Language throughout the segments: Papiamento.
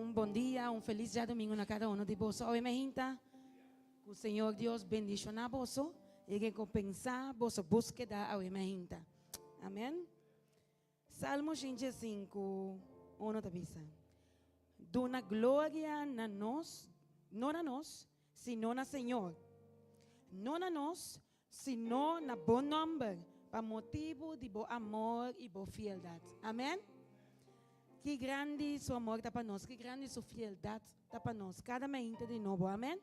Un bon dia, un felis djadumingu na kada uno di boso. Awe mi hinta ku Señor Dios bendishoná boso i rekompensá boso búskeda awe mi hinta. Amèn. Salmo 105, uno ta bisa, Duna gloria na nos, no na nos, sino na Señor. No na nos, sino na bo nòmber, pa motibu di bo amor i bo fieldat. Amèn. Ki grandi su amor ta pa nos, ki grandi su fieldat ta pa nos, kada mainta di nobo. Amèn.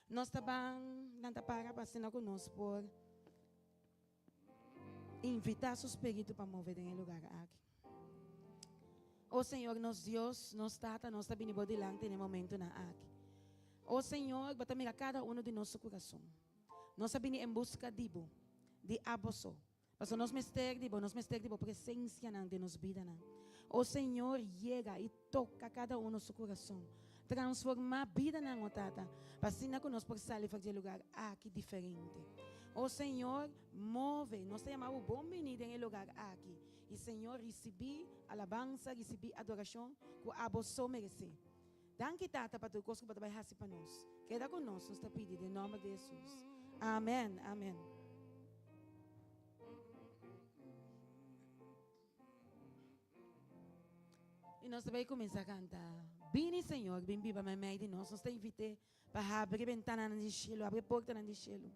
Nos ta ban nan ta para pa asina ku nos por invitá su spiritu pa move den e lugar aki. O Señor nos Dios, nos Tata, nos ta bini bo dilanti den e momentunan aki. O Señor, bo ta mira kada uno di nos su kurason. Nos a bini en buska di bo, di abo so. Pasobra nos mester di bo, nos mester di bo presensianan den nos bidanan. O Señor, yega i toka kada uno su kurason. Transformá bidanan, o Tata, pa asina ku nos por sali for di e lugar aki diferente. O Señor, move. Nos ta yama bo bon bini den e lugar aki. I Señor, risibí alabansa, risibí adorashon ku abo so meresé. Danki Tata pa tur kos ku bo ta bai hasi pa nos. Keda ku nos, nos ta pidi den nòmber di Hesus. Amen, amen. I nos ta bai kuminsá kanta, Bini Señor, bin biba meimei di nos. Nos ta invit'é pa habri bentananan di shelu, habri portanan di shelu.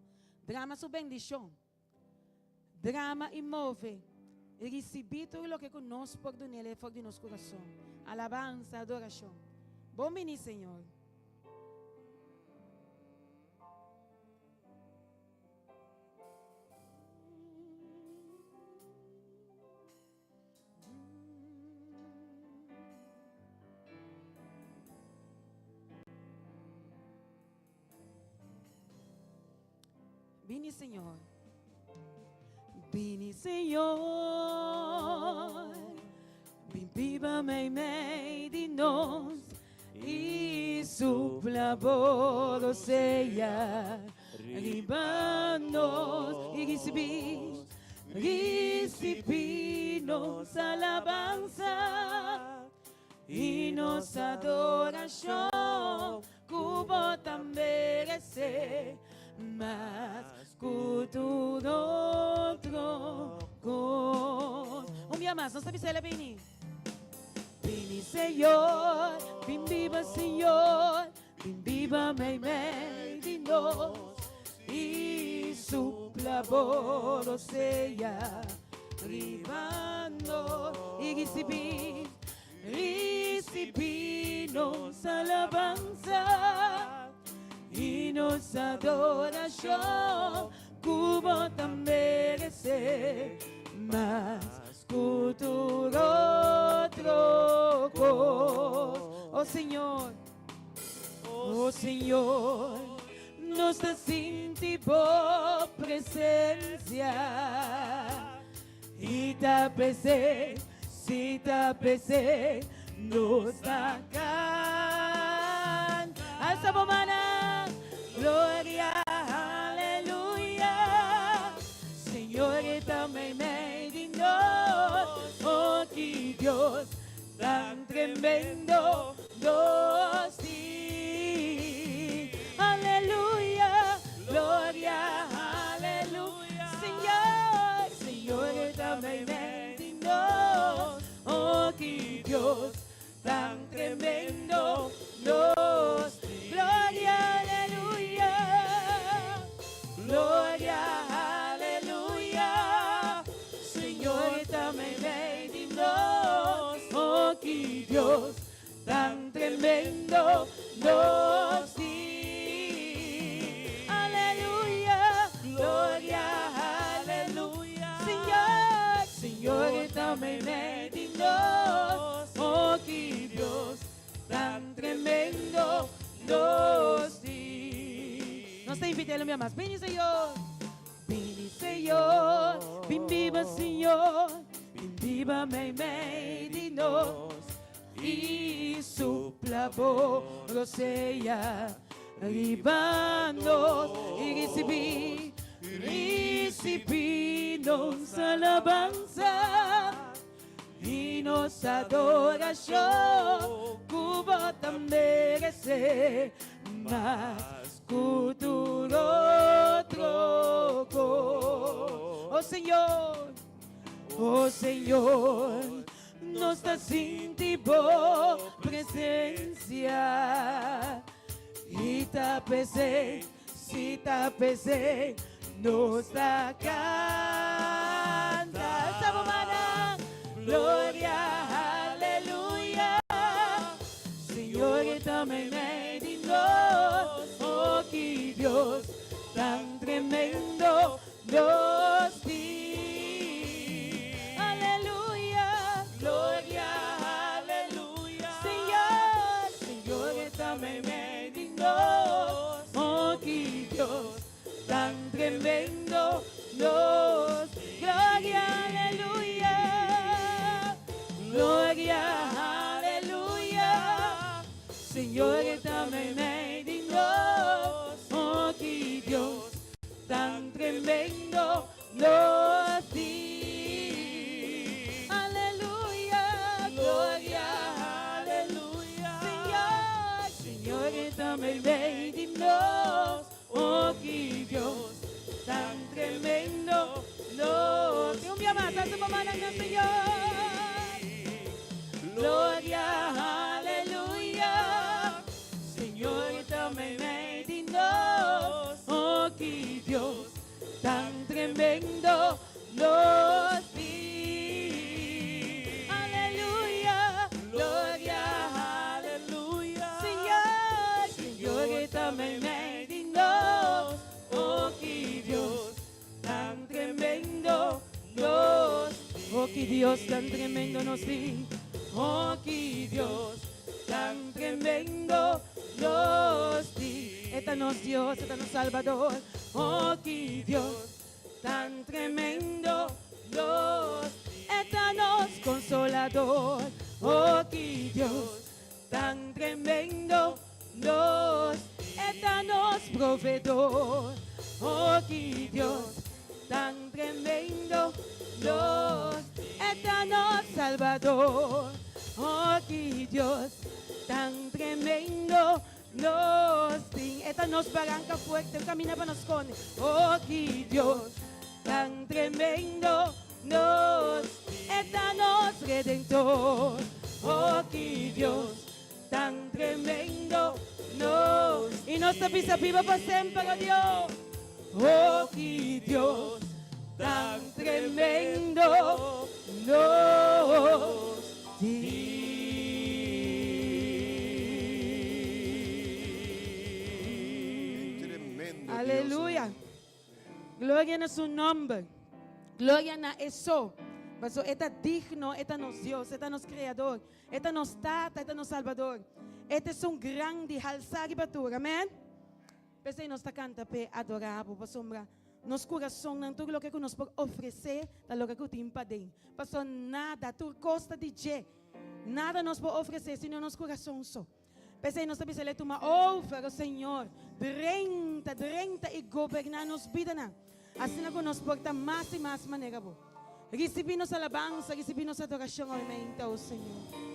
Drama su bendishon. Drama i move i risibí tur loke ku nos por dun'El for di nos kurason. Alabansa, adorashon. Bon bini, Señor. Bini Señor. Bini Señor. Bin biba meimei di nos i supla bo rosea riba nos i risibí, risibí nos alabansa i nos adorashon. Ku bo ta meresé mas ku tur otro kos. Un bia mas, nos ta bisa el a bini. Bini Señor, bin biba Señor, bin biba meimei di nos. I supla bo rosea riba nos. I risibí Risibí nos alabansa i nos adorashon ku bo ta meresé mas ku tur otro kos. O Señor, o Señor, nos ta sinti bo presensia. I ta p'esei, si ta p'esei, nos ta kanta. Alsa bo mannan, Gloria, aleluya. Señor e ta meimei di nos. Oh, ki Dios tan tremendo nos tin. Aleluya, gloria, aleluya. Señor, Señor ta meimei di nos. Oh, ki Dios tan tremendo nos tin. Gloria, aleluya. Gloria, aleluya. Señor ta meimei di nos. Oh, ki Dios tan tremendo nos tin. Aleluya, gloria, aleluya. Señor, Señor ta meimei di nos. Oh, ki Dios tan tremendo nos tin. Nos ta invit'El un bia mas. Bini, Señor. Bini, Señor. Bin biba, Señor. Bin biba meimei di nos. I supla bo rosea riba nos. I risibí, risibí nos alabansa. I. nos adorashon ku bo ta meresé mas ku tur otro kos. O Señor, o Señor, nos ta sinti bo presensia i ta p'esei. Si ta p'esei nos ta canta. Alza bo mannan. Gloria, aleluya. Señor ta meimei di nos. Oh, ki Dios tan tremendo nos tin. Aleluya. Gloria, aleluya. Señor, Señor ta meimei di nos. Oh, ki Dios tan tremendo nos. Gloria, aleluya. Gloria, aleluya. Señor ta meimei di nos. Oh, ki Dios tan tremendo nos tin. Aleluya, gloria, aleluya. Señor, Señor ta meimei di nos. Oh, ki Dios tan tremendo nos. Un bia mas, alsa bo mannan na Señor. Gloria, aleluya. Señor ta meimei di nos. Oh, ki Dios tan tremendo nos tin. Aleluya, gloria, aleluya. Señor, Señor ta meimei di nos. Oh, ki Dios tan tremendo nos. Oh, ki Dios tan tremendo nos tin. Oh, ki Dios tan tremendo nos tin. E ta nos Dios, e ta nos Salbador. Oh, ki Dios tan tremendo nos. E ta nos Consolador. Oh, ki Dios tan tremendo nos. E ta nos Proveedor. Oh, ki Dios tan tremendo nos. E ta nos Salbador. Oh, ki Dios tan tremendo nos tin. E ta nos baranca fuerte, un caminda pa nos sconde. Oh, ki Dios tan tremendo nos. E ta nos Redentor. Oh, ki Dios tan tremendo nos. I nos ta bisa biba pa semper, oh Dios. Oh, ki Dios tan tremendo nos tin. Tremendo Dios. Aleluya. Gloria na su nomber. Gloria na eso. Paso e ta digno, e ta nos Dios, e ta nos Creador, e ta nos Tata, e ta nos Salbador. E ta esun grandi, halsá riba tur. Amen. P'esei nos ta kanta p'e adorá bo, pasobra nos kurasonnan, tur loke ku nos por ofresé ta loke ku tin paden. Pasobra nada, tur kos ta di dje. Nada nos por ofresé sino nos kurason so. P'esei nos ta bisa lei tuma over, o Señor, drenta, drenta i goberná nos bidanan, asina ku nos por ta mas i mas manera bo. Risibí nos alabansa, risibí nos adorashon awe mainta, o Señor.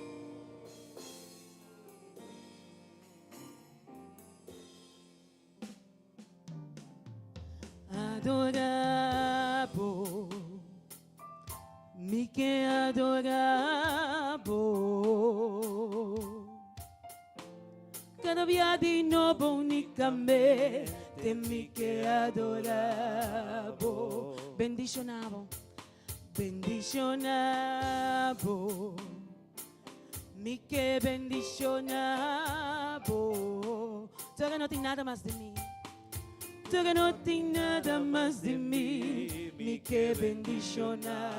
Adorá bo, mi ke adorá bo. Kada bia di nobo unikamente mi ke adorá bo. Bendishoná bo, bendishoná bo. Mi ke bendishoná bo. Tur no tin nada mas di mi. Tur no tin nada mas di mi. Mi ke bendishoná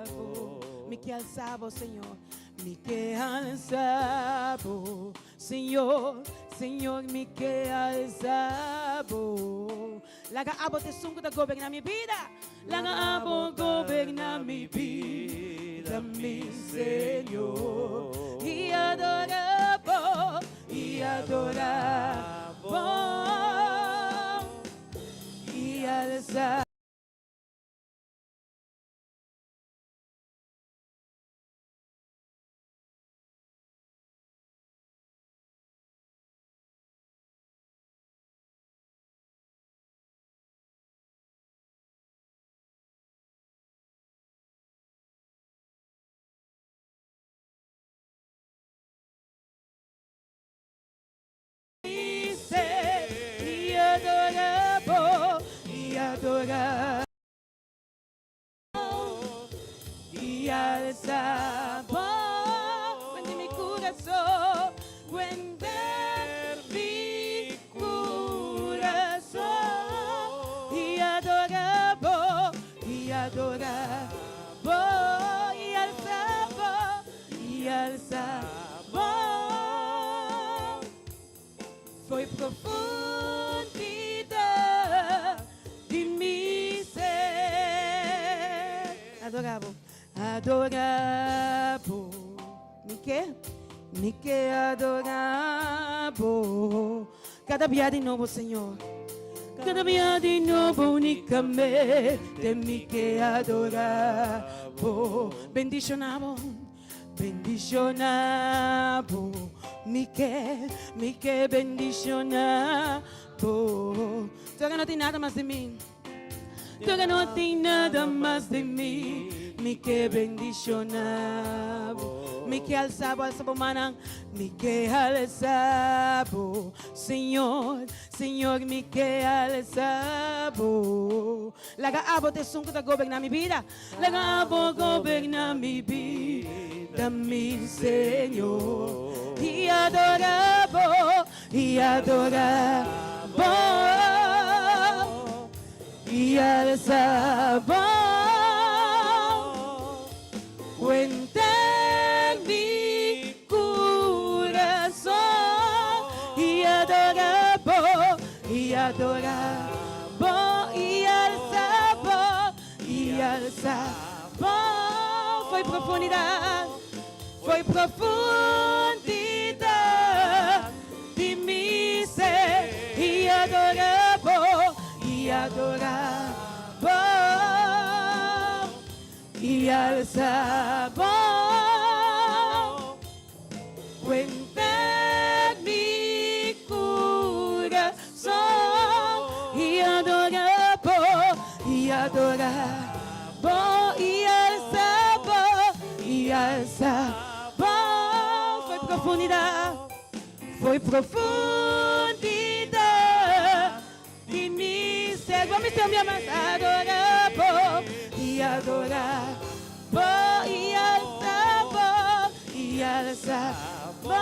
bo. Mi ke alsa bo, Señor. Mi ke alsa bo, Señor. Señor, mi ke alsa bo. Laga abo ta esun ku ta goberná mi bida. Laga abo goberná mi bida, mi Señor. I adorá bo, i adorá bo, i alsa. adorabo i alsabo. Wende mi kurason, wende mi kurason i adorabo, i adorabo i alsabo, i alsabo. Foi profundidad di mi ser. Adorabo, adorabo. Mi ke, mi ke adorabo. Kada bia di nobo, Señor. Kada bia di nobo, únikamente mi ke adorabo. Bendishonabo. Bendishoná bo, mi ke, mi ke bendishoná bo. Tur no tin nada mas di mi. Tur no tin nada mas di mi. Mi ke bendishoná bo. Mi ke alsa bo, alsa bo mannan. Mi ke alsa bo, Señor, Señor, mi ke alsa bo. Laga abo ta esun ku ta goberná mi bida. Laga abo goberná mi bida, mi Señor. I adorá bo, i adorá bo, i alsa bo. Wenter mi kurason, i adorá bo, i adorá bo, i alsa bo. I alsa bo. Foi profundidat, foi profundidat di mi ser. I adora bo, i adora bo, i alsa bo. Wenter mi kurason i adorá bo, i adorá bo, i alsa bo, i alsa bo. Foi profundidat, foi profundidat di mi ser. Bo mi ser mi mas adorá bo, i adorá bo, i alsa bo, i alsa bo.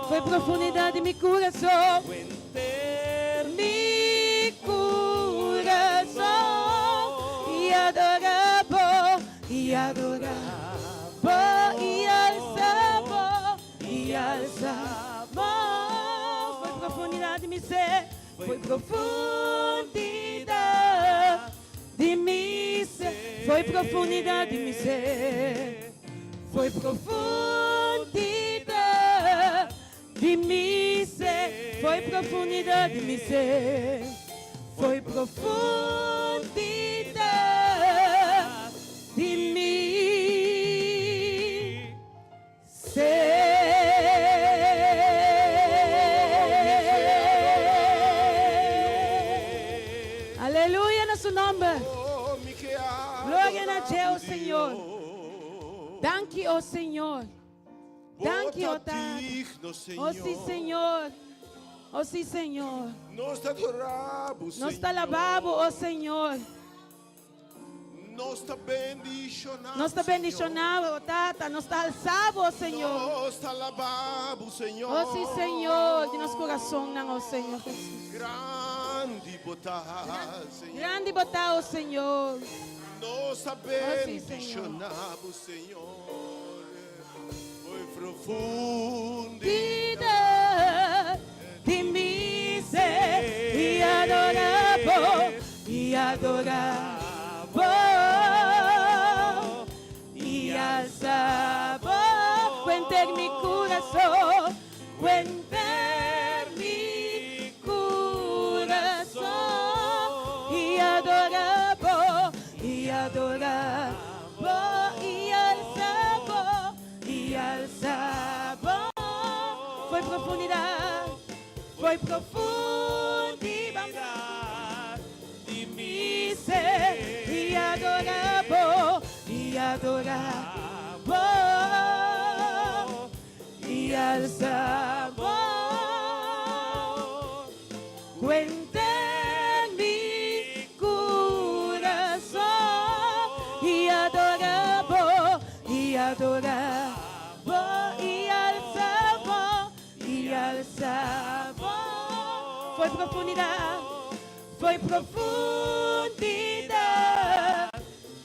Foi profundidat di mi kurason. Mi kurason, i adorá bo, i adorá bo, i alsa bo, i alsa bo. Foi profundidat di mi ser. Foi profundidat di mi ser. Foi profundidat di mi ser. Foi profundidat di mi ser. Foi profundidat di mi ser. Foi profundidat di mi ser. Aleluya na su nomber. Gloria na dje, o Señor. Danki, o Señor. Danki, o Tata. O si, Señor. O si, Señor. Nos ta adorabo, Nos ta alababo, o Señor. Nos ta bendishoná, Nos ta bendishoná, o Tata. Nos ta alsabo, o Señor. Nos ta alababo, Señor. O si, Señor, di nos kurasonnan, o Señor Jesús. Grandi bo ta, Señor. Grandi bo ta, o Señor. Nos ta O si, Señor. bendishoná, Señor. Foi profundidad di mi ser i adorá bo, i adorá bo, i alsa bo. Wenter mi kurason, wenter mi kurason, i adorá bo, i adorá bo, i alsa bo, i alsa bo. Foi profundidat, foi profundidat di mi ser, i adorá bo, i adorá bo, i alsa bo. Wenter mi kurason. adorá bo i alsa bo, i alsa bo. Foi profundidat, foi profundidat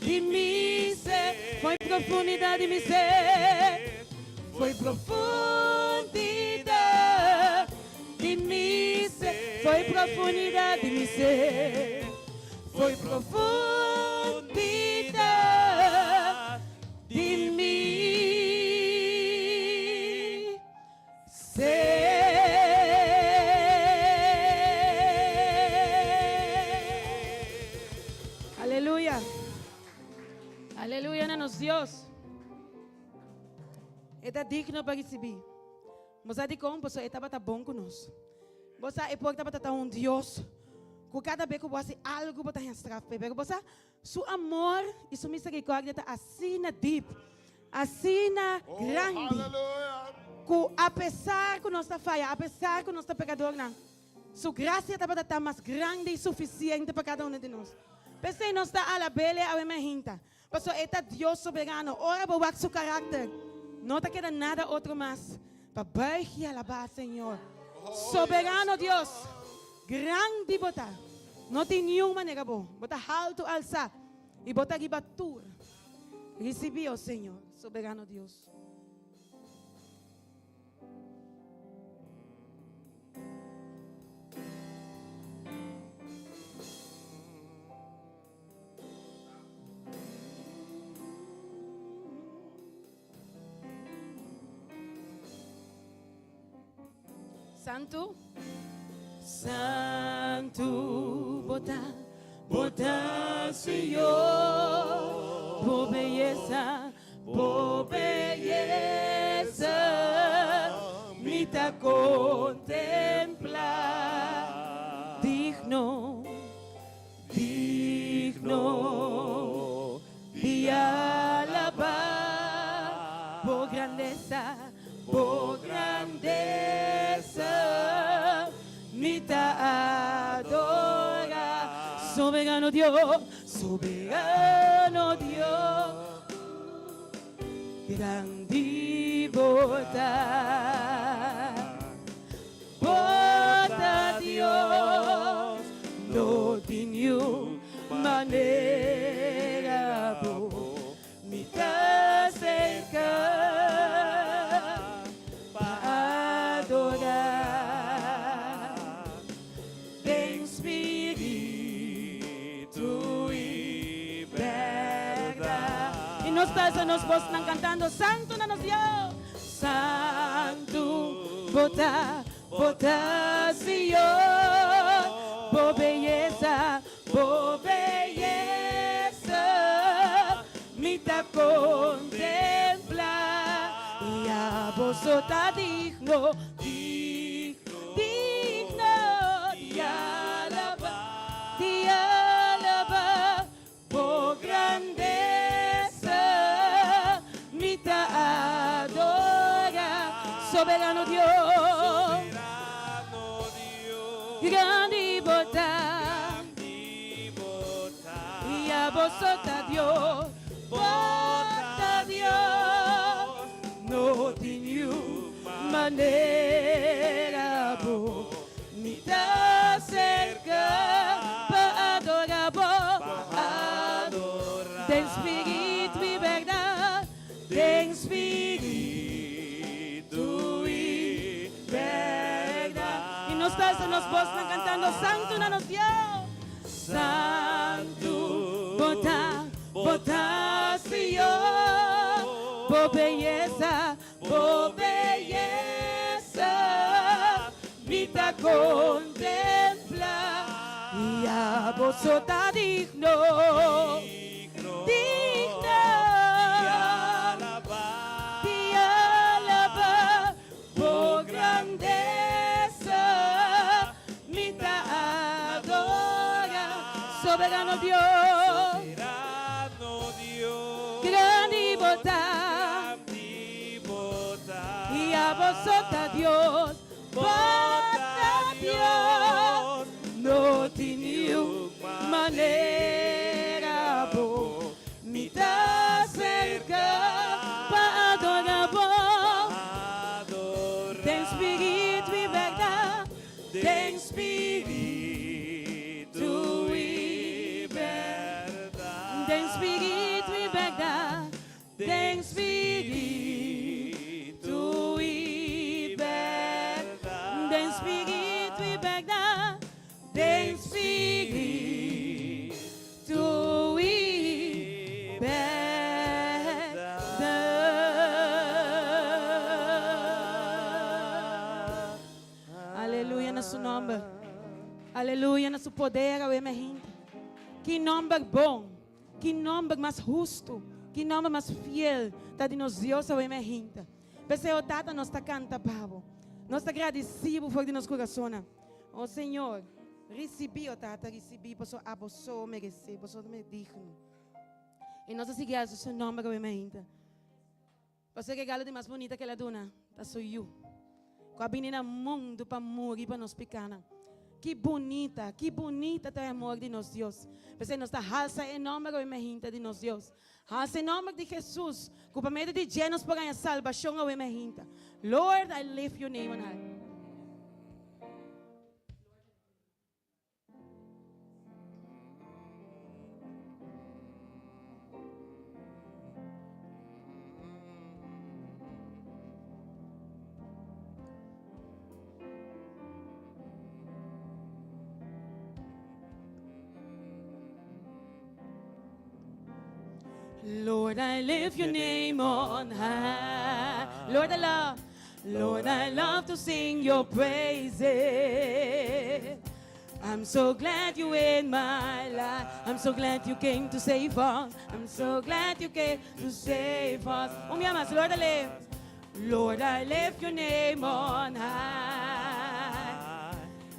di mi ser, foi profundidat di mi ser, foi profundidat di mi ser, foi profundidat di mi ser, foi profundidat di mi ser. Aleluya. Aleluya na nos Dios. E ta digno pa ricibi. Bo sa dikon? Pasobra e tabata bon ku nos. Bo sa, e por tabata ta un Dios ku kada be ku bo hasi algu bo ta haña straf p'e. Pero bo sa, su amor i su misericordia ta asina dip, asina grandi, ku apesar ku nos ta faya, apesar ku nos ta pekadornan, su grasia tabata ta mas grandi i sufisiente pa kada uno di nos. P'esei nos ta alab'El awe mainta, Pasobra e ta Dios soberano. Ora bo wak su karakter, no ta keda nada otro mas pa buig i alabá Señor. Soberano Dios, grandi bo ta. No tin niun manera bo. Bo ta haltu alsá i bo ta riba tur. Risibí, o Señor, soberano Dios. Santu, Santu bo ta, bo ta Señor, bo beyesa, bo beyesa mi ta contempla, digno. Digno di alabá bo grandesa, bo grandesa mi ta adorá. Soberano Dios, soberano Dios, grandi bo ta. Bo ta Dios, no tin niun manera bo mi ta serka pa adorá den spiritu i bèrdat. I nos ta alsa nos bosnan kantando, Santu na nos Dios! Santu bo ta, bo ta Señor, bo beyesa, bo beyesa mi ta contempla. I abo so ta digno, digno, digno di alaba, di alaba. Bo grandesa mi ta adora, Soberano Dios, grandi bo ta, i abo so ta Dios, bo ta Dios, no tin niun manera bo Mi ta serka pa adora bo, den spiritu i bèrdat, den spiritu i bèrdat. I nos ta alsa nos bosnan kantando, Santu na nos Dios. Santu bo ta, bo ta Señor, bo beyesa Bo beyesa mi ta contempla i abo so ta digno, digno di alaba. Bo grandesa mi ta adora, soberano Dios, grandi bo ta. I abo so ta Dios, bo ta Dios, no tin niun manera bo mi ta acerca pa Den spiritu i bèrdat, den spiritu i bèrdat, den spiritu i bèrdat, den spiritu i bèrdat. Aleluya na su nòmber. Aleluya na su poder awe mi hende. Ki nòmber bon, ki nòmber mas hustu, ki nòmber mas fiel ta di nos Dios awe mi hende. P'esei, o Tata, nos ta kanta pa bo. Nos ta gradisí bo for di nos kurasonnan. O Señor, risibí, o Tata, risibí, pasobra abo so meresé, bo so ta digno. I nos ta sigui alsa su nòmber awe mi hende. Pasobra e regalo di mas bunita ku el a duna ta su Yu, ku a bini na mundu pa muri pa nos pikanan. Ki bunita, ki bunita ta e amor di nos Dios! P'esei nos ta halsa e nòmber awe mehinta di nos Dios. Halsa e nòmber di Hesus, ku pa medio di dje nos por haña salbashon awe mehinta. Lord, I lift your name on high. Lord, I lift your name on high. Lord, I love, Lord, I love to sing your praises. I'm so glad you in my life. I'm so glad you came to save us. I'm so glad you came to save us. Un bia mas, Lord, I lift. Lord, I lift your name on high.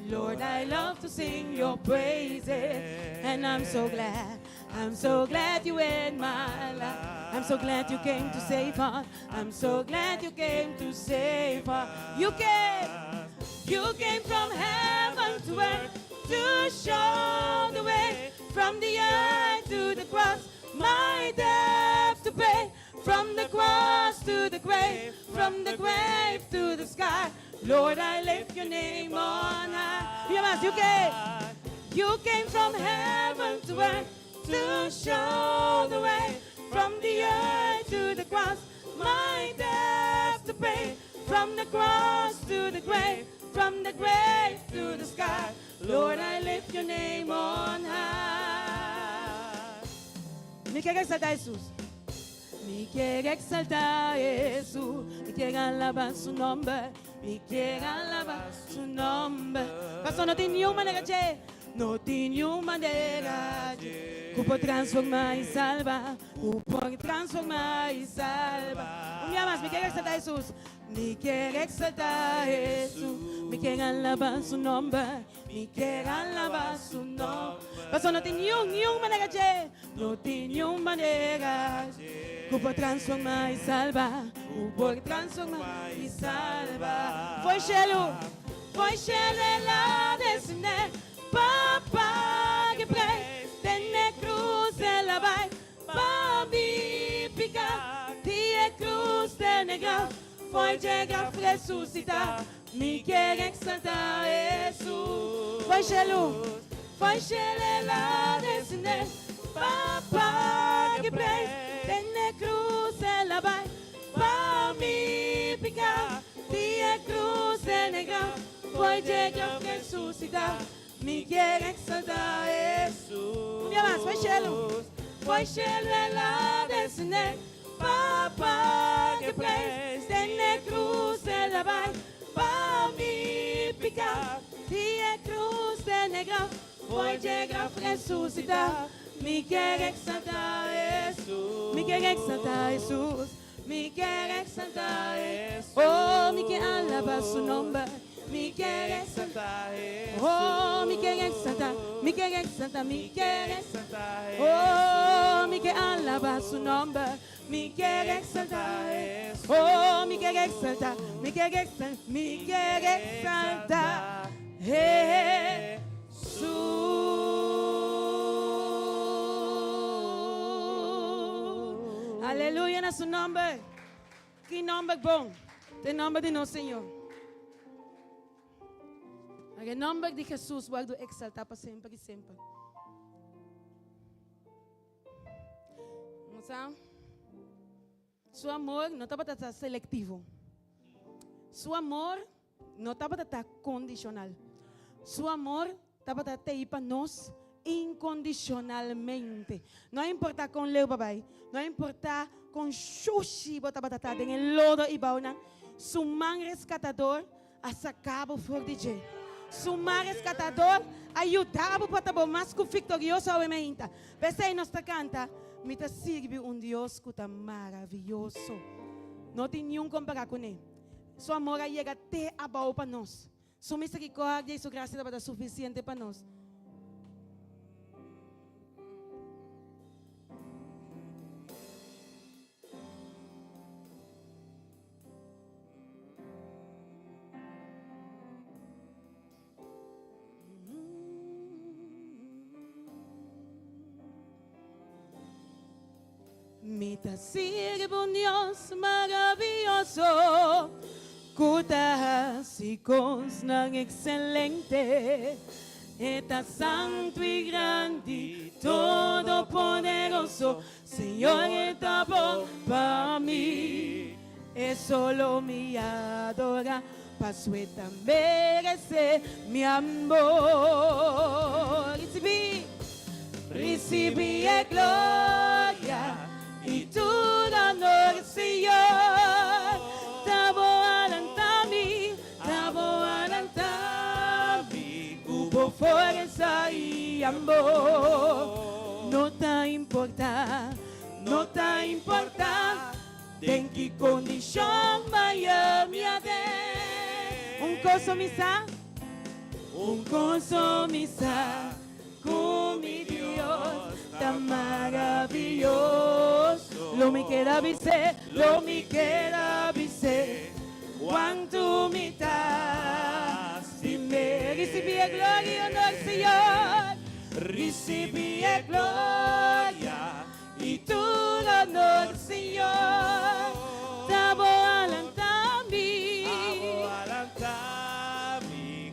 Lord, I love to sing your praises. And I'm so glad. I'm so glad you in my life. I'm so glad you came to save us. I'm so glad you came to save us. You came. You came from heaven to earth to show the way from the earth to the cross. My debt to pay from the cross to the grave, from the grave to the sky. Lord, I lift your name on high. Mira mas, you came. You came from heaven to earth to show the way from the earth to the cross. My debt to pay from the cross to the grave, from the grave to the sky. Lord, I lift your name on high. Mi kier exalta Jesus. Mi kier exalta Jesus. Mi kier alaba su nomber. Mi kier alaba su nomber. Paso no tin niun manera dje. No tin niun manera dje. Ku por transforma i salba. Ku por transforma i salba. Un bia mas, mi kier exalta Jesus. Mi kier exalta Jesus. Mi kier alaba su nomber. Mi kier alaba su nomber. Paso no tin niun, niun manera dje. No tin niun manera dje. Ku por transforma i salba. Ku por transforma i salba. Fo'i shelu, fo'i shelu el a desende. Pa paga e prijs. Den e krus el a bai. Pa mi piká. Di e krus den e graf. Fo'i dje graf resusitá. Mi kier exaltá Hesus. Fo'i shelu, fo'i shelu el a descendé pa paga e prijs. Den e cruz el a bai pa mi piká. Di e cruz den e graf, fo'i dje graf resusitá. Mi kier exaltá Hesus. Un bia mas, fo'i shelu, fo'i shelu el a descendé pa paga e prijs. Den e cruz el a bai pa mi piká. Di e cruz den e graf, fo'i dje graf resucitá. Mi kier exaltá Hesus. Mi kier exaltá Hesus. Mi kier exaltá Hesus. Oh, mi kier alabá su nomber. Mi kier exaltá Hesus. Oh, mi kier exaltá, mi kier exaltá, mi kier exaltá. Oh, mi kier alabá su nomber. Mi kier exaltá Hesus. Oh, mi kier exaltá, mi kier exaltá, mi kier exaltá Hesus. Aleluya na su nomber. Ki nomber bon. Ta e nomber di nos Señor. E nomber di Jesus wordo exalta pa semper y semper. Sa, su amor no tabata ta selectivo. Su amor no tabata ta condicional. Su amor tabata tei pa nos incondicionalmente. No a importa con leu bo bai, no a importa con shushi bo tabata ta den e lodo y bounan, su man rescatador a saca bo for di dje. Su man rescatador a yuda bo pa ta bo mas cu victorioso awe meinta. P'esey nos ta canta, Mi ta sirbi un Dios cu ta maraviyoso. No tin niun compara cune. Su amor a yega te abou pa nos. Su misericordia y su gracia tabata suficiente pa nos. Mi ta sirbi un Dios maravioso ku ta hasi kosnan ekselente. E ta santu i grandi, todopoderoso, Señor e ta bon pa mi. E solo mi adora, paso e ta merece mi amor. Ricibi, ricibi e gloria y tur honor, Señor. Ta bo alanta mi, ta bo alanta mi cu bo forza y amor. No ta importa, no ta importa. Den ki kondishon maya mi a den? Un koso mi sa, un koso mi sa, ku mi Dios ta maravioso. Lo mi keda bis'é, lo mi keda bis'é, kuantu mi ta stim'é. Risibí e gloria i honor, Señor, risibí e gloria. I tur honor, Señor, ta bo alanta mi.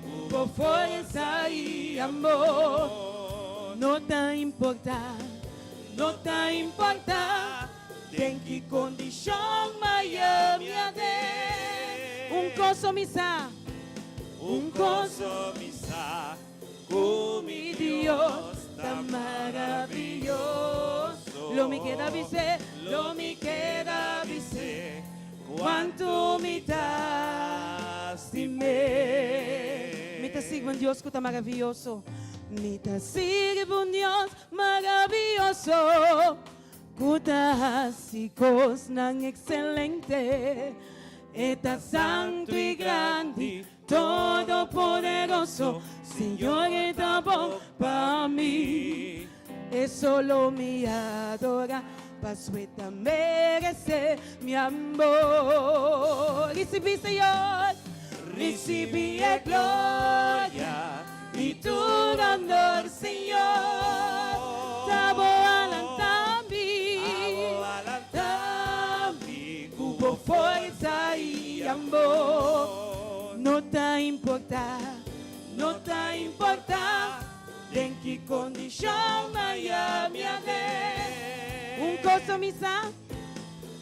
Ku bo forsa i amor. No ta importa, no ta importa den ki kondishon maya mi a den. Un koso mi sa, un koso mi sa. Ku mi Dios ta maravioso. Lo mi keda bis'é, lo mi keda bis'é, kuantu mi ta stim'é. Mi ta sirbi un Dios ku ta maravioso. Mi ta sirbi un Dios maravioso. Ku ta hasi kosnan ekselente. E ta santu i grandi, todopoderoso, Señor e ta bon pa mi. E solo mi adora, paso e ta merece mi amor. Ricibi, Señor, ricibi e gloria i tur honor, Señor. Ta bo alanta mi, cu bo forza i amor. No ta importa, no ta importa den ki condicion maya mi a den. Un cosa mi sa,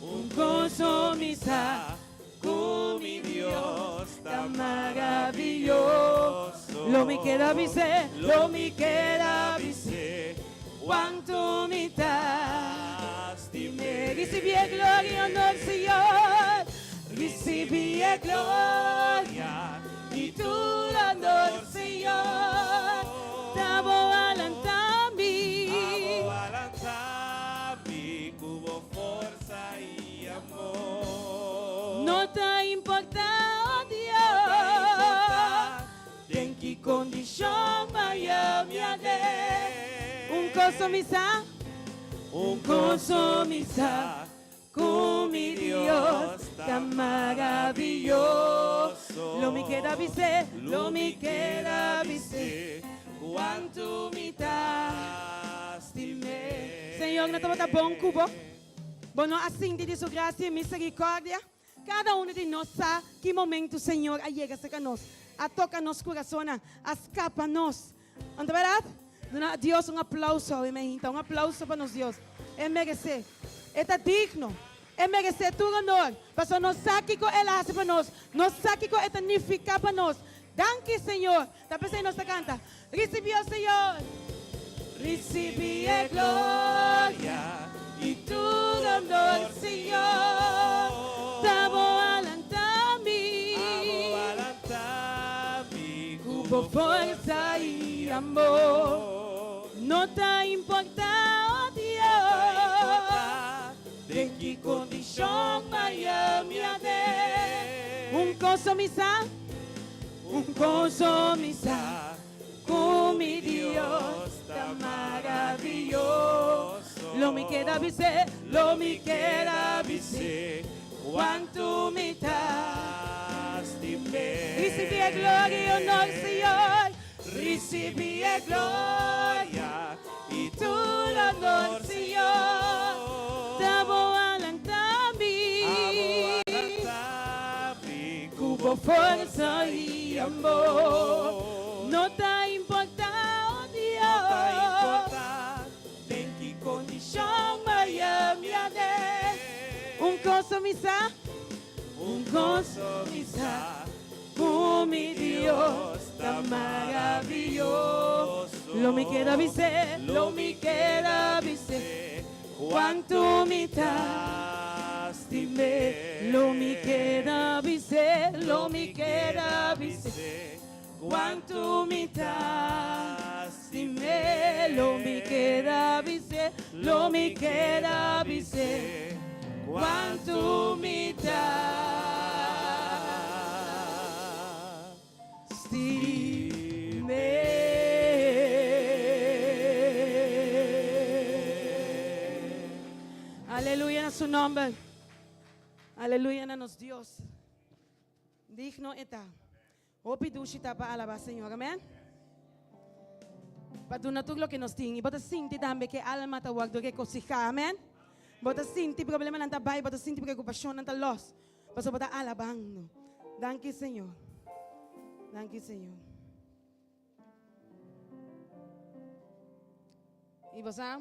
un cosa mi sa, cu mi Dios ta maravilloso. Lo mi keda bis'é, lo mi keda bis'é, cuanto mi ta stim'é. Ricibi e gloria y honor, Señor. Ricibi e gloria y tur honor, Señor. Ta bo alanta mi. Abo alanta mi cu bo forza y amor. No ta importa, oh Dios, den ki condicion maya mi a den. Un coso mi sa, un coso mi sa, cu mi Dios ta maravilloso. Lo mi keda bis'é, lo mi keda bis'é, cuantu mi ta stim'é. Señor no tabata bon cu bo? Bo no a sinti di su gracia y misericordia? Cada uno di nos sa ki momento Señor a yega cerca nos, a toca nos curasonnan, a scapa nos. Anto berdad? Duna Dios un aplauso awe mainta, un aplauso pa nos Dios. E merece. E ta digno. E meresé tur honor, pasobra nos sa kiko El a hasi pa nos, nos sa kiko E ta nifiká pa nos. Danki, Señor. Ta p'esei nos ta kanta, Risibí, o Señor, risibí e gloria i tur honor, Señor. Ta bo a lanta mi ku bo forsa i amor. No ta importá, o Dios, den ki kondishon maya mi a den. Un kos mi sa. Un kos mi sa, ku mi Dios ta maravioso. Lo mi keda bis'é, lo mi keda bis'é, kuantu mi ta stim'é. Risibí e gloria i honor, Señor. Risibí e gloria i tur honor, Señor. Ta bo a lanta mi. Ku bo forsa i amor. No ta importá, oh Dios. Den ki kondishon maya mi a den. Un kos mi sa, un kos mi sa. Ku mi Dios ta maravioso. Lo mi keda bis'é, lo mi keda bis'é, kuantu mi ta stim'é. Lo mi keda bis'é, lo mi keda bis'é, kuantu mi ta stim'é. Lo mi keda bis'é, lo mi keda bis'é, kuantu mi ta stim'é. Aleluya na su nomber. Aleluya na nos Dios. Digno e ta. Hopi dushi ta pa alabá Señor, amen. Pa duna tur loke nos tin. I bo ta sinti tambe ke alma ta wòrdu rekosihá, amen. Bo ta sinti problemanan ta bai, bo ta sinti preokupashonnan ta lòs, pasobra bo ta alabando. Danki Señor. Danki Señor. I bo sa?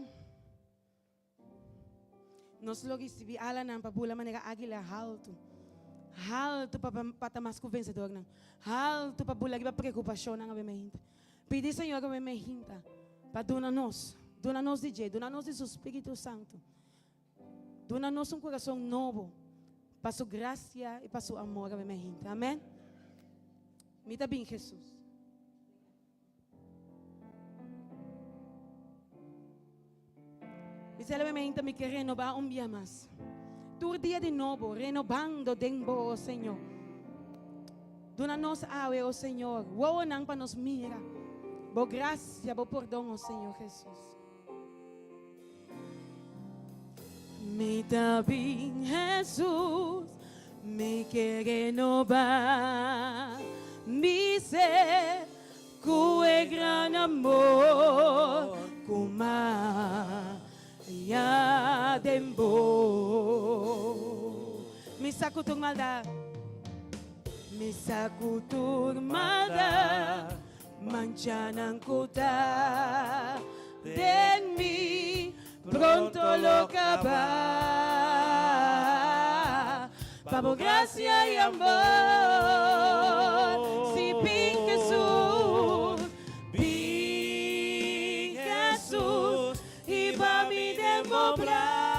Nos lo risibí alanan pa bula manera águila haltu, haltu pa pa ta mas ku vensedornan, haltu pa bula riba preokupashonnan awe meinta. Pidi Señor awe meinta pa duna nos, duna nos di dje, duna nos di su Spiritu Santu, duna nos un kurason nobo pa su grasia i pa su amor awe meinta. Amen. Mi ta bin Jesus. Mi solamente mi ke renobá un bia mas. Tur dia di nobo, renobando den bo, o Señor. Duna nos awe, o Señor, wowonan pa nos mira. Bo gracia, bo pordon, o Señor Jesus. Mi ta bin Jesus, mi ke renobá mi ser ku e gran amor ku m'a haña den bo. Mi sa ku tur maldat, mi sa ku tur maldat. Manchanan ku ta den mi pronto lo kaba pa bo gracia i amor. Si bin Jesus, bin Jesus i ba mi den bo brasa.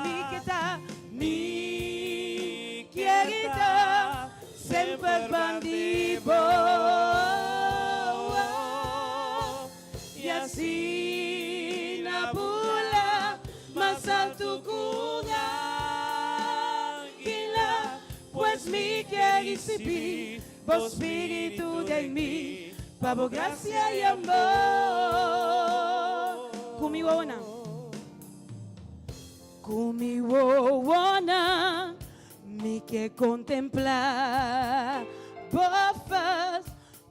Mi ke ta, mi kier ta. Semper ban di bo I asina bula mas altu ku un águila. Pues mi ke risibí bo spiritu den mi pa bo grasia i amor. Ku mi wowonan, ku mi wowonan. Mi ke kontemplá bo fas,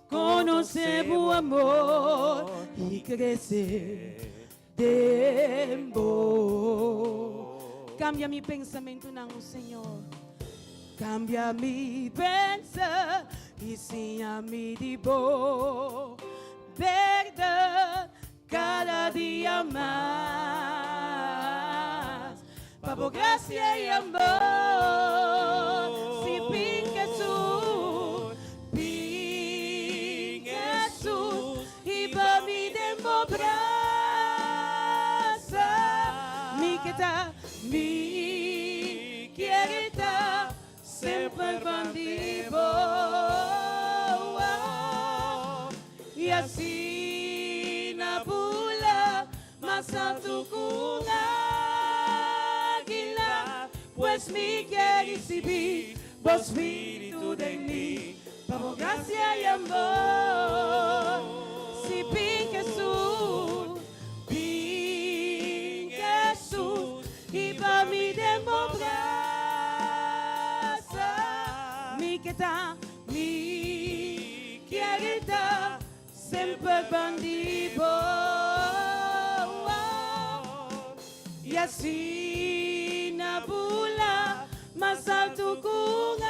konosé bo amor i krese den bo. Kambia mi pensamentunan, o Señor. Kambia mi pensa i siña mi di bo bèrdat kada dia mas. Pa bo gracia y amor. Si bin Jesus, bin Jesus, hiba mi den bo brasa. Mi ke ta, mi kier ta semper bandi bo. Y asina bula mas alto cu un águila, pues mi kier ricibi bo spiritu den mi, pa bo gracia y amor. Si bin Jesus, bin Jesus, hiba mi den bo brasa. Mi ke ta, mi kier ta Semper bandi bo Y asina bula mas alto cu un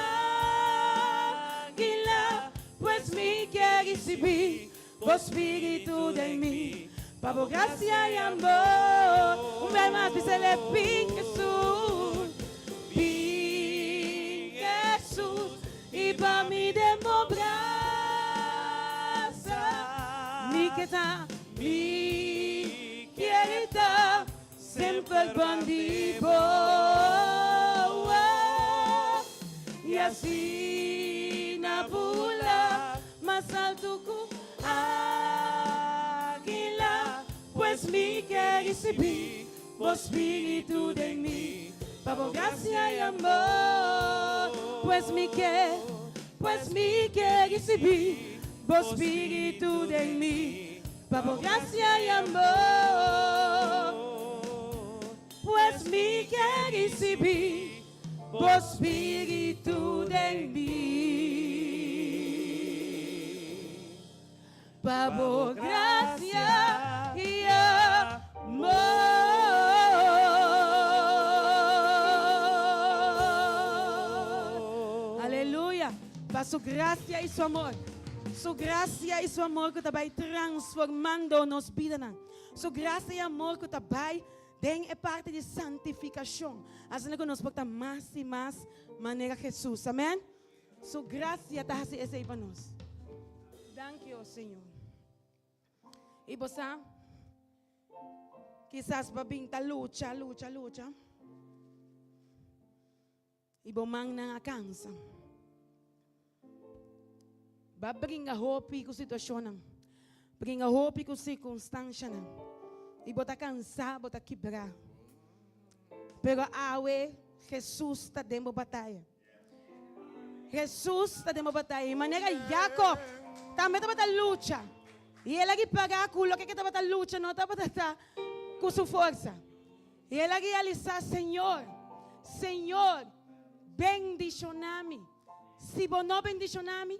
aguila. Pues mi kier ricibi bo spiritu den mi pa bo gracia y amor. Un bes mas bisele bin Jesus, bin Jesus. I pa mi den bo brasa, mi ke ta, mi kier ta semper bandi bo. I asina bula mas alto ku águila, pues mi ke risibi Bo spiritu den mi, pa bo gracia y amor. Pues mi ke, pues mi ke ricibi bo spiritu den mi, pa bo gracia y amor. Pues mi ke ricibi bo spiritu den mi, Pa bo gracia y amor. Aleluya. Pa su gracia y su amor. Su gracia y su amor cu ta bay transformando nos bidanan. Su gracia y amor cu ta bay den e parti di santificacion. Asina cu nos por ta mas y mas manera Jesus. Amen. Su gracia ta haci esey pa nos. Danki, oh Señor. Y bo sa, kisas bo a bin ta lucha, lucha, lucha. Y bo mannan a cansa. Bo a bringa hopi cu situacionnan. Bringa hopi cu circunstancianan. Y bo ta cansa, bo ta kibra. Pero awe Jesus ta den bo bataya. Hesus ta den bo bataya. I manera Jakob tambe tabata lucha. I el a ripará ku loke ke tabata lucha no tabata ta ku su forsa. I el a realisá, Señor, Señor, bendishoná mi. Si bo no bendishoná mi,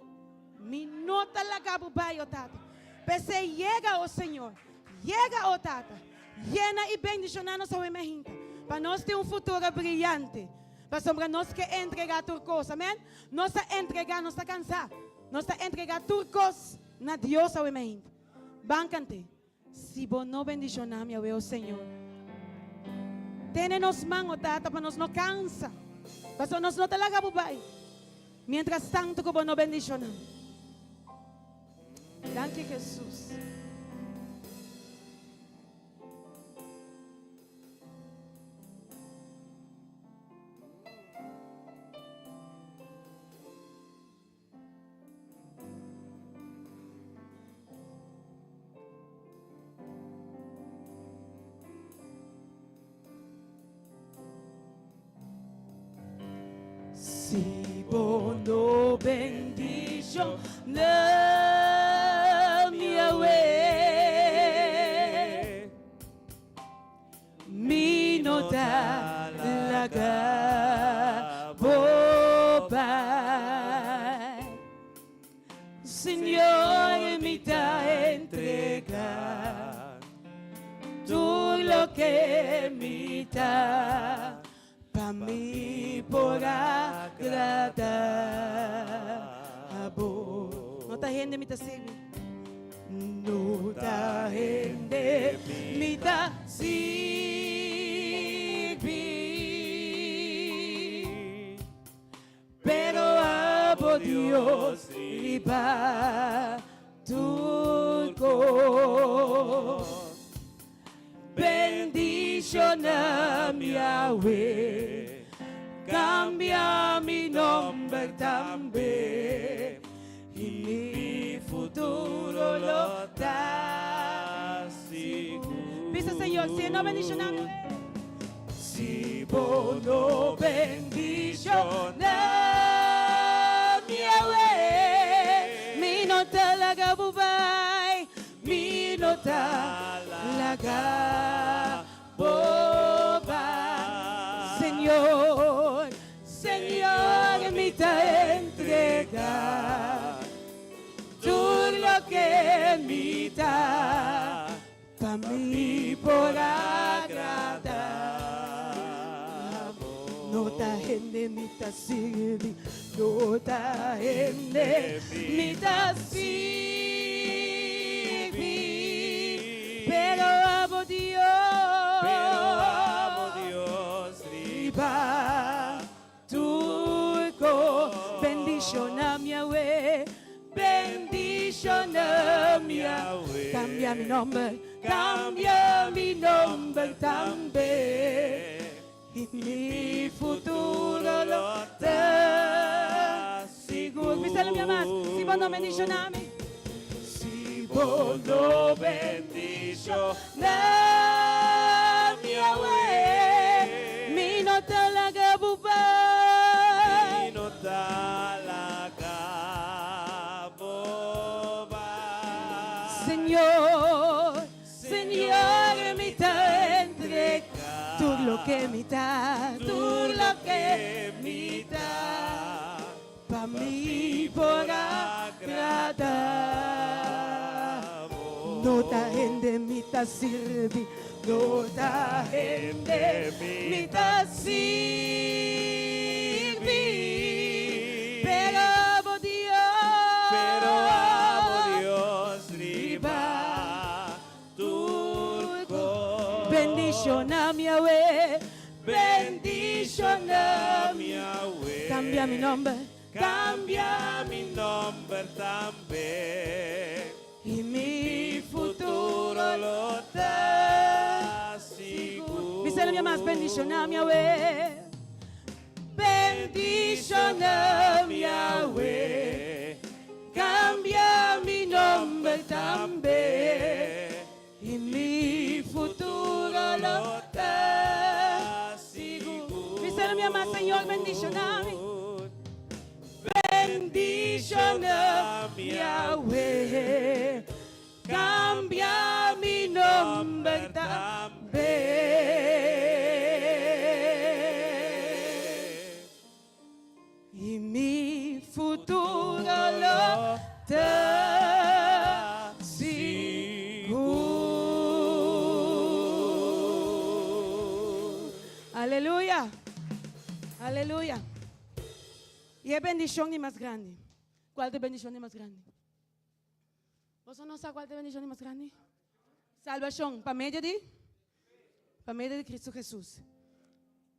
mi no ta laga bo bai, o Tata. P'esei yega, o Señor, yega, o Tata, yena i bendishoná nos awe mainta, pa nos tin un futuro briyante. Pasobra nos ke entregá tur kos. Amèn. Nos ta entregá, nos ta kansá. Nos ta entregá tur kos na Dios awe mainta. Ban kant'é. Si bo no bendishoná mi awe, o Señor. Tene nos man, o Tata, pa nos no kansa. Pasobra nos no ta laga bo bai. Mientras tanto ku bo no bendishoná. Danki, Hesus. Si bo no bendiciona mi awe, Mi no ta laga bo bai. Señor, mi ta entrega tur loke mi ta pa mi por agrada bo. No ta hende mi ta sirbi. No ta hende mi ta sirbi. Dios riba tur kos. Bendiciona mi Yahweh, cambia mi nomber tambe, y mi futuro lo ta sigur. Bisa Señor, si no bendiciona mi, si bo no bendiciona mi Yahweh, mi no ta laga bo bai. Mi no ta laga bo bai. Señor, Señor, mi ta entrega tur loke mi ta pa mi por agrada bo. No ta hende mi ta sirbi. No ta hende mi ta sirbi, pero abo Dios, Pero abo Dios riba tur kos. Bendiciona mi Yahweh, bendiciona mi Yahweh. Cambia mi nomber, cambia mi nomber tambe. I mi futuro lo ta sigur. Bisa lo mi mas, si bo no bendiciona mi. Si bo no bendiciona mi awe, mi no ta laga bo bai. Mi no ta laga bo bai. Señor, Señor, mi ta entrega tur loke mi ta, tur loke mi ta, pa mi por agrada. No ta hende mi ta sirbi, no ta hende mi ta sirbi, pero abo Dios, Pero abo Dios riba tur kos. Bendiciona mi Yahweh, bendiciona mi Yahweh. Cambia mi nomber, Cambia mi nomber tambe. I mi futuro lo ta sigur. Bisa mi mas, bendiciona mi Yahweh. Bendiciona mi Yahweh. Cambia mi nomber tambe. I mi futuro lo ta sigur. Bisa mi mas, Señor, bendiciona mi. Bendiciona mi Yahweh. Cambia mi nomber tambe. I mi futuro lo ta sigur. Aleluya. Aleluya. I e bendicion di mas grandi. Cual ta e bendicion di mas grandi? Boso no sa cual ta e bendicion di mas grandi? Salvacion pa medio di? Pa medio di Cristo Jesus.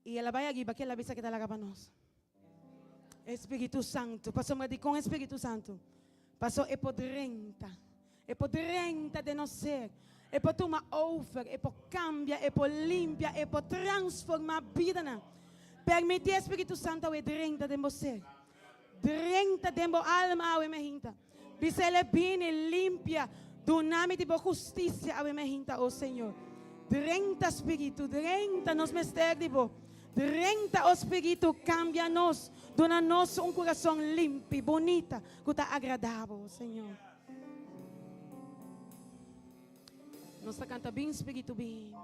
I el a bai ariba, ke el a bisa ke ta laga pa nos? E Spiritu Santu. Pasobra dikon e Spiritu Santu? Paso e por drenta. E por drenta den nos ser. E por tuma over, e por kambia, e por limpia, e por transformá bidanan. Permití e Spiritu Santu awe drenta den bo ser. Drenta den bo alma awe mehinta. Bisa el e bini, limpia, duna mi di bo hustisia awe mehinta, o Señor. Drenta Spiritu, drenta, nos mester di bo. Drenta, o Spiritu, kambia nos, duna nos un kurason limpi, bunita, ku ta agradá bo, o Señor. Nos ta kanta bin Spiritu bin.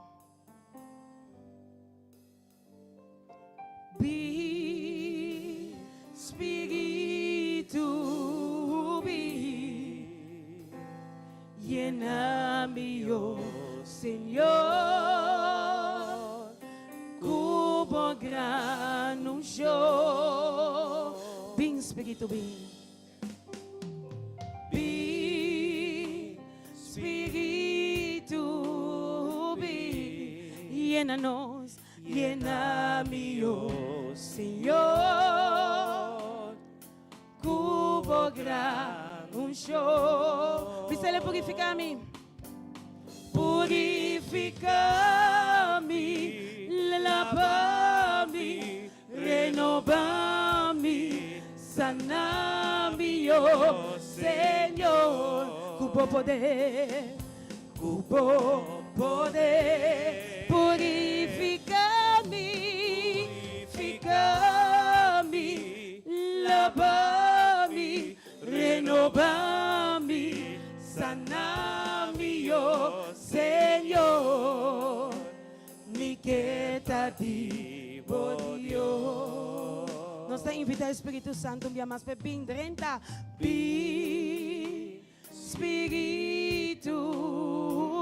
Bin Spiritu bin. Yena mi, o Señor, ku bo gran unshon. Bin Spiritu bin. Bin, Spiritu, bin. Yena nos, yena mi, o Señor, ku. bo gran unshon. Bisele purifiká mi. Purifiká mi, laba mi, renobá mi, sana mi, oh Señor, ku bo poder, ku bo poder. Purifiká mi, purifiká mi, laba mi, renobá mi, sana mi, oh Señor. Mi ke ta di bo Dios. Nos ta invitá e Spiritu Santu un bia mas p'e bin drenta. Bin, Spiritu,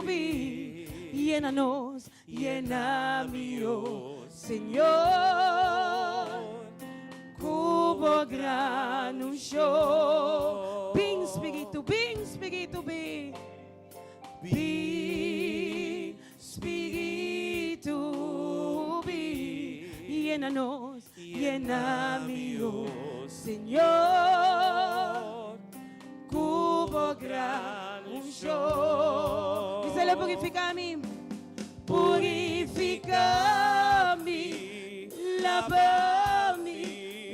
bin, yena nos, yena mi, oh Señor, ku bo gran unshon. Bin, Spiritu, bin, Spiritu, bin. Bin, Spiritu, bin, yena nos, yena mi, oh Señor, ku bo gran unshon. Bisele purifiká mi, purifiká mi, laba mi,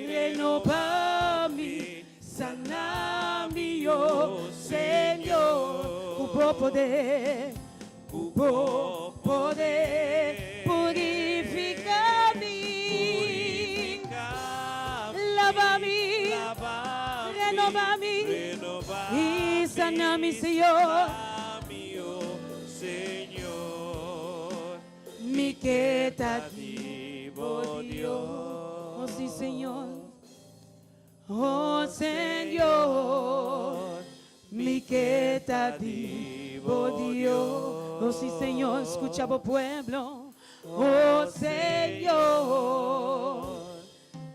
renobá mi, Sana mi, oh Señor, ku bo poder, ku bo poder. Purifica mi, lava mi, renova mi y sana mi, Señor. Mi ke ta di bo Dios, oh sí, Señor. Oh Señor, mi ke ta di bo Dios. Oh sí, Señor, scucha bo pueblo. Oh Señor,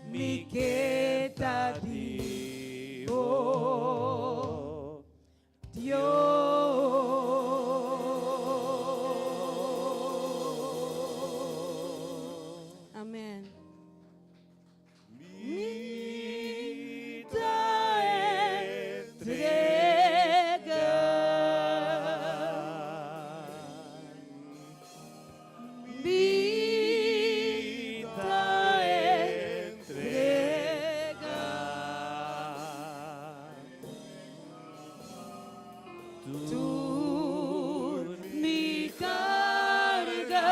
mi ke ta di bo Dios. Amen. Mi ta entrega. Mi ta entrega. Tur mi carga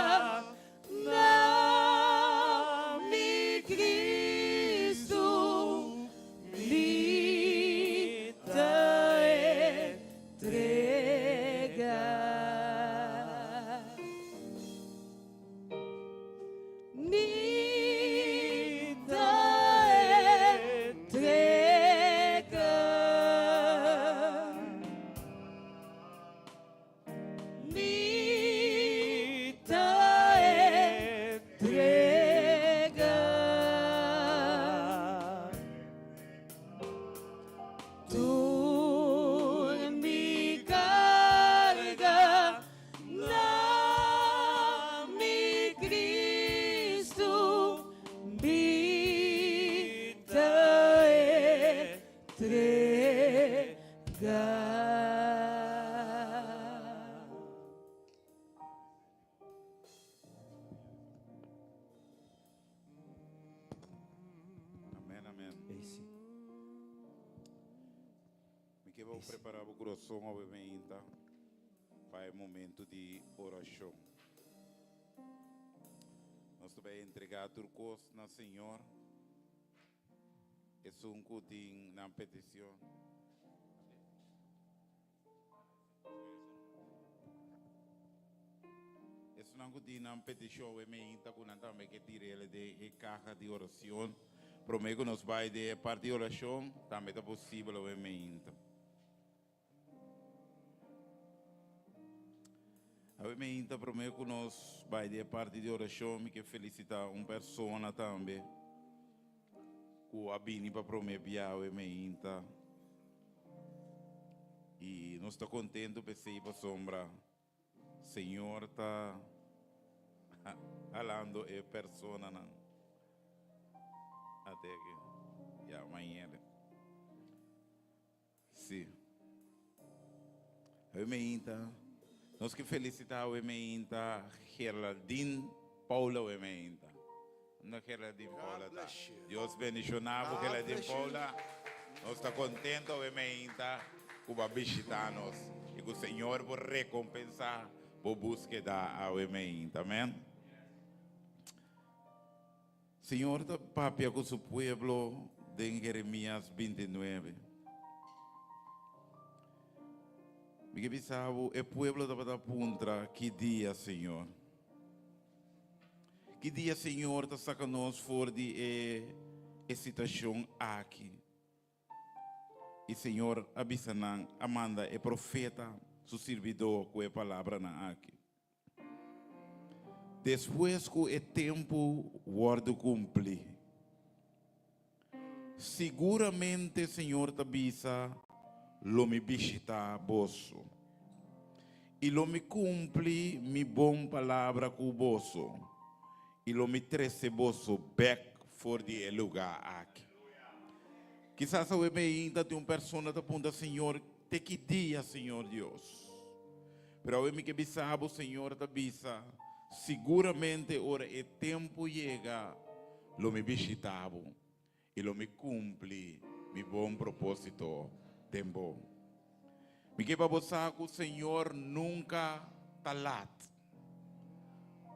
Na mi Cristo mi ta entrega. Mi ta entrega. Mi ta entrega tur mi carga na mi Cristo. Mi ta entrega. Amen, amen. Ey, sí. Mi ke bo prepará bo kurason obviamente pa e momento di orashon. Nos ta bai entregá tur kos na Señor. Esun ku tin nan peticion. Esunnan ku tin nan peticion we meinta ku nan tambe ke tirele den e kaha di oracion. Prome ku nos bai den e parti di oracion tambe ta posibel we meinta. Awe meinta prome ku nos bai den e parti di orashon mi ke felisitá un persona tambe ku a bini pa prome bia awe meinta i nos ta kontentu p'esei pasobra Señor ta halando e personanan. Ate aki. Ya, mañana. Sí. Awe meinta, nos ke felicita awe meinta Geraldine Paula awe meinta. Unda Geraldine Paula ta? Dios bendiciona bo Geraldine Paula. Nos ta contento awe meinta cu bo a bishita nos y cu Señor por recompensa bo buskeda awe meinta. Amen. Señor ta papia cu su pueblo den Jeremías 29. Mi ke bisa bo, e pueblo tabata puntra, Ki dia, Señor? Ki dia Señor ta saca nos for di e e situacion aki? I Señor a bisa nan, a manda e profeta, su sirbidó, cu e palabranan aki. Despues ku e tempu wòrdu kumplí, siguramente Señor ta bisa, Lo mi bishitá boso, i lo mi kumpli mi bon palabra ku boso, i lo mi trese boso bèk for di e lugá aki. Kisas awe meinta tin un persona ta puntra, Señor, te ki dia, Señor Dios? Pero awe mi ke bisa bo, Señor ta bisa, siguramente ora e tempu yega, lo mi bishita bo i lo mi kumpli mi bon propósito den bo. Mi ke pa bo sa ku Señor nunka ta lat.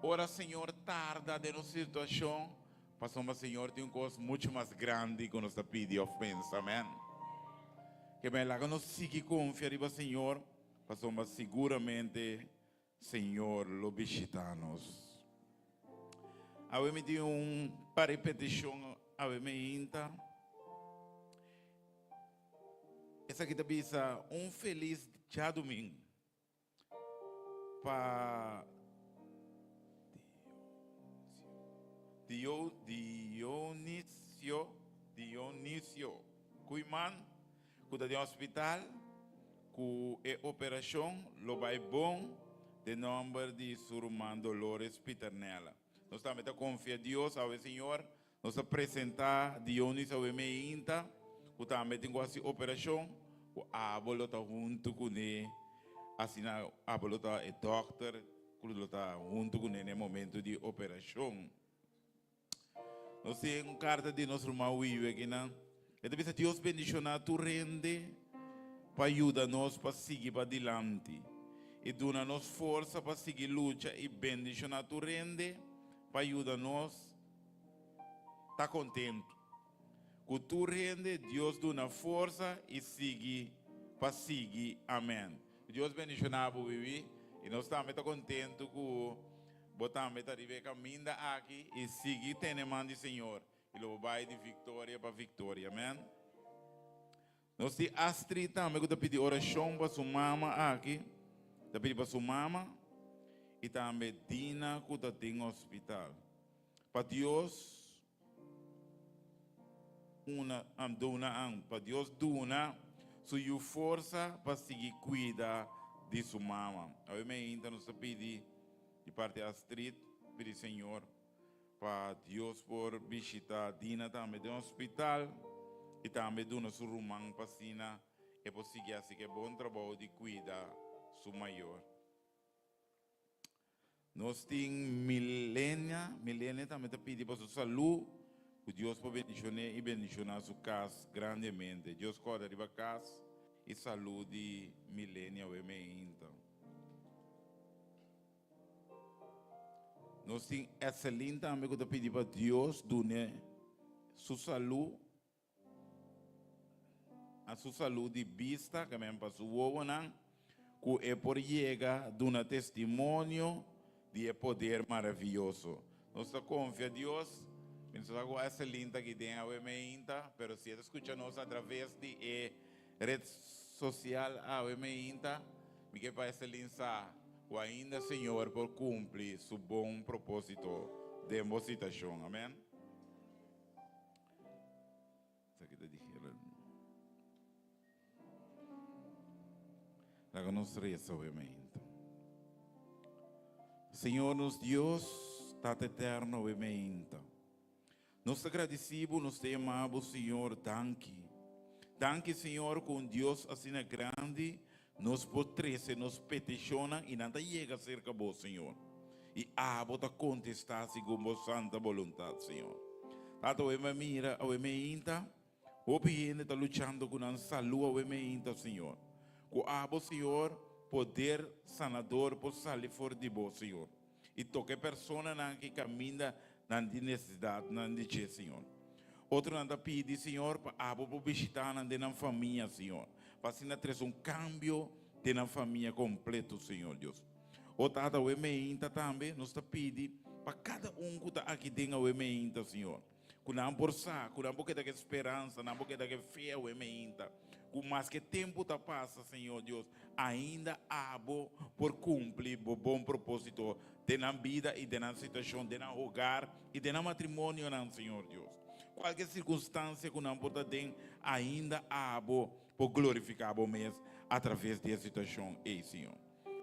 Ora Señor tarda den un situashon, pasobra Señor tin un kos muchu mas grandi ku nos ta pidi òf pensa. Amèn. Ke men laga nos sigui konfia riba Señor. Pasobra siguramente Señor lo bishita nos. Awe mi tin un par di peticion awe meinta. Esaki ta bisa un feliz djadumingu pa Dionisio Dionisio Koeiman ku ta den hospital. Ku e operashon lo bai bon den nòmber di su ruman Dolores Piternella. Nos tambe ta konfia Dios awe Señor. Nos ta presentá Dionis awe meinta ku tambe tin ku hasi operashon ku abo lo ta huntu kuné asina abo lo ta e dòkter ku lo ta huntu kuné na e momentu di operashon. Nos tin un karta di nos ruman Wiwe akinan. E ta bisa, Dios bendishoná tur hende pa yuda nos pa sigui padilanti i duna nos forsa pa sigui lucha i bendishoná tur hende pa yuda nos ta kontentu. Ku tur hende Dios duna forsa i sigui pa sigui. Amen. Dios bendishoná bo Wiwi i nos tambe ta kontentu ku Bo tambe ta riba e kaminda aki i sigui tene man di Señor i lo bo bai di viktoria pa viktoria. Amen. Nos tin Astrid tambe ku ta pidi orashon pa su mama aki, ta pidi pa su mama i tambe Dina ku ta den hospital. Pa Dios una duna an, pa Dios duna su yu forsa pa sigui kuida di su mama. Awe meinta nos ta pidi di parti Astrid, pidi Señor pa Dios por bishita Dina tambe den hospital y tambe duna su ruman pa asina e por sigui haci ke bon trabou di kuida su mayor. Nos tin Milenia, Milenia tambe ta pidi pa su salú, ku Dios por bendishon'é i bendishoná su kas grandemente. Dios kòrda riba kas i salú di Milenia awe meinta. Nos tin Etselin tambe ku ta pidi pa Dios dun'é su salú. A su salú di bista, ke men pa su wowonan, ku e por yega duna testimonio di e poder maravioso. Nos ta konfia Dios. Mi no sa ku Esselin ta aki den awe meinta, pero si e ta skucha nos atraves di e red sosial awe meinta, mi ke pa Esselin sa ku ainda Señor por kumpli su bon propósito den bo situashon. Amen. Esaki ta di Helen. Laga nos reza obviamente. Señor nos Dios, Tata Eterno, obviamente. Nos ta agradecibo, nos te amabo, Señor, danki. Danki Señor ku un Dios asina grandi nos por trese nos petishonnan i nan ta yega serka bo Señor. I abo ta kontestá segun bo santa boluntat Señor. Tata awe mi a mira awe mi ainta hopi hende ta luchando ku nan salu awe mi ainta Señor. Ku abo Señor poder sanador por sali for di bo Señor. I toka e personanan ki kaminda nan tin nesesidatnan di dje, Señor. Otronan ta pidi, Señor, pa abo por bishitá nan den nan famia, Señor, pa asina trese un kambio den nan famia kompleto, Señor Dios. O Tata, awe meinta tambe nos ta pidi pa kada un ku ta aki den awe meinta, Señor. Ku nan por sa, ku nan por keda ku e speransa, nan por keda ku e fe awe meinta, ku maske tempu ta pasa, Señor Dios, ainda abo por kumpli bo bon propósito den nan bida i den nan situashon, den nan hogar i den nan matrimonionan, Señor Dios. Kualke sirkunstansia ku nan por ta den, ainda abo por glorifiká bo mes atraves di e situashon ei, Señor.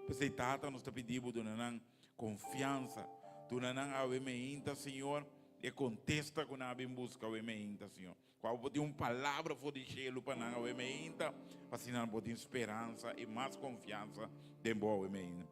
P'esei, Tata, nos ta pidi bo duna nan Konfiansa. Duna nan awe meinta, Señor, e kontesta ku nan a bin buska awe meinta, Señor. Ku abo por tin un palabra for di shelu pa nan awe meinta, pa asina nan por tin speransa i mas konfiansa den bo awe meinta.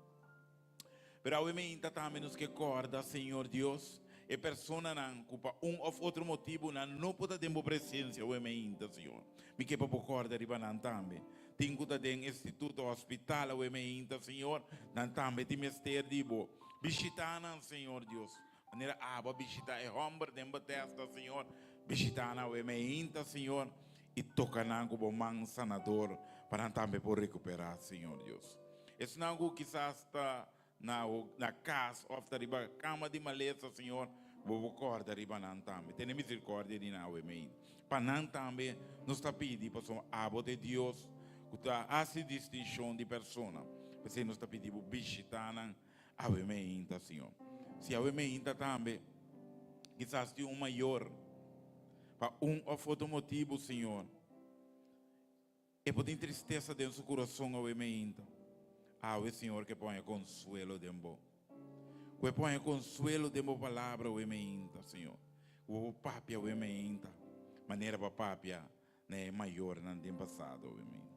Pero awe meinta tambe nos ke kòrda, Señor Dios, e personanan ku pa un òf otro motibu nan no por ta den bo presensia awe meinta, Señor. Mi ke pa bo kòrda riba nan tambe. Tin ku ta den instituto, hospital awe meinta, Señor, nan tambe tin mester di Bo. Bishitá nan, Señor Dios, manera Abo a bishitá e hòmber den Betesda, Señor. Bishitá nan awe meinta, Señor, i toka nan ku Bo man sanador pa nan tambe por rekuperá, Señor Dios. Esnan ku kisas ta na na kas òf ta riba kama di malesa, Señor, Bo por kòrda riba nan tambe. Tene miserikòrdia di nan awe mei. Pa nan tambe nos ta pidi, pasobra Abo ta e Dios ku ta hasi distinshon di persona. P'esei nos ta pidi Bo bishitá nan awe meinta, Señor. Si awe meinta tambe kisas tin un mayor pa un òf otro motibu, Señor, E por tin tristesa den su kurason awe meinta. Awe, Señor, ke por haña konsuelo den Bo. Ku e por haña konsuelo den Bo palabra awe meinta, Señor. Ku Bo por papia awe meinta, manera Bo a papia na e mayornan den pasado awe meinta.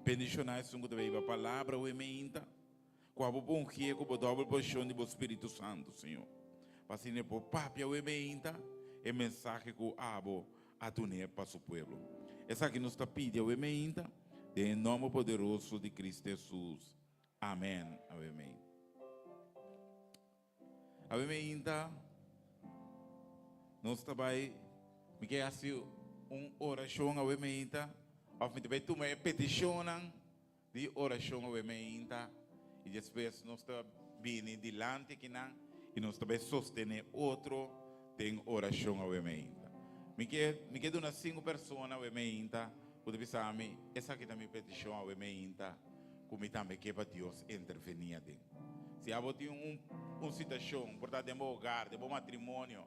Bendishoná esun ku ta beiba palabra awe meinta. Ku abo por ungié ku Bo dòbel porshon di Bo Spiritu Santu, Señor. Pa asina e por papia awe meinta e mensahe ku Abo a dun'é pa su pueblo. Esaki nos ta pidi awe meinta den e nomber poderoso di Cristo Hesus. Amen. Awe meinta. Awe meinta nos ta bai, mi ke hasi un orashon awe meinta, of mi ta bai tuma e petishonnan Di orashon awe meinta i despues nos ta bini dilanti akinan i nos ta bai sostené otro den orashon awe meinta. Mi ke mi ke duna sinku persona awe meinta ku ta bisa mi esaki ta mi petishon awe meinta ku mi tambe ke pa Dios intervení aden. Si abo tin un un situashon por ta den bo hogar, den bo matrimonio,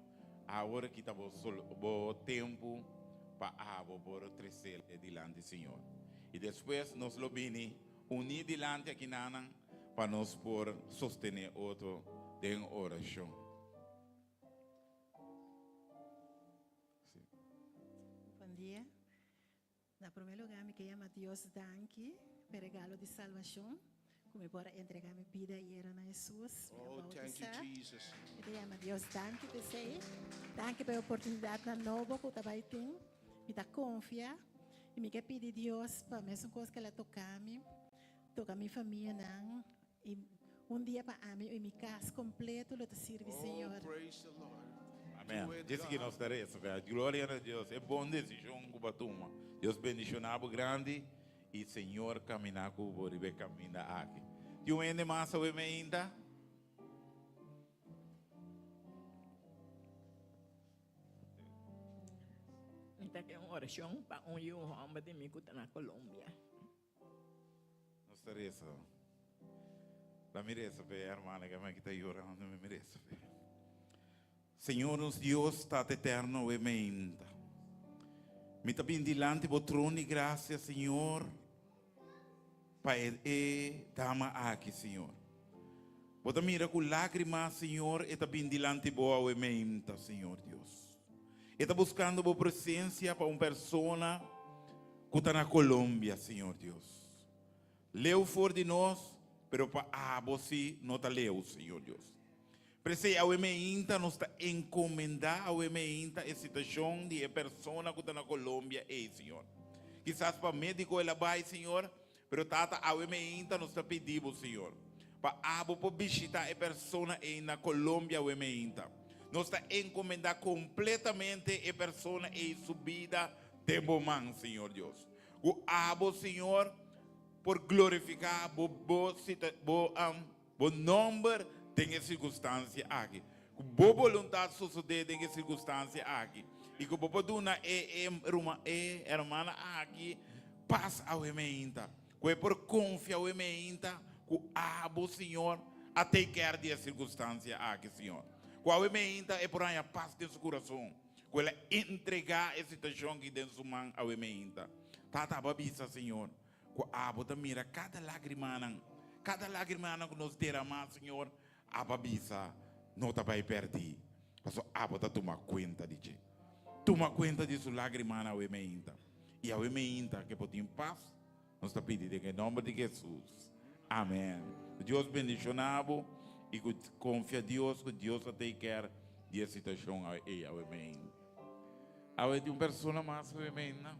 awor aki ta bo bo tempu pa abo por tresel e dilanti Señor. I despues nos lo bini uní dilanti akinanan pa nos por sostené otro den orashon. Sí. Bon dia. Na promé lugá mi ke yama Dios danki pa e regalo di salbashon ku mi por a entregá mi bida ayera na Hesus. Mi a Oh, thank you, bautisá. Jesus. Mi ta yama Dios danki p'esei. Danki pa e oportunidatnan nobo ku ta bai tin. Mi ta konfia i mi ke pidi Dios pa mesun kos ku el a toka mi, toka mi famianan i un dia pa ami i mi kas kompleto lo ta sirbi Oh, Señor. praise the Lord. Amen. Do it, Djis ki God. nos ta resa, fe. Gloria na Dios. E bon desishon ku bo a tuma. Dios bendishoná bo grandi i Señor kaminá ku bo riba e kaminda aki. Tin un hende mas awe meinta? Mi ta ke un orashon pa un yu hòmber di mi ku ta na Colombia. Nos ta resa. La mi resa p'e hermana ku mi ta yorando, mi resa p'e. Señor nos Dios, Tata Eterno, awe meinta. Mi ta bin dilanti bo trono di gracia, Señor, pa e, e dama aki, Señor. Bo ta mira ku lágrima, Señor, e ta bin dilanti bo awe meinta, Señor Dios. E ta buskando bo presensia pa un persona. ku ta na Colombia, Señor Dios. Leu for di nos, pero pa abo sí no ta leu, Señor Dios. P'esei awe meinta nos ta encomenda awe meinta e situacion di e persona cu ta na Colombia ey, Señor. Kisas pa medico el a bay, Señor, pero Tata awe meinta nos ta pidi Bo, Señor, pa abo por bishita e persona ey na Colombia awe meinta. Nos ta encomenda completamente e persona ey su bida den Bo man, Señor Dios. Cu abo, Señor, por glorifica Bo, Bo, Bo, Bo nomber den e sirkunstansia aki. Ku bo boluntat sosodé den e sirkunstansia aki. I ku bo por duna e e ruman e hermana aki pas awe meinta. Ku e por konfia awe meinta ku abo, Señor, a take care di e sirkunstansia aki, Señor. Ku awe meinta e por haña pas den su kurason. Ku el a entregá e situashon aki den su man awe meinta. Tata, abo a bisa, Señor, Ku abo ta mira kada lagrimanan, kada lagrimanan ku nos deramá, Señor, abo a bisa, no ta bai pèrdí, pasobra abo ta tuma kuenta di dje. Tuma kuenta di su lagrimanan awe meinta. I awe meinta ke bo tin pas, nos ta pidi den e nòmber di Hesus. Amèn. Ku Dios bendishoná bo i ku konfia Dios ku Dios ta take care di e situashon ei awe meinta. Awe tin un persona mas awe meinta.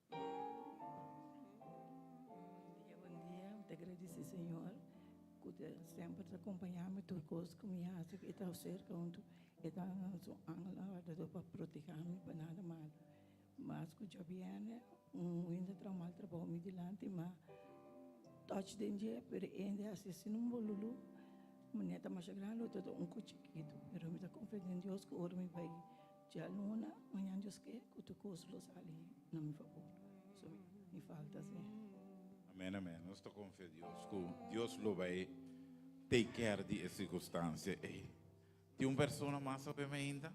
Bon dia, bon dia. Mi ta agradeci Señor cu ta semper ta acompaña mi tur cos cu mi haci, e ta cerca hunto, e ta su angel guardador pa proteha mi pa nada malo. Mas cu djabierne un hende a traha mal trabao mi dilanti ma touch den dje pero e hende haci asina un bolulu. Mi neta masha grandi otro ta un ku chikitu pero mi ta konfia den Dios ku ora mi bai djaluna mañana Dios ke ku tur kos lo sali na mi fabor so mi falta si. Amen amen nos ta konfia Dios ku Dios lo bai take care di e sirkunstansia ei. Tin un persona mas awe mainta?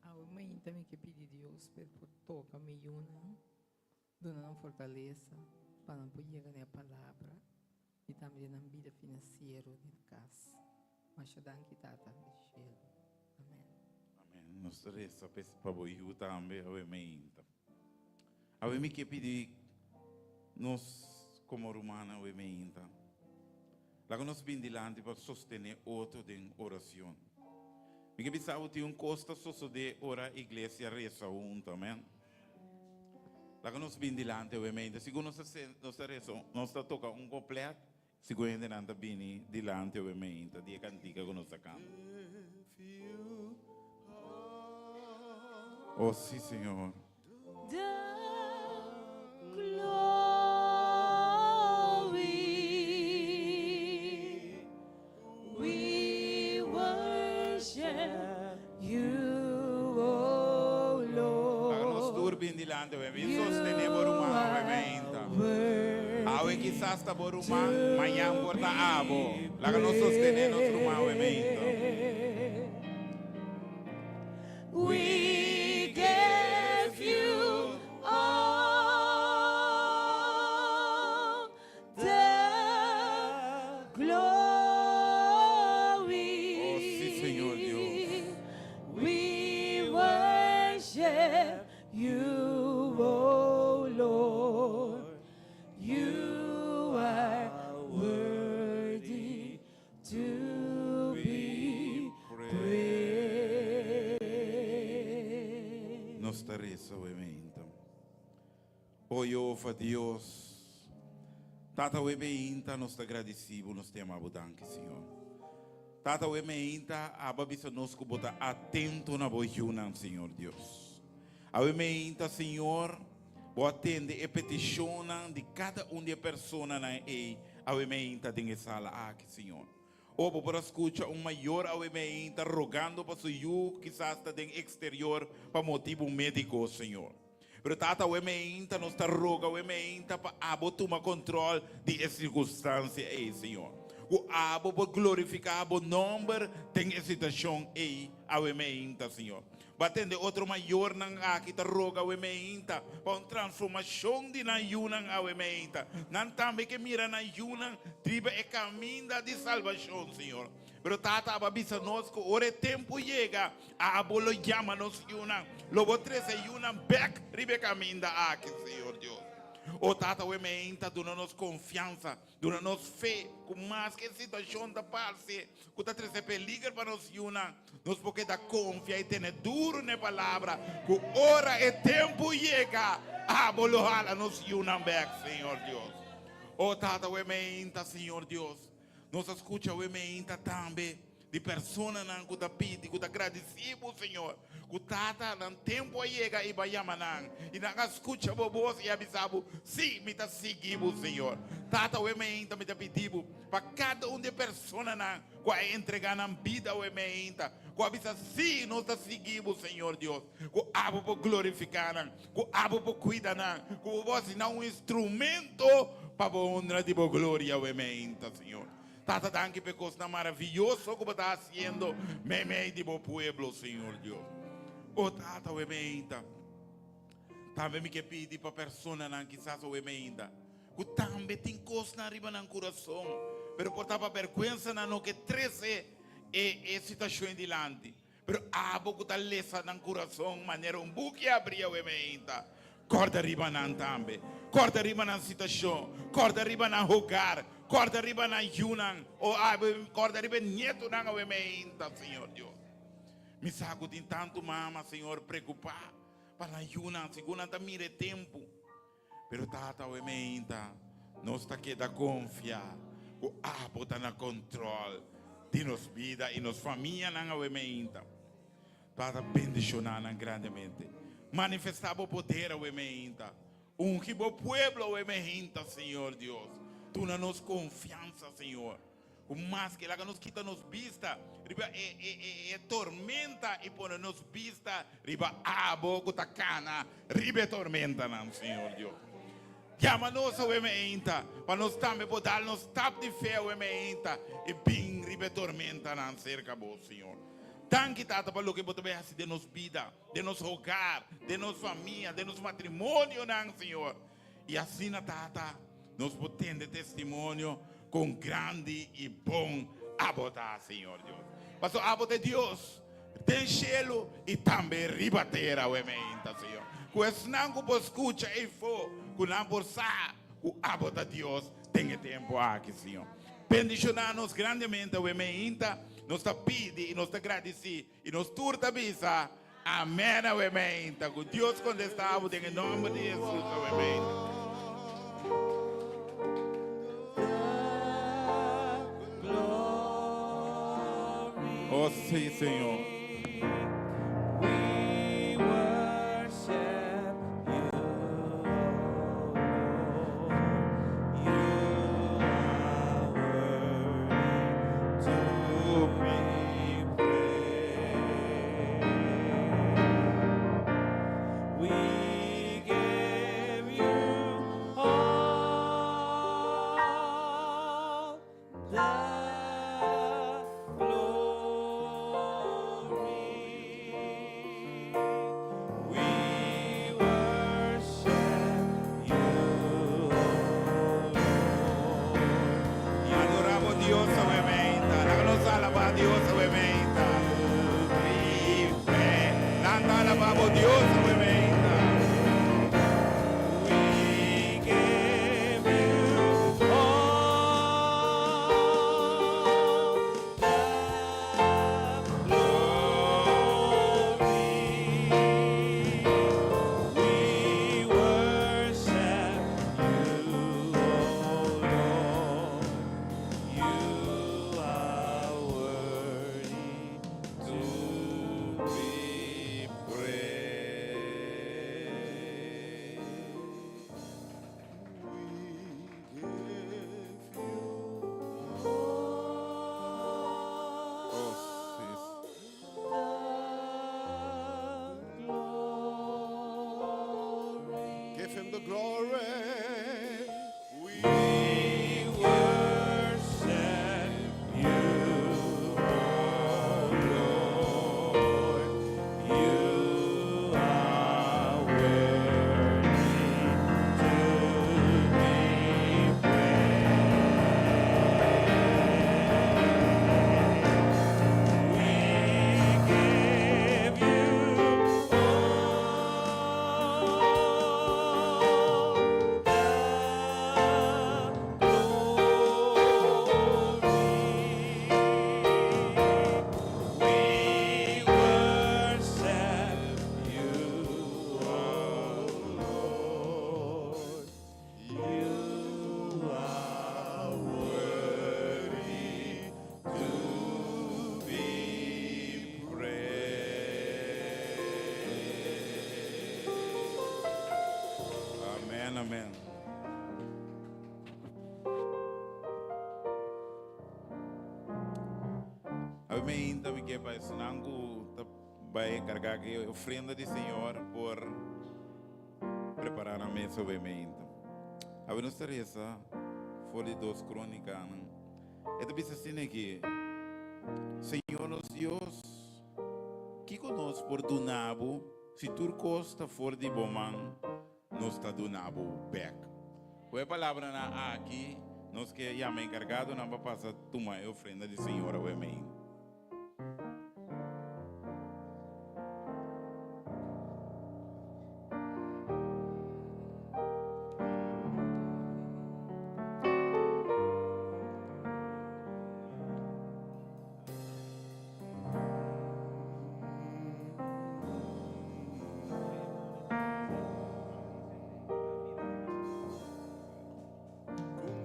Awe mainta mi ke pidi Dios pa e por toka mi yunan, duna nan fortalesa pa nan por yega na e palabra i tambe den nan bida finansiero den kas. Masha danki Tata di shelu. Amen. Amen. Nos ta resa pa bo yu tambe awe mainta. Awe mi ke pidi nos komo rumannan awe meinta, laga nos bin dilanti pa sostené otro den oracion. Mi ke bisa bo tin un kos ta sosodé ora iglesia resa huntu, amen. Laga nos bin dilanti awe meinta. Sigun nos ta nos ta resa, nos ta toka un koplet, sigun hendenan ta bini dilanti awe meinta di e kantika ku nos ta kanta. Oh, sí, Señor. The glory. We worship you, O Lord. Laga nos tur bin dilanti awe. Bin sostené bo ruman awe meinta. Awe kisas ta bo ruman, mañan por ta abo. Laga nos sostené nos ruman awe meinta. We give you all the glory. Oh, sí, Señor Dios. We worship you, O Lord. You are worthy to be praised. Nos ta resa awe meinta. O Jehova Dios, Tata awe meinta nos ta gradisi bo, nos ta yama bo danki, Señor. Tata awe meinta abo a bisa nos ku bo ta atento na bo yunan, Señor Dios. Awe meinta, Señor, bo a tende e petishonnan di kada un di e personanan ei awe meinta den e sala aki, Señor. O bo por a skucha un mayor awe meinta rogando pa su yu kisas ta den eksterior pa motibu médiko, Señor. Pero Tata, awe meinta nos ta roga awe meinta pa abo tuma kontrol di e sirkunstansia ei, Señor. Ku abo por glorifiká bo nòmber den e situashon ei awe meinta, Señor. Bo a tende otro mayornan aki ta roga awe meinta pa un transformashon di nan yunan awe meinta. Nan tambe ke mira nan yunan riba e kaminda di salbashon, Señor. Pero Tata abo a bisa nos ku ora e tempu yega, abo lo yama nos yunan. Lo bo trese yunan bèk riba e kaminda aki, Señor Dios. O Tata, awe meinta duna nos konfiansa. Duna nos fe ku maske e situashon ta parse ku ta trese peliger pa nos yunan, nos por keda konfia i tene duru na e palabra ku ora e tempu yega, abo lo hala nos yunan bèk, Señor Dios. O Tata, awe meinta, Señor Dios, nos a skucha awe meinta tambe di personanan ku ta pidi, ku ta gradisí bo, Señor, ku Tata, nan tempu a yega i bo a yama nan, i nan a skucha bo bos i a bisa bo, Sí, mi ta sigui bo, Señor. Tata, awe meinta mi ta pidi bo pa kada un di e personanan ku a entregá nan bida awe meinta, ku a bisa, Sí, nos ta sigui bo, Señor Dios, ku abo por glorifiká nan, ku abo por kuida nan, ku bo por hasi nan un instrumento pa bo honra di bo gloria awe meinta, Señor. Tata danki pa e kosnan maravioso ku bo ta hasiendo meimei di bo pueblo, Señor Dios. O Tata, awe meinta, tambe mi ke pidi pa personanan kisas awe meinta ku tambe tin kosnan riba nan kurason, pero por ta pa bèrgwensa nan no ke trese e e situashon dilanti. Pero abo ku ta lesa nan kurason manera un buki abrí awe meinta, kòrda riba nan tambe. Kòrda riba nan situashon, kòrda riba nan hogar, kòrda riba nan yunan, o awe kòrda riba e nietunan awe meinta, Señor Dios. Mi sa ku tin tantu mama, Señor, preokupá pa nan yunan, segun nan ta mira e tempu. Pero Tata awe meinta nos ta keda konfia ku abo ta na kontrol di nos bida i nos famianan awe meinta. Tata bendishoná nan grandemente. Manifestá bo poder awe meinta. Ungi bo pueblo awe meinta, Señor Dios. Duna nos konfiansa, Señor. Ku maske laga nos kita nos bista riba e e e e tormenta i pone nos bista riba abo ku ta kana riba e tormentanan, Señor Dios. Yama nos awe meinta pa nos tambe por dal nos stap di fe awe meinta i bin riba e tormentanan serka bo, Señor. Danki, Tata, pa loke bo ta bai hasi den nos bida, den nos hogar, den nos famia, den nos matrimonionan, Señor. I asina, Tata, nos por tende testimonio kon grandi i bon abo ta, Señor Dios. Pasobra abo ta e Dios den shelu i tambe riba tera awe meinta, Señor. Ku esnan ku por skucha eifó, ku nan por sa ku abo ta Dios den e tempu aki, Señor. Bendishoná nos grandemente awe meinta. Nos ta pidi i nos ta gradisí I nos tur ta bisa, Amen awe meinta. Ku Dios kontestá bo den e nòmber di Hesus awe meinta. Oh sí, Señor. Adora bo Dios awe meinta. Laga nos alaba Dios awe meinta. Vive. Lanta alaba bo Dios awe meinta. Give him the glory. We worship. meinta mi ke pa esnan ku ta bai enkargá ku e ofrenda di Señor por prepará nan mes awe meinta. Awe nos ta resa for di Dos Krónikanan. E ta bisa asina aki, Señor nos Dios, kiko nos por duna bo si tur kos ta for di bo man? Nos ta duna bo bek. Ku e palabranan aki, nos ke yama enkargadonan pa pasa tuma e ofrenda di Señor awe mei.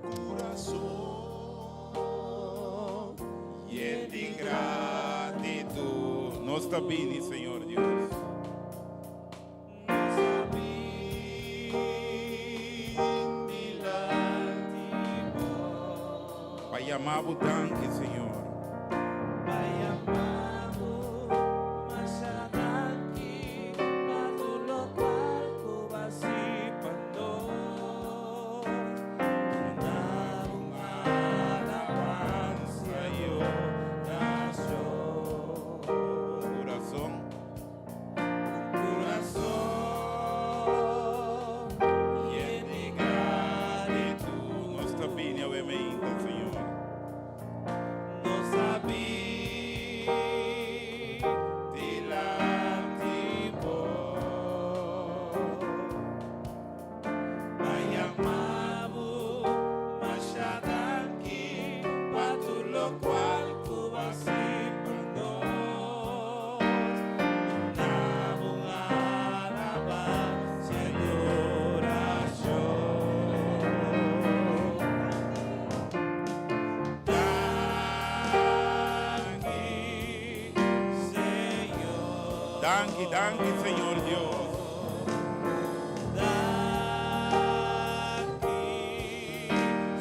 Ku kurason yen di gratitut nos ta bini, Señor Dios. Nos ta bini dilanti bo. Pa yama bo danki, Señor. Pa yama bo masha danki pa tur lokual ku bo a hasi pa nos. Duna un alabansia i orashon. Kurason. Kurason yen di gratitud. Nos ta bini awe meinta, Señor. Nos ta bini dilanti bo pa yama bo masha danki pa tur lokual ku bo a hasi pa nos. Duna bo un alabansia i orashon. Danki, Señor. Danki, danki, Señor Dios. Danki,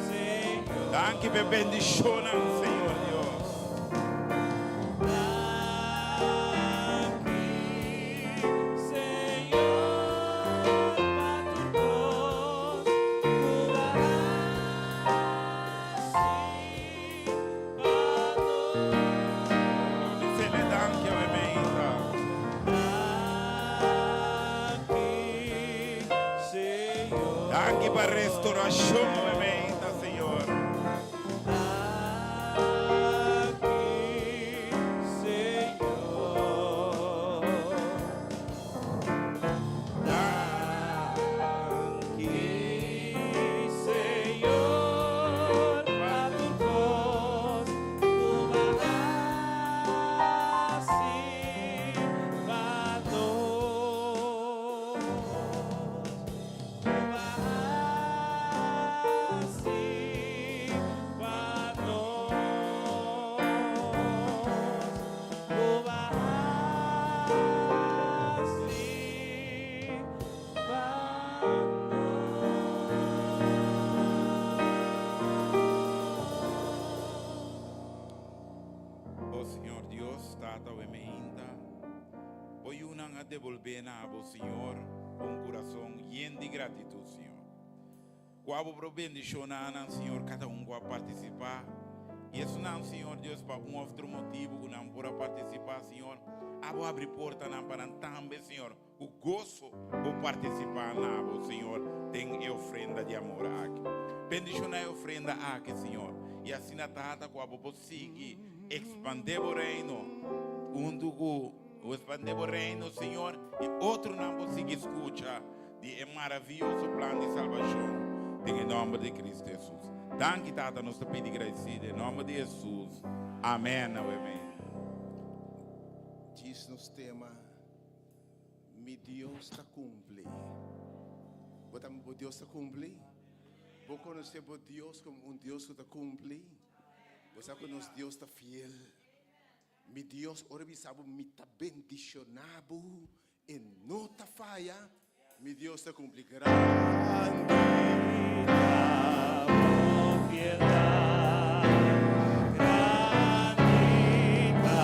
Señor. Danki p'e bendishonnan, Señor Dios. Danki, Señor, pa tur kos ku bo a hasi pa nos. Bisele danki awe meinta. Danki, Señor. Danki pa restauracion awe meinta, Señor. Danki, Señor. Danki, Señor, pa tur kos ku bo a hasi pa nos. Ku bo a hasi pa nos. Ku bo a hasi pa nos. O Señor Dios, Tata awe meinta, bo yunan a debolbé na abo, Señor, ku un kurason yen di gratitut, Señor. Ku abo por bendishoná nan, Señor, kada un ku a partisipá. I esunnan, Señor Dios, pa un òf otro motibu ku nan por a partisipá, Señor, abo habri portanan pa nan tambe, Señor, Ku goso bo partisipá na bo, Señor, den e ofrenda di amor aki. Bendishoná e ofrenda aki, Señor, i asina Tata ku abo por sigui ekspandé bo reino huntu ku ekspandé bo reino, Señor, i otronan por sigui skucha di e maravioso plan di salbashon den e nòmber di Cristo Hesus. Danki, Tata, nos ta pidi gradisí den nòmber di Hesus. Amèn. Amen. Djis nos tema. Mi Dios ta cumpli. Bo ta bo Dios ta cumpli? Bo conoce bo Dios como un Dios cu ta cumpli? Bo sa cu nos Dios ta fiel. Mi Dios ora bisa bo mi ta bendiciona bo e no ta faya. Mi Dios ta cumpli. Grandi ta bo fieldad, grandi ta.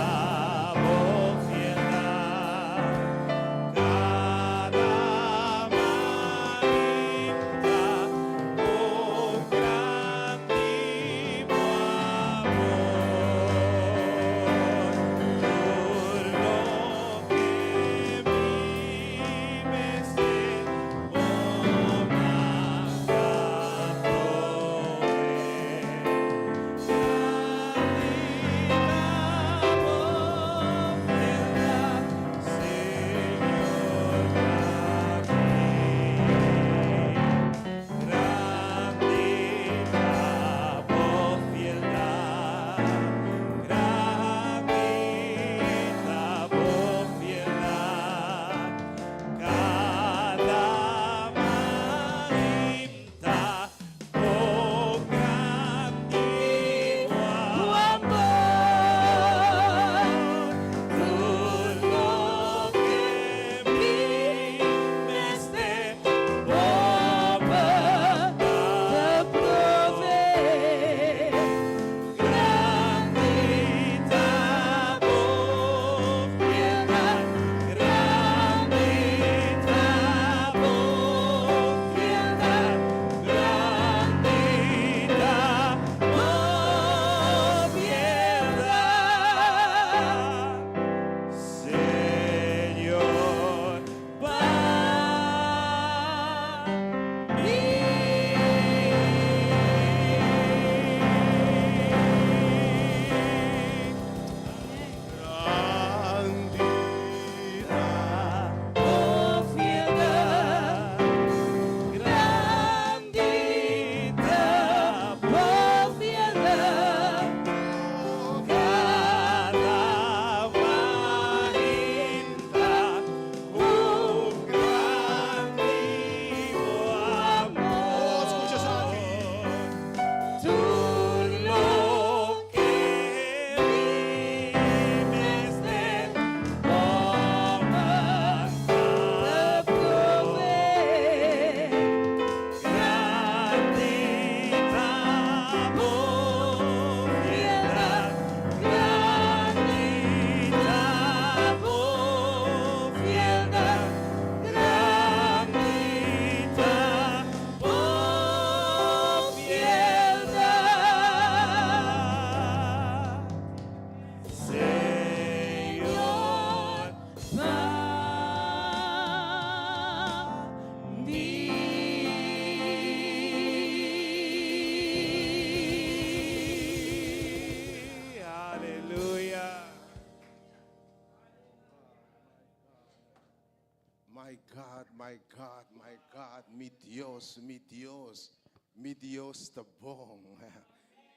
My God, my God, my God, mi Dios, mi Dios, mi Dios ta bon.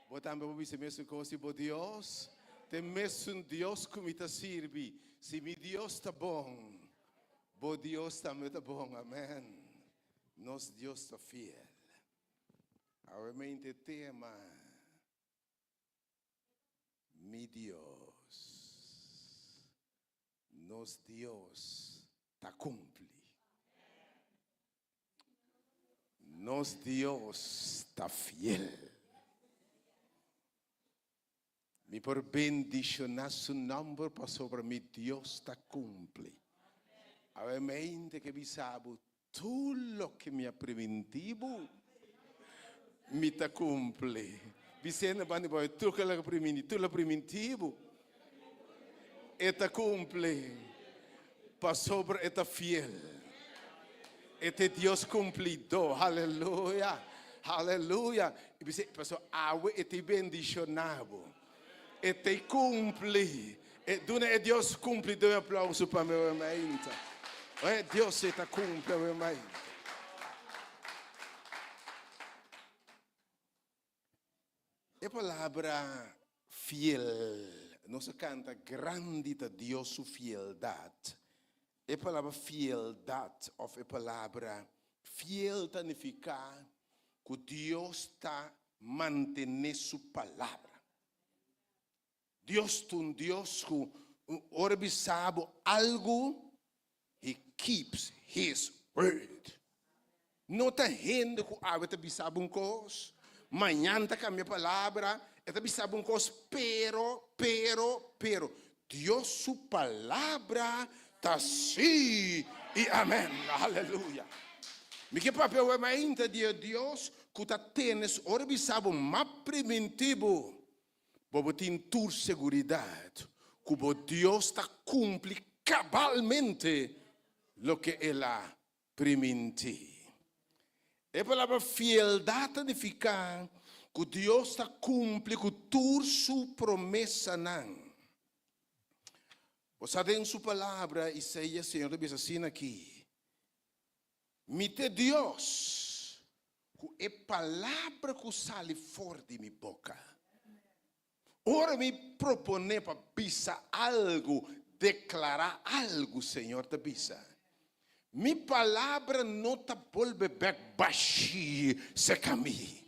Bo tambe por bisa mesun kos di bo Dios? T'e mesun Dios ku mi ta sirbi. Si mi Dios ta bon, bo Dios tambe ta bon. Amen. Nos Dios ta fiel. Awe mente tema. Mi Dios, nos Dios ta cumpli. Nos Dios ta fiel. Mi por bendiciona su nomber pasobra mi Dios ta cumpli. Awe mente ke bisa bo Tur loke mi a primintí bo, mi ta kumpli. Bis'é na banda di bo, Tur loke a primintí, tur loke a primintí bo, e ta kumpli, pasobra e ta fiel. E ta e Dios kumplidó. Aleluya! Aleluya! I bis'é, pasobra awe e ta bendishoná bo. E ta kumpli. E duna e Dios kumplidó un aplauso pa mi awe mainta. E Dios e ta kumpli awe mainta. E palabra fiel, nos a kanta grandi ta Dios su fieldat. E palabra fieldat of e palabra fiel ta nifiká ku Dios ta mantené su palabra. Dios ta un Dios ku ora bisa bo algu, He keeps His word. No ta hende ku awe ta bisa bo un kos, mañan ta kambia palabra, e ta bisa bo un kos, pero, pero, pero. Dios su palabra ta sí i amèn. Aleluya. Mi ke papia awe mainta di e Dios ku ta tene su ora bisa bo m'a primintí bo. Bo bo tin tur seguridat ku bo Dios ta kumpli kabalmente loke el a primintí. E palabra fieldat ta nifiká ku Dios ta kumpli ku tur su promesanan. Bo sa den su palabra, Isaías, Señor ta bisa asina aki, Mi ta e Dios ku e palabra ku sali for di mi boka. Ora mi proponé pa bisa algu, deklará algu, Señor ta bisa, Mi palabra no ta bolbe bèk bashí serka mi,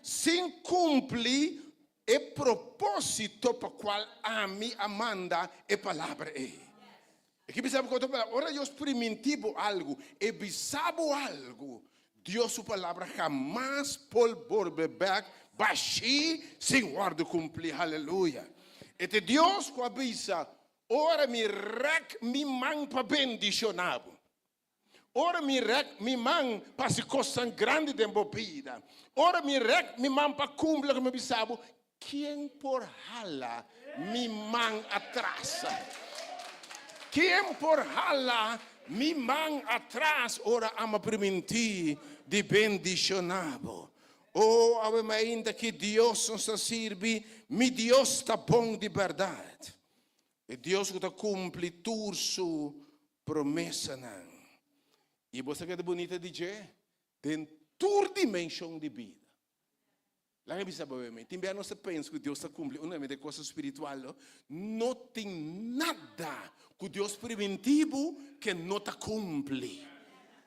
sin kumpli e propósito pa kual ami a manda e palabra ei. E ke bisa bo ku otro palabra, ora Dios primintí bo algu, e bisa bo algu, Dios su palabra hamas por bolbe bèk bashí sin wòrdu kumplí. Haleluya! E ta e Dios ku a bisa, Ora mi rèk mi man pa bendishoná bo, ora mi rèk mi man pa hasi kosnan grandi den bo bida, ora mi rèk mi man pa kumpli loke mi a bisa bo, Ken por hala mi man atras? Ken por hala mi man atras ora ama primintí di bendishoná bo? O, awe mainta ki Dios nos ta sirbi, mi Dios ta bon di bèrdat. E Dios ku ta kumpli tur su promesanan. I bo sa ke ta bunita di dje? Den tur dimenshon di bida. Laga mi bisa bo mi, tin bia nos ta pensa ku Dios ta kumpli únikamente kosnan spiritual lo, no tin nada ku Dios primintí bo ke no ta kumpli.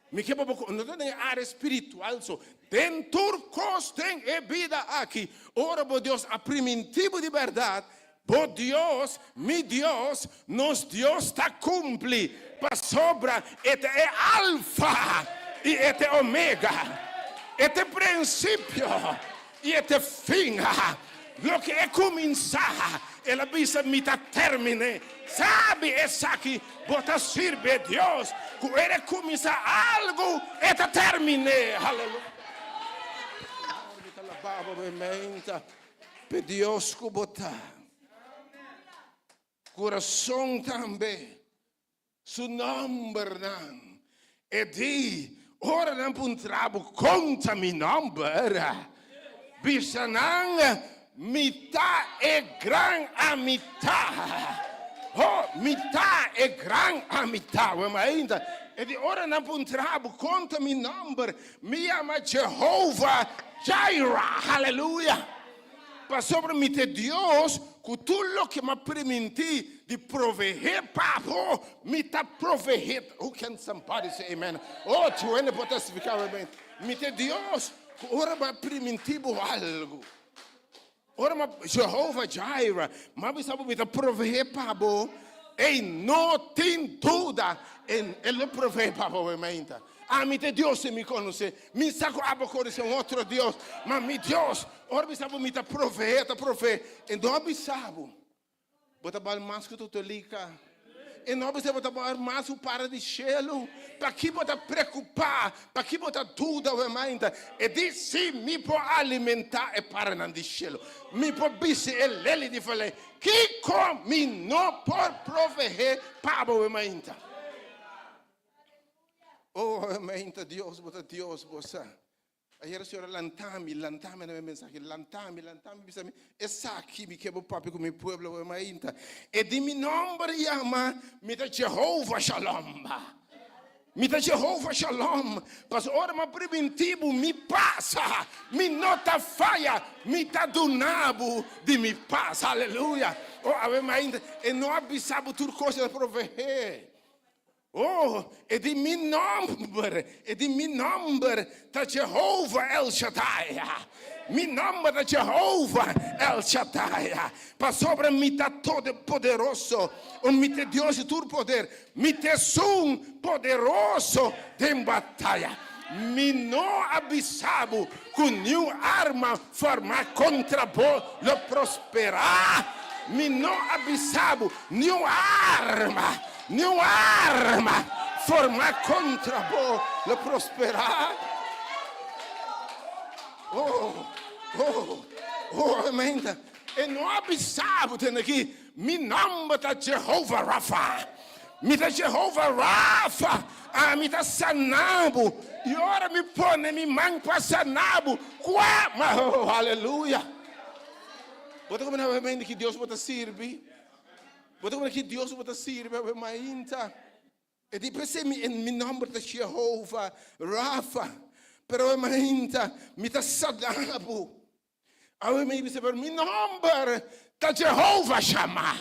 Mi ke pa bo no ta den e área spiritual so, den tur kos den e bida aki, ora bo Dios a primintí bo di bèrdat, bo Dios, mi Dios, nos Dios ta kumpli, pasobra e ta e Alfa i e ta e Omega, e ta e prinsipio i e ta e fin. Loke e kuminsá, el a bisa, Mi ta termin'é. Sabi esaki, bo ta sirbi e Dios ku ora e kuminsá algu, e ta termin'é. Aleluya! Mi ta alabá bo, mi menta. P'e Dios ku bo ta. Kurason tambe su nòmbernan. E di, Ora nan puntra bo kon ta mi nòmber, bisa nan, Mi ta e gran Amitá. Ho, mi ta e gran ami ta. Wem ainda. E di ora nan puntra bo konta mi nòmber, mi yama Jehovah Jireh. Haleluya! Pasobra mi ta e Dios ku tur loke mi a primintí di proveé pa bo, mi ta proveé. Who can somebody say amen? Oh, Joene por testifiká amen. Mi ta e Dios ku ora mi a primintí bo algu, ora mi a, Jehovah Jireh, mi a bisa bo mi ta proveé pa bo, ei no tin duda, e lo proveé pa bo, amen. Ami ta e Dios i mi konosé. Mi sa ku abo konosé un otro Dios, ma mi Dios, ora mi sa bo mi ta proveé, ta proveé. E no a bisa bo, bo ta bal mas ku totolika. E no a bisa bo ta bal mas ku para di shelu. Paki bo ta preokupá? Paki bo ta duda awe mainta? E di, Si mi por alimentá e paranan di shelu, mi por bisti e leli di valei, kiko mi no por proveé pa abo awe mainta? Oh, amén, ta Dios, bo ta Dios, bo sa. Ayer Señor lantami, lantami na mi mensaje, lantami, lantami, bisa mi, esaki mi ke bo papia ku mi pueblo, bo mainta. E di mi nomber yama, mi ta Jehovah Shalom. Mi ta Jehovah Shalom. Pas ora ma priminti bo mi pasa, mi no ta faya, mi ta duna bo di mi pas. Aleluya. Oh, awe mainta, e no a bisa bo tur kos ta proveé. Oh, e di mi nòmber, e di mi nòmber ta Jehovah El Shaddai. Mi nòmber ta Jehovah El Shaddai, pasobra mi ta Todopoderoso, o mi ta Dios di tur poder, mi ta esun poderoso den bataya. Mi no a bisa bo ku niun arma formá kontra bo lo prosperá. Mi no a bisa bo niun arma, niun arma formá kontra bo lo prosperá. Oh, oh, oh, amén. E no a bisa bo tende aki, Mi nòmber ta Jehovah Rafa. Mi ta Jehovah Rafa, ami ta sana bo. I ora mi pone mi man pa sana bo, kua ma, oh, aleluya. Bo ta kumina awe mainta ki Dios bo ta sirbi? Bo ta kumina ki Dios bo ta sirbi awe mainta? E di p'esei mi, mi nòmber ta Jehovah Rafa, pero awe mainta mi ta sana bo. Awe mi bisa, pero mi nomber ta Jehovah Shammah.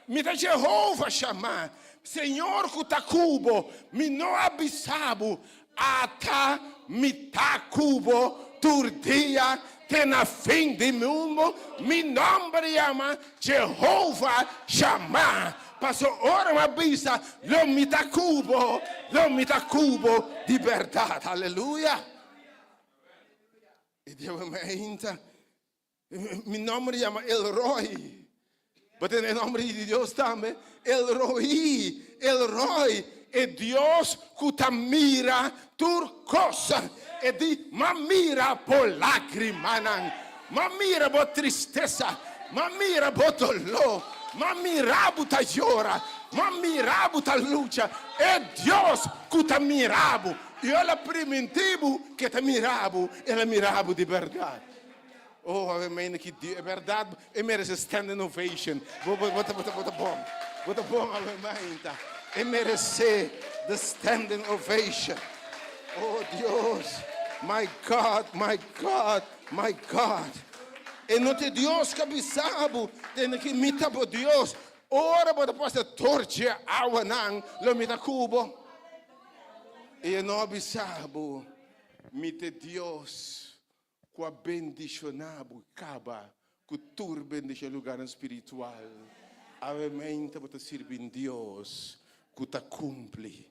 Mi ta Jehovah Shammah. Señor ku ta ku bo, mi no a bisa bo, ata mi ta ku bo tur dia te na fin di mundu. Mi nomber yama Jehovah Shammah. Paso ora mi a bisa, lo mi ta ku bo, lo mi ta ku bo di bèrdat. Aleluya. E diawe mainta, mi nomber yama El Roi. Bo tende e nomber di Dios tambe? El Roi, El Roi, e Dios ku ta mira tur kos. E di, M'a mira bo lágrimanan, m'a mira bo tristesa, m'a mira bo doló, m'a mira bo ta yora, m'a mira bo ta lucha. E Dios ku ta mira bo. I el a primintí bo ke ta mira bo, el a mira bo di bèrdat. Oh, awe mene ki Dios, e bèrdat, e merese standing ovation. Bo, bo, bo ta, bo ta, bo ta bon. Bo ta bon awe mainta. E merese the standing ovation. Oh, Dios, my God, my God, my God. E no ta e Dios ku a bisa bo, tende ki mi ta bo Dios. Ora bo ta pasa tur dje awanan, lo mi ta ku bo. I e no a bisa bo, Mi ta e Dios ku a bendishoná bo i kaba ku tur bendishon lugarnan spiritual. Awe meinta bo ta sirbi un Dios ku ta kumpli.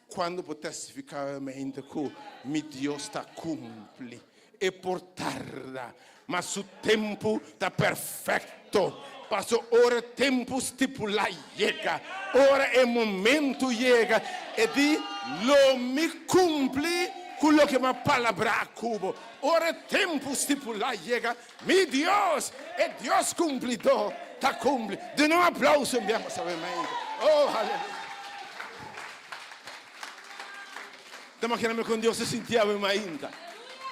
Kuando bo testifiká awe meinta ku mi Dios ta kumpli? E por tarda, ma su tempu ta perfekto. Paso ora e tempu stipulá yega, ora e momentu yega, e di, Lo mi kumpli ku loke mi a palabrá ku bo. Ora e tempu stipulá yega, mi Dios, e Dios kumplidó, ta kumpli. Duna un aplauso un bia mas awe mainta. Oh, aleluya! Ta makina mi kon Dios ta sinti awe mainta.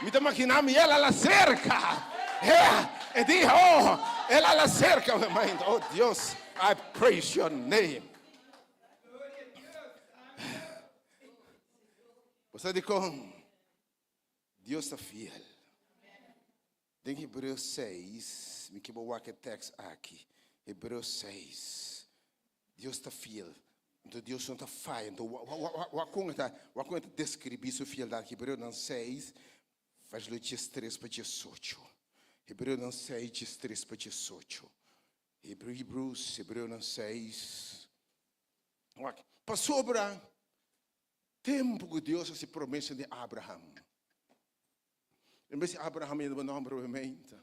Mi ta makina mi el a la serka. Ea, e di, oh, el a la serka awe mainta. Oh, Dios. I praise your name. Bo sa dikon? Dios ta fiel. Den Hebreo 6, mi ke bo wak e tekst aki. Hebreo 6. Dios ta fiel. Anto Dios no ta faya. Anto wak kon e ta, wak kon e ta deskribí su fieldat. Hebreonan 6, versíkulo diestres pa diesocho. Hebreonan 6, diestres pa diesocho. Hebreo, Hebrews, Hebreonan 6. Wak. Pasobra tempu ku Dios a hasi promesa di Abraham. En bes di Abraham yendo bo nomber obviamente.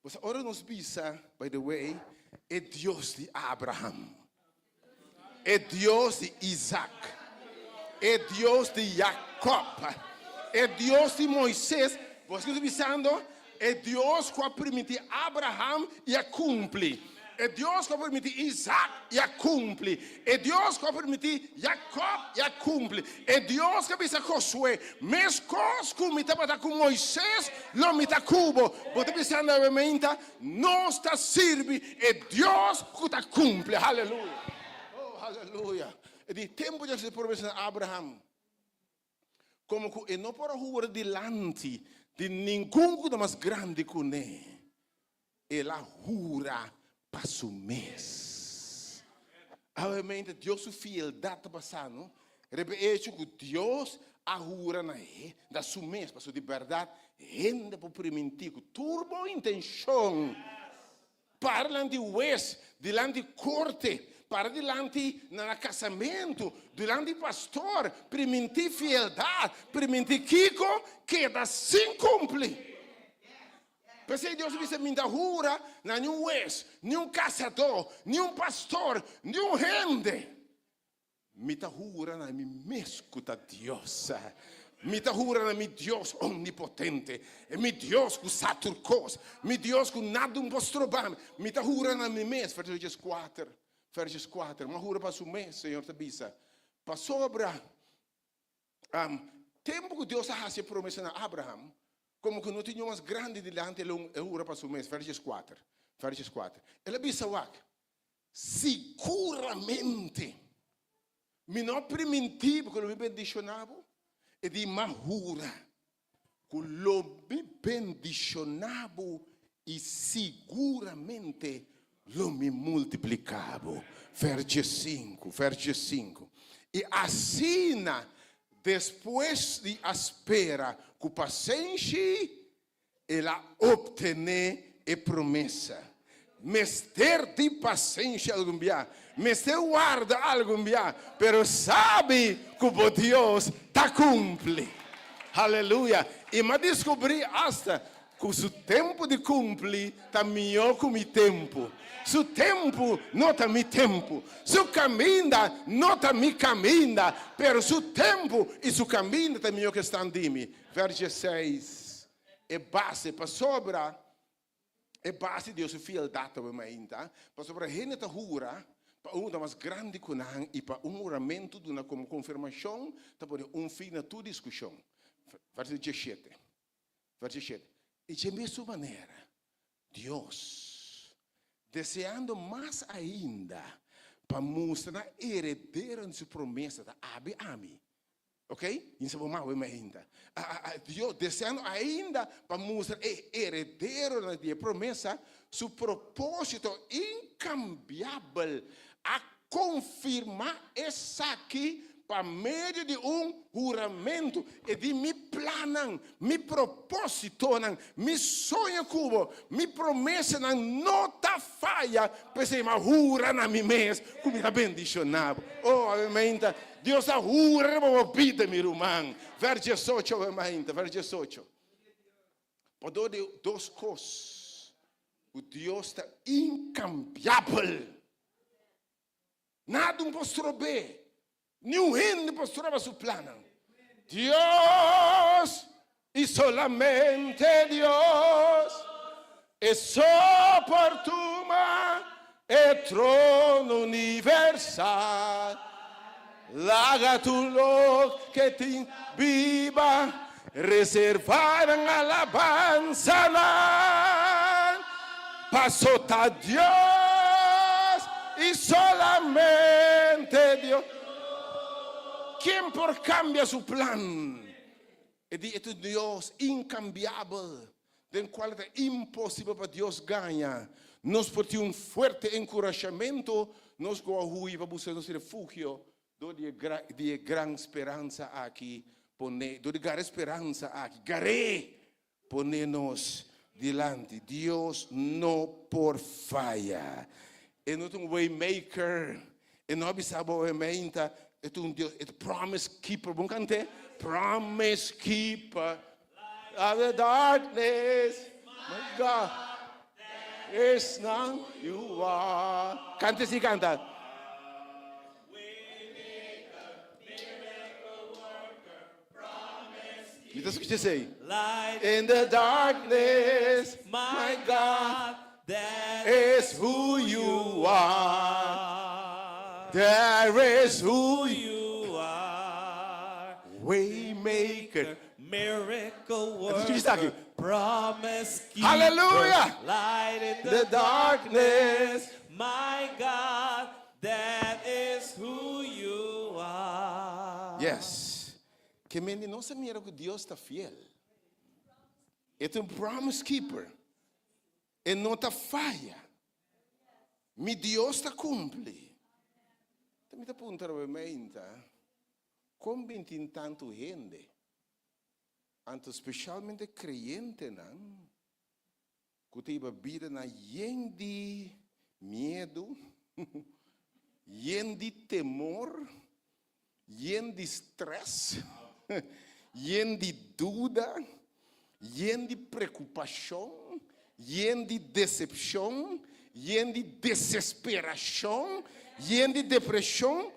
Pues ora nos bisa, by the way, e Dios di Abraham, e Dios di Isaac, e Dios di Jacob, e Dios di Moises, bo ta bisando e Dios ku a primintí Abraham i a kumpli. E Dios ku a permití Isaac i a kumpli. E Dios ku a permití Jacob i a kumpli. E Dios ku a bisa Josué, Meskos ku mi tabata ku Moises, lo mi ta ku bo. Bo ta bisa nuevamente, nos ta sirbi e Dios ku ta kumpli. Haleluya! Oh, haleluya! E di tempu dje a hasi promesa na Abraham. Komo ku e no por a hura dilanti di ningun ku ta mas grandi kuné, el a hura pa su mes. Obviamente, Dios su fieldat ta basá, no, riba e echo ku Dios a hura na e, na su mes, pasobra di bèrdat hende por primintí ku tur bon intenshon. Para dilanti hues, dilanti korte, para dilanti na na kasamentu, dilanti pastor, primintí fieldat, primintí kiko, keda sin kumpli. P'esei Dios a bisa, Mi ta hura na niun hues, niun kasadó, niun pastor, niun hende. Mi ta hura na mi mes ku ta Dios. Mi ta hura na mi Dios omnipotente, e mi Dios ku sa tur kos, mi Dios ku nada un por stroba mi. Mi ta hura na mi mes, versíkulo dieskuater, verso dieskuater, Mi a hura pa su mes, Señor ta bisa, pasobra tempu ku Dios a hasi e promesa na Abraham, komo ku no tin niun mas grandi dilanti el a hura pa su mes, verso dieskuater, verso dieskuater. El a bisa wak, Siguramente mi no a primintí bo ku lo mi bendishoná bo, e di m'a hura ku lo mi bendishoná bo i siguramente lo mi multipliká bo. Vers diesinku, vers diesinku. I asina, despues di a spera ku pasenshi, El a obtené e promesa. Mester di pasenshi algun bia, mester warda algun bia, pero sabi ku bo Dios ta kumpli. Haleluya! I m'a diskubrí asta ku su tempu di kumpli ta mihó ku mi tempu. Su tempu no ta mi tempu, su kaminda no ta mi kaminda, pero su tempu i su kaminda ta mihó ku esnan di mi. Vers dieseis, E base, pasobra e base di Dios su fieldat ta bai mainta, pasobra hende ta hura pa un ta mas grandi ku nan i pa un huramentu duna komo konfirmashon ta pone un fin na tur diskushon. Vers diesshete, vers diesshete, I dje mesun manera Dios, deseando mas ainda pa mustra na heredero di su promesa ta abi ami, Ok? Insa bo mawe mi ainda. Dios deseando ainda pa mustra e herederonan di e promesa su propósito inkambiabel a konfirmá esaki pa medio di un huramentu. E di mi plannan, mi propósitonan, mi soño ku bo, mi promesanan no ta faya, p'esei mi a hura na mi mes ku mi ta bendishoná bo. Oh, awe mainta Dios a hura riba bo bida, mi ruman. Vers diesocho awe mainta, vers diesocho. Pa dor di dos kos ku Dios ta inkambiabel. Nada un por strob'é, niun hende por stroba su plannan. Dios y solamente Dios e so por tuma e trono universal. Laga tur loke tin biba reserva nan alabansanan, paso ta Dios. Y solamente Dios. Ken por cambia su plan? E di, e ta un Dios incambiabel, den cual ta imposibel pa Dios gaña. Nos por tin un fuerte encurashamento, nos cu a hui pa busca nos refugio dor di e di e gran speransa aki pone, dor di gara e speransa aki, gar'é! Pone nos dilanti. Dios no por faya. E no ta un waymaker. E no a bisa bo e meinta. E ta un Dios, e ta promise keeper. Bon kant'é? Promise keeper of the darkness. My God is now you are. Kante si kanta. Mi ta skucha esei. In the darkness, my God, that is who you are. There is who you are. Waymaker. Miracle worker. Esaki. Promise keeper. Hallelujah. Light in the darkness. My God, that is who you are. Yes. Ke mende nos a mira ku Dios ta fiel. E ta un promise keeper. E no ta faya. Mi Dios ta kumpli. Ta mi ta puntra bo meinta, kon bin tin tantu hende, anto speshalmente kreyentenan, ku ta hiba bidanan yen di miedu, yen di temor, yen di strès, yen di duda, yen di preokupashon, yen di desepshon, yen di desesperashon, yen di depreshon.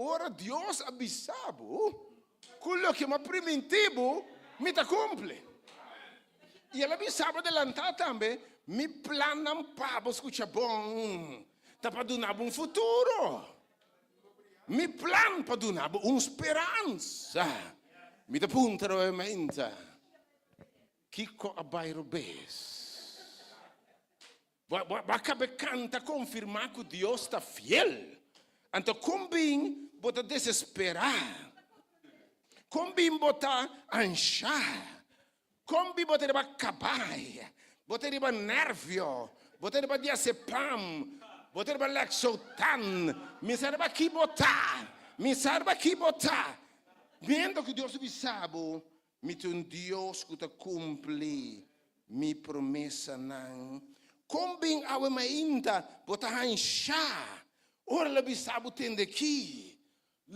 Ora Dios a bisa bo ku loke mi a primintí bo, mi ta kumpli. I el a bisa bo delantá tambe, Mi plannan pa bo, skucha bon, ta pa duna bo un futuro. Mi plan pa duna bo un speransa. Mi ta puntra nuevamente, kiko a bai robes? Bo a kabe kanta konfirmá ku Dios ta fiel. Anto kon bin bo ta desesperá? Kon bin bo ta anshá? Kon bin bo ta riba kabai? Bo ta riba nervio? Bo ta riba diazepam? Bo ta riba lexotan? Mi sa riba ki bo ta. Mi sa riba ki bo ta. Miendo ku Dios a bisa bo, Mi ta un Dios ku ta kumpli mi promesanan. Kon bin awe mainta bo ta hanshá ora lo bisa bo tende ki?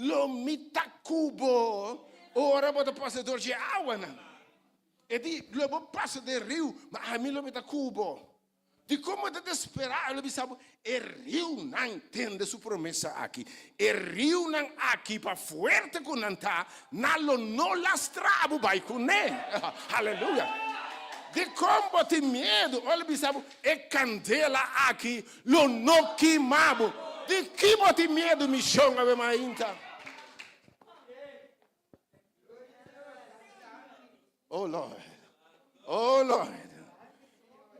Lo mi ta ku bo ora bo ta pasa dor dje awanan. E di, Lo bo pasa den riu, ma ami lo mi ta ku bo. Dikon bo ta desperá? El a bisa bo, E riunan tende su promesa aki. E riunan aki, pa fuerte ku nan ta, nan lo no lastra bo bai kuné. Aleluya! Dikon bo tin miedu? El a bisa bo, E kandela aki lo no kima bo. Di ki bo tin miedu, mi shon awe mainta? Oh Lord. Oh Lord.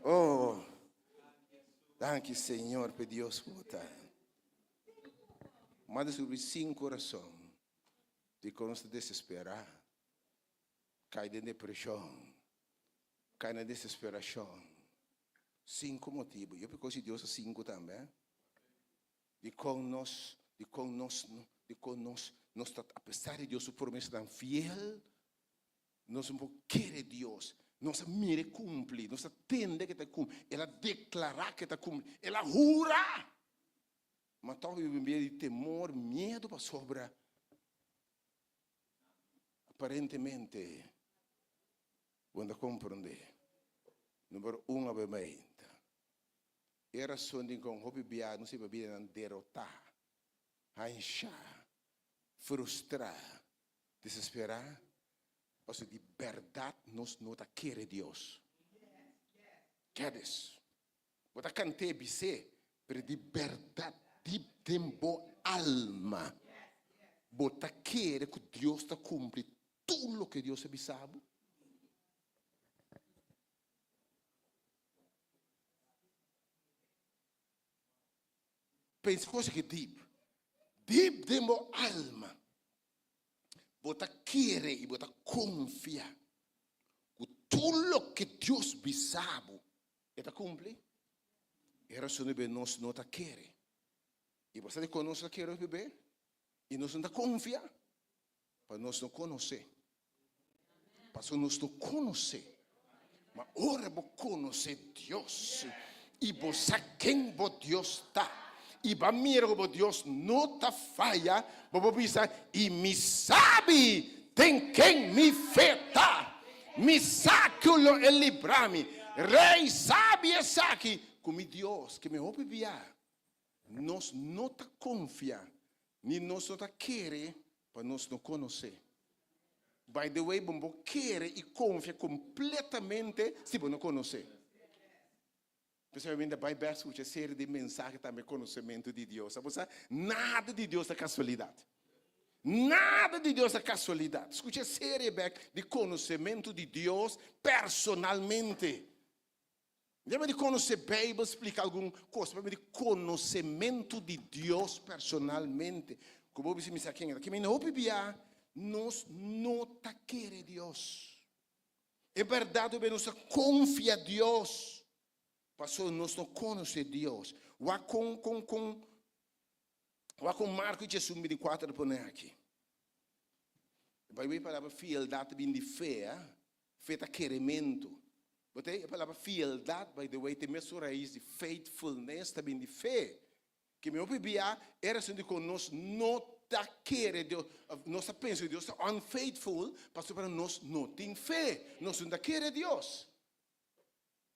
Oh. Danki Señor pe Dios ku bo ta. M'a descubrí cinco razón di kon nos ta desesperá, kai den depreshon, kai na desesperashon. Cinco motibu. Yo por kosi Dios a cinco tambe. Eh? Dikon nos, dikon nos, dikon nos, nos ta, apesar di Dios su promesanan fiel, nos no por kere Dios. Nos a mira e kumpli, nos a tende ke ta kumpli, el a deklará ke ta kumpli, el a hura! Ma tòg biba un bida di temor, miedu pasobra aparentemente bo no ta komprondé. Numero un awe mainta. E rason dikon hopi bia nos riba bidanan derotá, hanshá, frustrá, desesperá, pasobra di bèrdat nos no ta kere Dios. Get this. Bo ta kant'é, bis'é, pero di bèrdat dip den bo alma bo ta kere ku Dios ta kumpli tur loke Dios a bisa bo? Pensa kos aki deep. Deep den bo alma, bo ta kere i bo ta konfia ku tur loke Dios bisa bo, e ta kumpli? E rason di nos no ta kere. I bo sa dikon nos no ta kere hopi be? I nos no ta konfia? Pa nos no konosé. Pasobra nos no konosé. Ma ora bo konosé Dios i bo sa ken bo Dios ta, i bo a mira ku bo Dios no ta faya, bo por bisa, I mi sabi den ken mi fe ta. Mi sa ku lo e libra mi. Rei sabi esaki, ku mi Dios, ke mi hopi bia. Nos no ta konfia ni nos no ta kere pa nos no konosé. By the way, bo no por kere i konfia kompletamente si bo no konosé. P'esei mi ta bai bèk skucha seri di mensahe tambe konosementu di Dios. Abo sa, nada di Dios ta kasualidat. Nada di Dios ta kasualidat. Skucha e serie bèk di konosementu di Dios personalmente. Debe di konosé Beibel splika algun kos, pero di konosementu di Dios personalmente. Ku bo bisa mi sa ken e ta. Ke men hopi bia nos no ta kere Dios. E bèrdat hopi nos ta konfia Dios, pasobra nos no konosé Dios. Wak kon kon kon wak kon Marko djesun bintikuater ta pone aki. Bai palabra fieldat ta bini di fe, Fe ta kerementu. Bo ta e palabra fieldad, by the way, ta e mesun rais di faithfulness, ta bin di fe. Ke mi hopi bia e rason dikon nos no ta kere Dios, nos ta pensa ku Dios ta unfaithful, pasobra nos no tin fe, nos no ta kere Dios.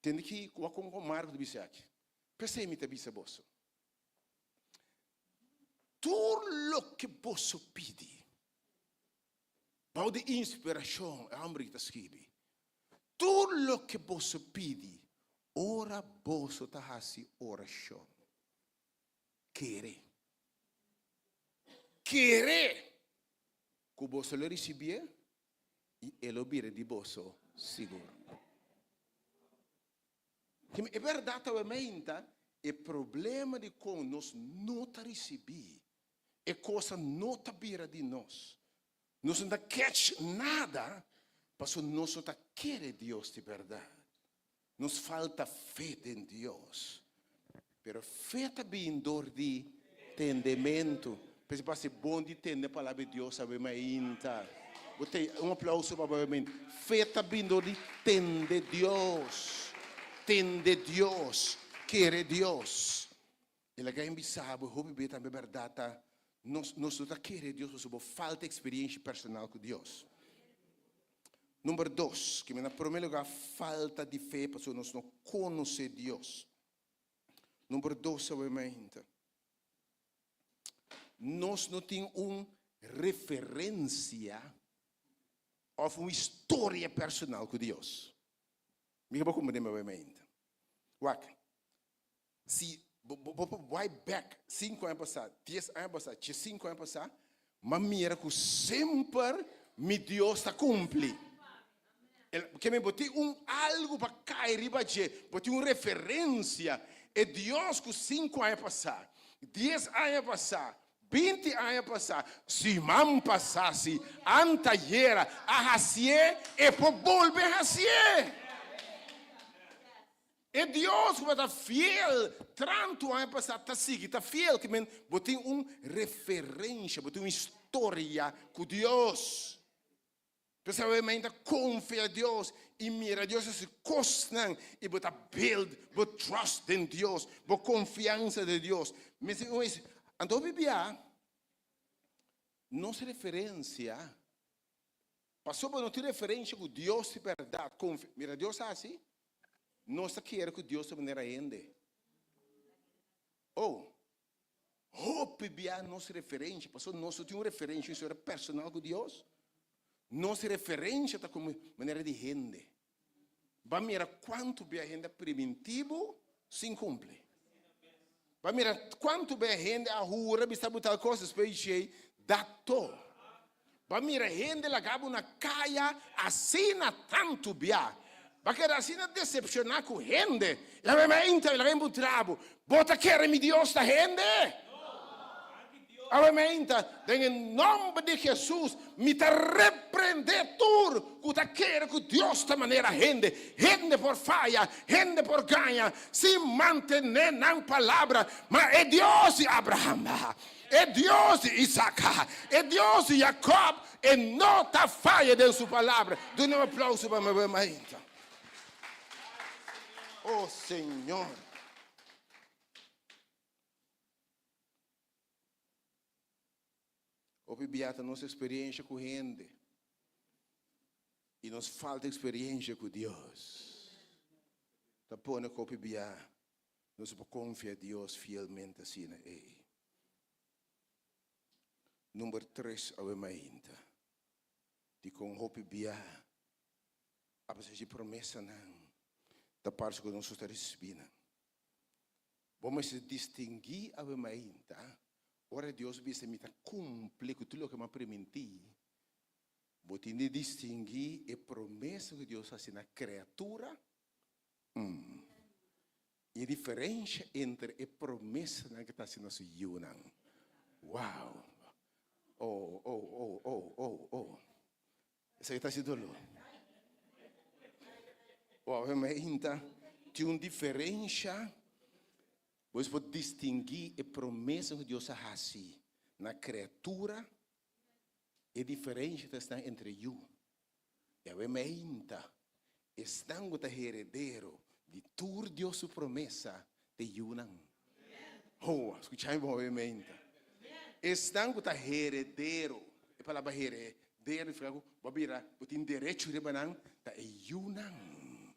Tende ki wak kon kon Marko ta bisa aki. P'esei mi ta bisa boso, tur loke boso pidi, Bou di inspirashon e hòmber aki ta skibi, Tur loke boso pidi ora boso ta hasi orashon, kere. Kere ku boso lo risibié i e lo bira di boso sigur. E bèrdat ta wemeinta e problema di kon nos no ta risibí E kosnan no ta bira di nos. Nos no ta catch nada pasobra nos no ta kere Dios di bèrdat. Nos falta fe den Dios. Pero fe ta bin dor di tendementu. P'esei pa hasi bon di tende palabra di Dios awe mainta. Bo te un aplauso pa bo awe mainta. Fe ta bin dor di tende Dios. Tende Dios. Kere Dios. E laga en bisa bo hopi be tambe berdad ta nos nos no ta kere Dios pasobra bo falta experiencia personal cu Dios. Number dos, ke na prome lugar falta di fe pasobra nos no conoce Dios. Number dos awe mainta, nos no tin un referencia of un historia personal cu Dios. Mi ke bo comprende mi awe mainta. Wak. Si bo bo por bai bek sinku aña pasá, dies aña pasá, diesinku aña pasá, m'a mira ku semper mi Dios ta kumpli. El, ke men bo tin un algu pa kai riba dje, bo tin un referensia. E Dios ku sinku aña pasá, dies aña pasá, 20 aña pasá, siman pasá, si antayera a hasié, e por bolbe hasié. E Dios ku ta fiel trantu aña pasá ta sigui ta fiel. Ke men bo tin un referensha, bo tin un historia ku Dios. P'esei awe men ta konfia Dios i mira Dios hasi kosnan i bo ta build bo trust den Dios, bo konfiansa den Dios. Mester un anto hopi bia nos referensia pasobra bo no tin referensha ku Dios di bèrdat konfia. Mira Dios hasi. Nos ta kere ku Dios ta manera hende. Oh, hopi bia nos referensha, pasobra nos no tin un referensha, un historia personal ku Dios. Nos referensha ta komo manera di hende. Ba mira kuantu bia hende a primintí bo sin kumpli. Ba mira kuantu bia hende a hura bisa bo tal kos, despues djei da to. Ba mira hende laga bo na kaya asina tantu bia. Bo a keda asina decepciona cu hende. Laga mi inta, laga mi puntra bo, bo ta kere mi Dios ta hende? Awe mi inta, den e nomber di Jesus, mi ta reprende tur cu ta kere cu Dios ta manera hende. Hende por faya, hende por gaña, sin mantene nan palabra, ma e Dios di Abraham, e Dios di Isaac, e Dios di Jacob, E no ta faya den su palabra. Duna un aplauso pa mi mainta. Oh Señor. Hopi bia ta nos experiencia cu hende y nos falta experiencia cu Dios. Ta pone cu hopi bia nos por confia Dios fielmente asina ey. Number tres awe mainta, dikon hopi bia apesar di promesanan ta parse ku nos no ta risibí nan. Bo mester distinguí awe mainta ora Dios bisa mi ta kumpli ku tur loke mi a primintí. Bo tin di distinguí e promesa ku Dios hasi na kreatura E diferensha entre e promesanan ku ta hasi na su yunan. Wow! Oh, oh, oh, oh, oh, oh. Esaki ta hasi doló. Wow, e mainta tin un diferensha. Bo por distinguí e promesa ku Dios a hasi na kreatura. E diferensha ta esnan entre yu. Yahweh meinta esnan ku ta heredero di tur Dios su promesa te yunan. Hoa, skucha mi bon, Yahweh meinta. Esnan ku ta heredero, e palabra heredero significa ku bo a bira, bo tin derecho riba nan, ta e yunan.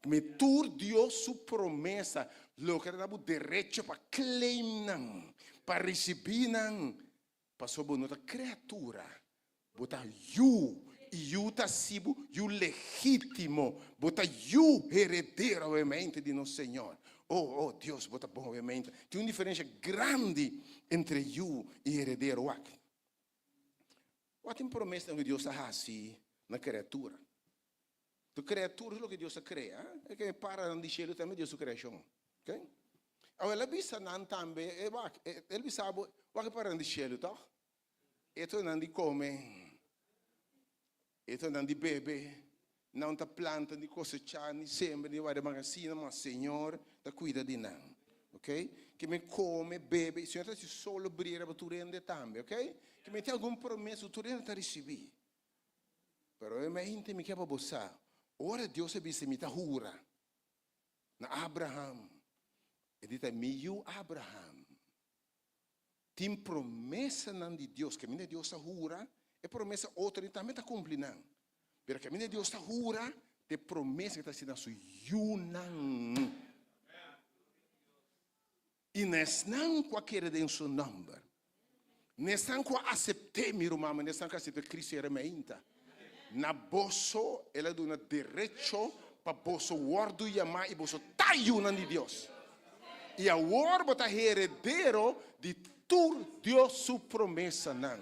Me tur Dios su promesa loke ta da bo derecho pa claim nan, pa ricibi nan, Pasobra bo no ta kreatura, bo ta yu, i yu ta si bo yu legítimo, bo ta yu heredero obviamente di nos Señor. Oh, oh, Dios, bo ta bon obviamente. Tin un diferencia grandi entre yu i heredero. Wak, wak tin promesanan ku Dios a hasi na kreatura. Tu kreatura loke Dios a krea, e ke paranan di shelu tambe Dios su kreashon. Ok? Awor el a bisa nan tambe, e wak, el bisa bo, wak e paranan di shelu tòg? E ta nan di kome, e ta nan di bebe, nan ta planta, ni kosechá, ni sembra, ni wak den magasina, ma Señor ta kuida di nan. Ok? Ke men kome, bebe, Señor ta hasi solo bria riba tur hende tambe, ok? Ke men tin algun promesa ku tur hende ta risibí. Pero e mente mi ke pa bo sa, ora Dios a bisa mi ta hura na Abraham, e di ta mi yu Abraham. Tin promesanan di Dios, kaminda Dios a hura, e promesa otro di tambe ta kumpli nan. Pero kaminda Dios ta hura, ta e promesa ku ta hasi na su yunan. I na esnan ku a kere den su nòmber, na esnan ku a asept'é, mi rumannan, na esnan ku a asept'é Cristo i Remainta, na boso el a duna derecho pa boso wòrdu yamá i boso ta yunan di Dios. I awor bo ta heredero di tur Dios su promesanan.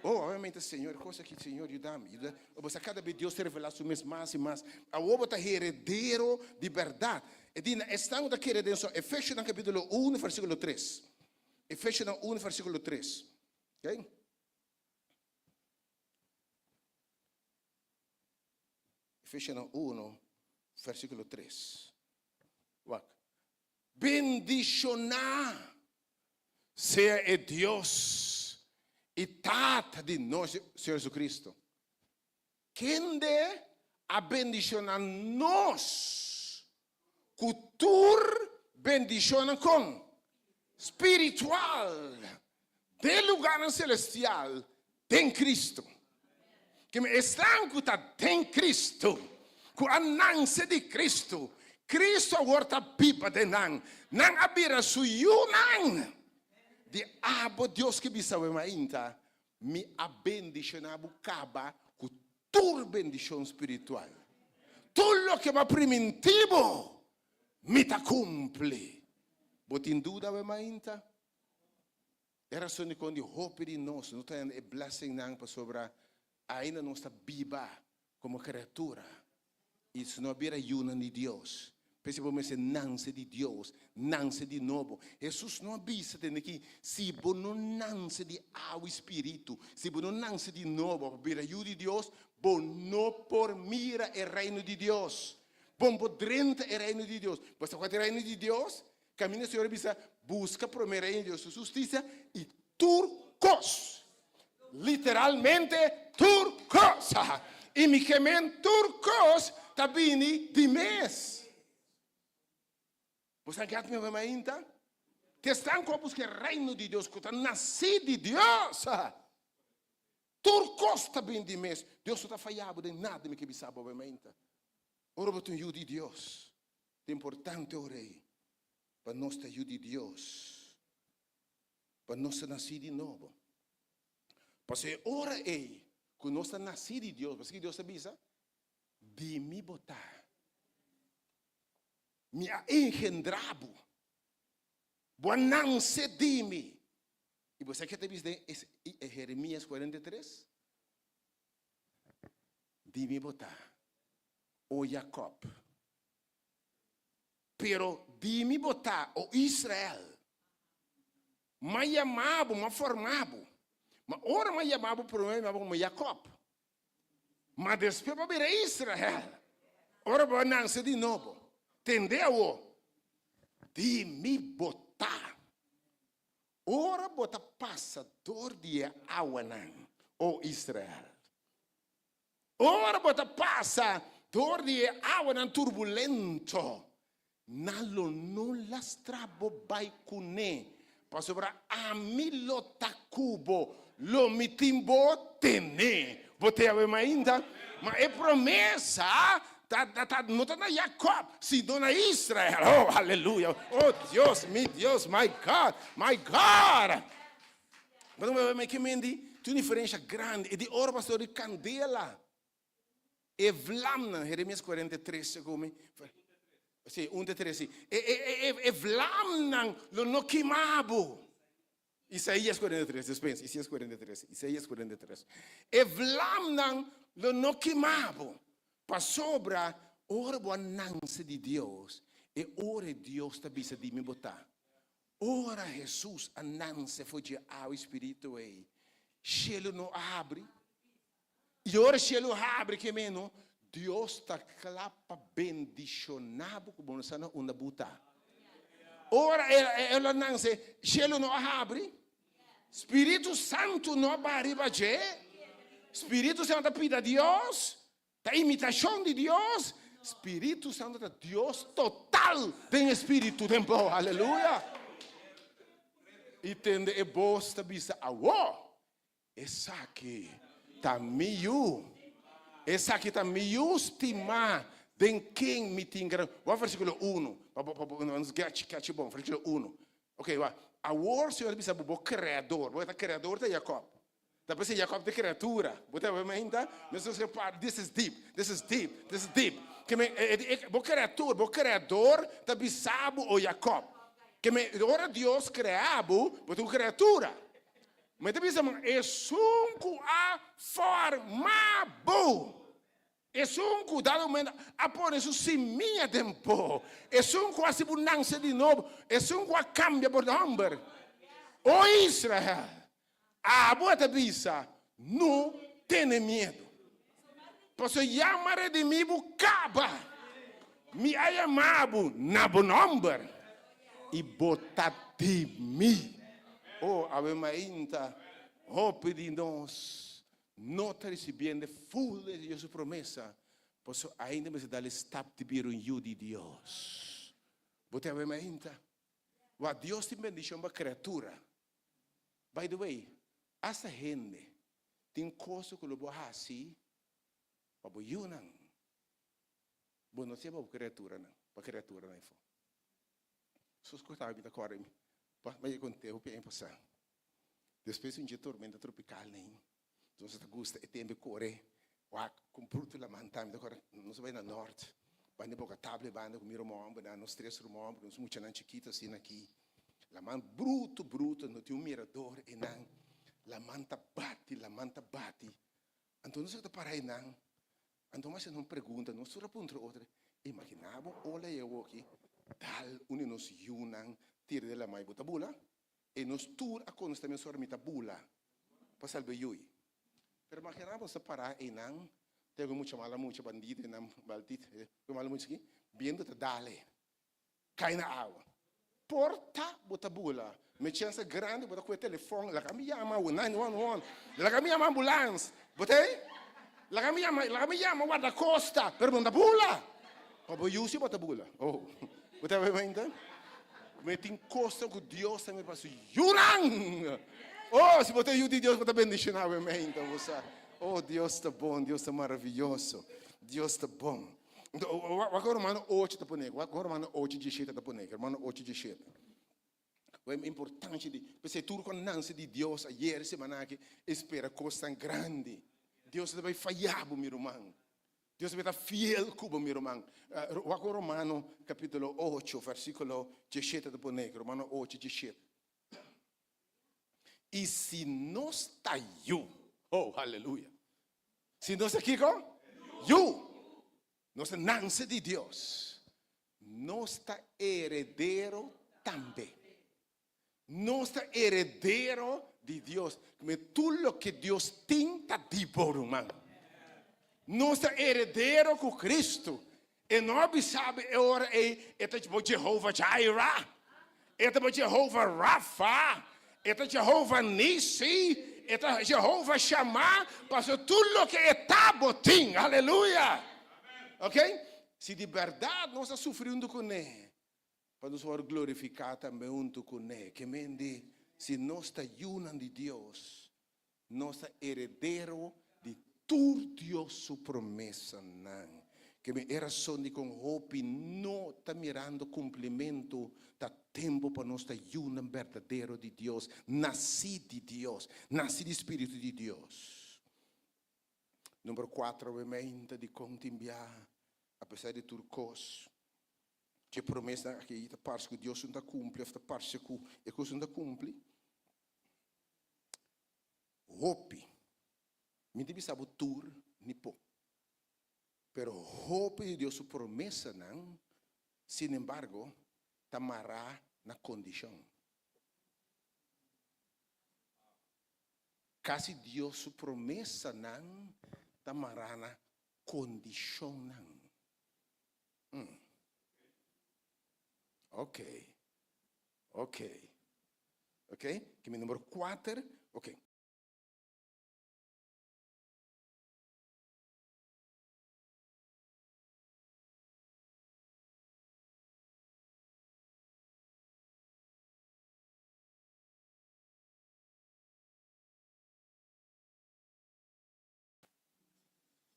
Oh, obviamente, Señor, e kos aki, Señor, yuda mi, yuda. Bo sa kada bes Dios ta revelá su mes mas i mas. Awor bo ta heredero di bèrdat. E di na esnan ku ta kere den su Efesionan kapítulo unu versíkulo tres. Efesionan unu versíkulo tres. Okay? Efesionan unu versíkulo tres. Wak. Bendishoná sea e Dios i Tata di nos Señor Jesucristo. Kende a bendiciona nos cu tur bendicionnan con? Spiritual den lugarnan celestial den Cristo. Keme esnan cu ta den Cristo, cu a nance di Cristo, Cristo awor ta biba den nan. Nan a bira su yunan. Di abo Dios ke bisa we mainta, Mi a bendishoná bo kaba ku tur bendishon spiritual. Tur loke bo a primintí bo, mi ta kumpli. Bo tin duda awe mainta? E rason dikon di hopi di nos no ta hende e blessingnan pasobra ainda nos ta biba komo kreatura. I si no a bira yunan di Dios, p'esei bo mester nanse di Dios, nanse di nobo. Hesus no a bisa tende ki, si bo no nanse di awa i spiritu, si bo no nanse di nobo pa bira yu di Dios, bo no por mira e Reino di Dios. Bo no por drenta e Reino di Dios. Bo sa kua ta e Reino di Dios? Kaminda Señor a bisa, Buska promé Reino di Dios i su hustisia, i tur kos, literalmente tur kos, i mi ke men tur kos ta bini di mes. Bo sa gat mi awe mainta? Te esnan ku a buska e Reino di Dios, ku ta nasí di Dios, tur kos ta bini di mes. Dios no ta faya bo den nada, mi ke bisa bo awe mainta. Ora bo ta un yu di Dios, Ta importante ora ei pa nos ta yu di Dios, pa nos ta nasí di nobo. Pasobra e ora ei ku nos ta nasí di Dios, pasobra ki Dios ta bisa? Di mi bo ta. Mi a engendrá bo. Bo a nanse di mi. I bo sa ke ta bisa den Jeremias 43? Di mi bo ta, o Jakòb. Pero di mi bo ta, o Israel. M'a yama bo, m'a forma bo. Ma ora m'a yama bo promé mi yama bo komo Jakòb. Ma despues bo a bira Israel, ora bo a nanse di nobo. Tende awor, di mi bo ta. Ora bo ta pasa dor di e awanan, o Israel, ora bo ta pasa dor di e awanan turbulento, nan lo no lastra bo bai kuné, pasobra ami lo ta ku bo, lo mi tin bo tené. Bo te awe mainta? Ma e promesa ta, ta, ta, no ta na Jacob, sino na Israel. Oh, aleluya. Oh, Dios, mi Dios, my God, my God. Pero me me ke mendi, tin un diferencia grandi. E di oro pastor di candela. E vlamnan, Jeremias 43, segun mi. Sí, 1 te 3, sí. E, e, e, e, e vlamnan lo no kima bo. Isaías 43, despensa, Isaías 43, Isaías 43. E vlamnan lo no kima bo, pasobra ora bo a nanse di Dios, e ora e Dios ta bisa di mi bo ta. Ora Hesus a nanse for dje awa i spiritu ei, shelu no a habri. I ora shelu habri ke meno, Dios ta kla pa bendishoná bo ku bo no sa na unda bo ta. Ora el a nanse, shelu no a habri, Spiritu Santu no a baha riba dje. Spiritu Santu ta pida Dios, ta imitashon di Dios. Spiritu Santu ta Dios total den espiritu den bo. Aleluya! I tende e bos ta bisa, Awor, Esaki ta mi yu. Esaki ta mi yu stimá, den ken mi tin gran. Wak versíkulo unu, pa bo, pa bo nos get catch bon. Versíkulo unu. Ok, wak. Awor Señor ta bisa bo, bo Kreador. Bo ta Kreador ta Jakòb. Ta p'esei Jakòb ta kriatura. Bo ta wak ainda? Nos nos ke par, this is deep, this is deep, this is deep. Ke men, e, e, bo Kreatur, bo Kreador ta bisa bo, o Jakòb. Ke men, ora Dios krea bo, bo ta un kriatura. Mi ta bisa bo, esun ku a forma bo, esun ku dado momento a pone su simia den bo, esun ku a hasi bo nanse di nobo, esun ku a kambia bo nòmber, O Israel, abo a ta bisa, No tene miedu, pasobra ya mi a redimí bo kaba, mi a yama bo na bo nòmber, i bo ta di mi. Oh, awe mainta hopi di nos no ta ricibiendo e full di Dios su promesa, pasobra ainda mester dal e stap di bira un yu di Dios. Bo ta awe mainta? Wak, Dios tin bendicion pa criatura. By the way, hasta hende tin cosa cu lo bo haci pa bo yunan. Bo no tin pa bo criaturanan, pa criaturanan efo. Sus ku ta mi ta kòrda mi pa mi a kont'é hopi aña pasá. Despues di un dje tormenta tropikal nei, nos ta gusta e tempu e kore wak kon brutu laman ta. Mi ta kòrda nos a bai na nòrt, banda di Boka Tabla e banda ku mi ruman hòmbernan, nos tres ruman hòmber, nos muchanan chikitu asina aki. Laman brutu brutu, no tin un mirador einan. Laman ta bati, laman ta bati. Anto nos a ta para einan. Anto mas nan pregunta, nos tur a puntra otro, imagina bo ola e awoki dal un di nos yunan tira den lamai bo ta bula? E nos tur a kontesta mesora mi ta bula pa salba e yui. Pero imagina bo sa para einan, tengo mucha mala mucha bandito einan baltit, mala mucha aki, biento ta dale. Kai na awa. Por ta bo ta bula. Mi chensa grandi bo ta kue telefon, laga mi yama 911, laga mi yama ambulans. Bo ta ei? Laga mi yama, laga mi yama guardacosta, pero bo no ta bula. Pa bo yu si bo ta bula. Oh, bo ta bai mente? Mi tin kosnan ku Dios ta mira pa su yunan. Oh, si bo ta yu di Dios bo ta bendiciona bo mente, bo sa. Oh, Dios ta bon, Dios ta maraviyoso. Dios ta bon. Wak Romano 8 ta pone, wak Romano 8 17 ta pone, Romano 8 17. Wak importancia di, p'esei tur ku a nanse di Dios ayer semana aki espera kosnan grandi. Dios ta bai faya bo mi ruman. Dios ta bai ta fiel ku bo mi ruman. Wak Romano kapitulo 8 versikulo 17 ta pone, Romano 8 17. I si nos ta yu, oh aleluya, si nos ta kiko? Yu! Nos ta nanse di Dios, nos ta heredero tambe. Nos ta heredero di Dios. Kume tur loke Dios tin ta di bo, ruman. Nos ta heredero ku Kristu. E no a bisa bo e ora ei e ta bo Jehovah Jireh, e ta bo Jehovah Rapha, e ta Jehovah Nissi, e ta Jehovah Shammah, pasobra tur loke e ta bo tin. Aleluya! Ok? Si di bèrdat nos a sufri huntu kuné, pa nos wòrdu glorifiká tambe huntu kuné. Ke men di, si nos ta yunan di Dios, Nos ta heredero di tur Dios su promesanan. Ke mi e rason dikon hopi no ta mirando kumplimentu, ta tempu pa nos ta yunan berdadero di Dios, nasí di Dios, nasí di Spiritu di Dios. Number kuater, obviamente, dikon tin biaha, apesar di tur kos, dje promesanan aki ta parse ku Dios no ta kumpli òf ta parse ku e kos no ta kumpli. Hopi. Mi ta bisa bo tur ni po. Pero hopi di Dios su promesanan, sin embargo, ta mará na kondishon. Kasi Dios su promesanan ta mará na kondishonnan. Mm. Ok. Ok. Ok, ki mi numero kuater. Ok.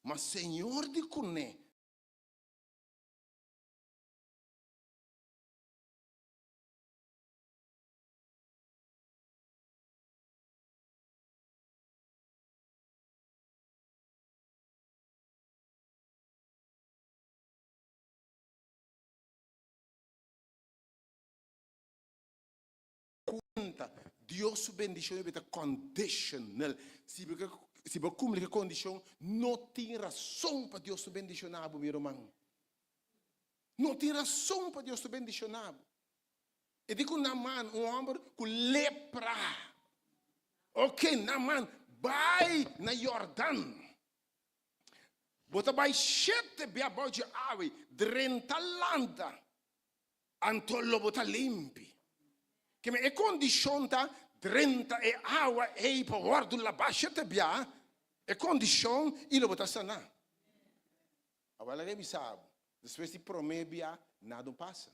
Ma Señor di kuné. Cuenta, Dios su bendicion debe ta conditional. Si bo si bo cumpli cu e condicion, no tin rason pa Dios no bendiciona bo, mi ruman. No tin rason pa Dios no bendiciona bo. E di ku Naaman, un hòmber ku lepra. Ok, Naaman, bai na Yordan. Bo ta bai shete bia bou dje awe, drenta landa, anto lo bo ta limpi. Keme e kondishon ta drenta e awa ei pa wòrdu labá shete bia, e kondishon i lo bo ta saná. Awor laga e bisa bo, despues di promé bia nada no pasa.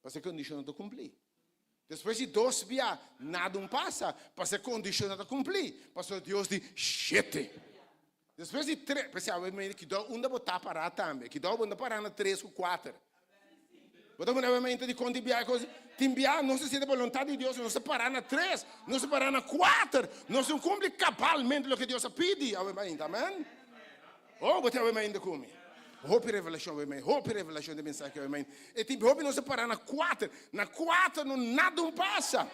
Pasobra e kondishon no ta kumplí. Despues di dos bia, nada un pasa, pasobra e kondishon no ta kumplí. Pasobra Dios di shete. Despues di tres, p'esei awe mi kidó unda bo ta pará tambe. Kidó bo no ta pará na tres ku kuater. Bo ta pone awe mente di kon tin bia e kos. Tin bia nos ta sinti boluntat di Dios, nos ta pará na tres, nos ta pará na kuater. Nos no kumpli kabalmente loke Dios a pidi awe mainta. Amen. Oh, bo ta awe mainta ku mi. Hopi revelashon awe mainta, hopi revelashon den mensahe awe mainta. E tin hopi nos a para na kuater, na kuater no nada un pasa.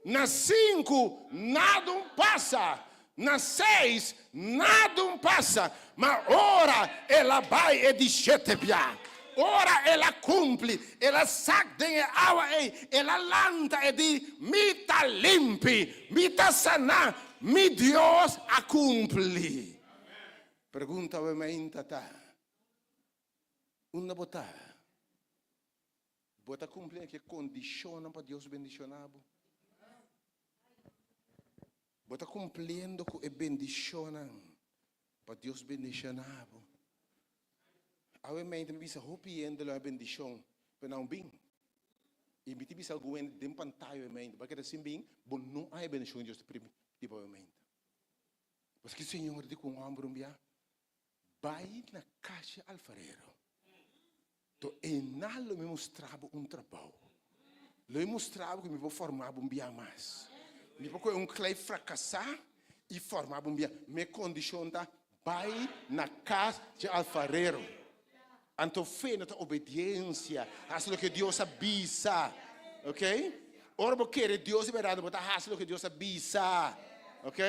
Na sinku nada un pasa. Na seis, nada un pasa, ma ora el a bai e di shete bia, ora el a kumpli, el a sak den e awa ei, el a lanta e di, Mi ta limpi, mi ta saná, mi Dios a kumpli. Pregunta awe mainta ta, Unda bo ta? Bo ta kumpli ku e kondishonnan pa Dios bendishoná bo? Bo ta kumpliendo ku e bendishonnan pa Dios bendishoná bo? Awe mente mi bisa hopi hende lo a bendishon, pero nan bin. I mi ta bisa algun hende den pantaya awe mente, bo a keda sin bin, bo no a e bendishon ku Dios ta primiti pa awe mente. Paske Señor di ku un hòmber un bia, Bai na kas di alfarero, to einan lo mi mustra bo un trabou. Lo mi mustra bo ku mi por forma bo un bia mas. Mi por kohe un klei frakasá i forma bo un bia. Mi kondishon ta, bai na kas di alfarero. Anto fe no ta obediensia, hasi loke Dios a bisa. Ok? Ora bo kere Dios di bèrdat, bo ta hasi loke Dios a bisa. Ok?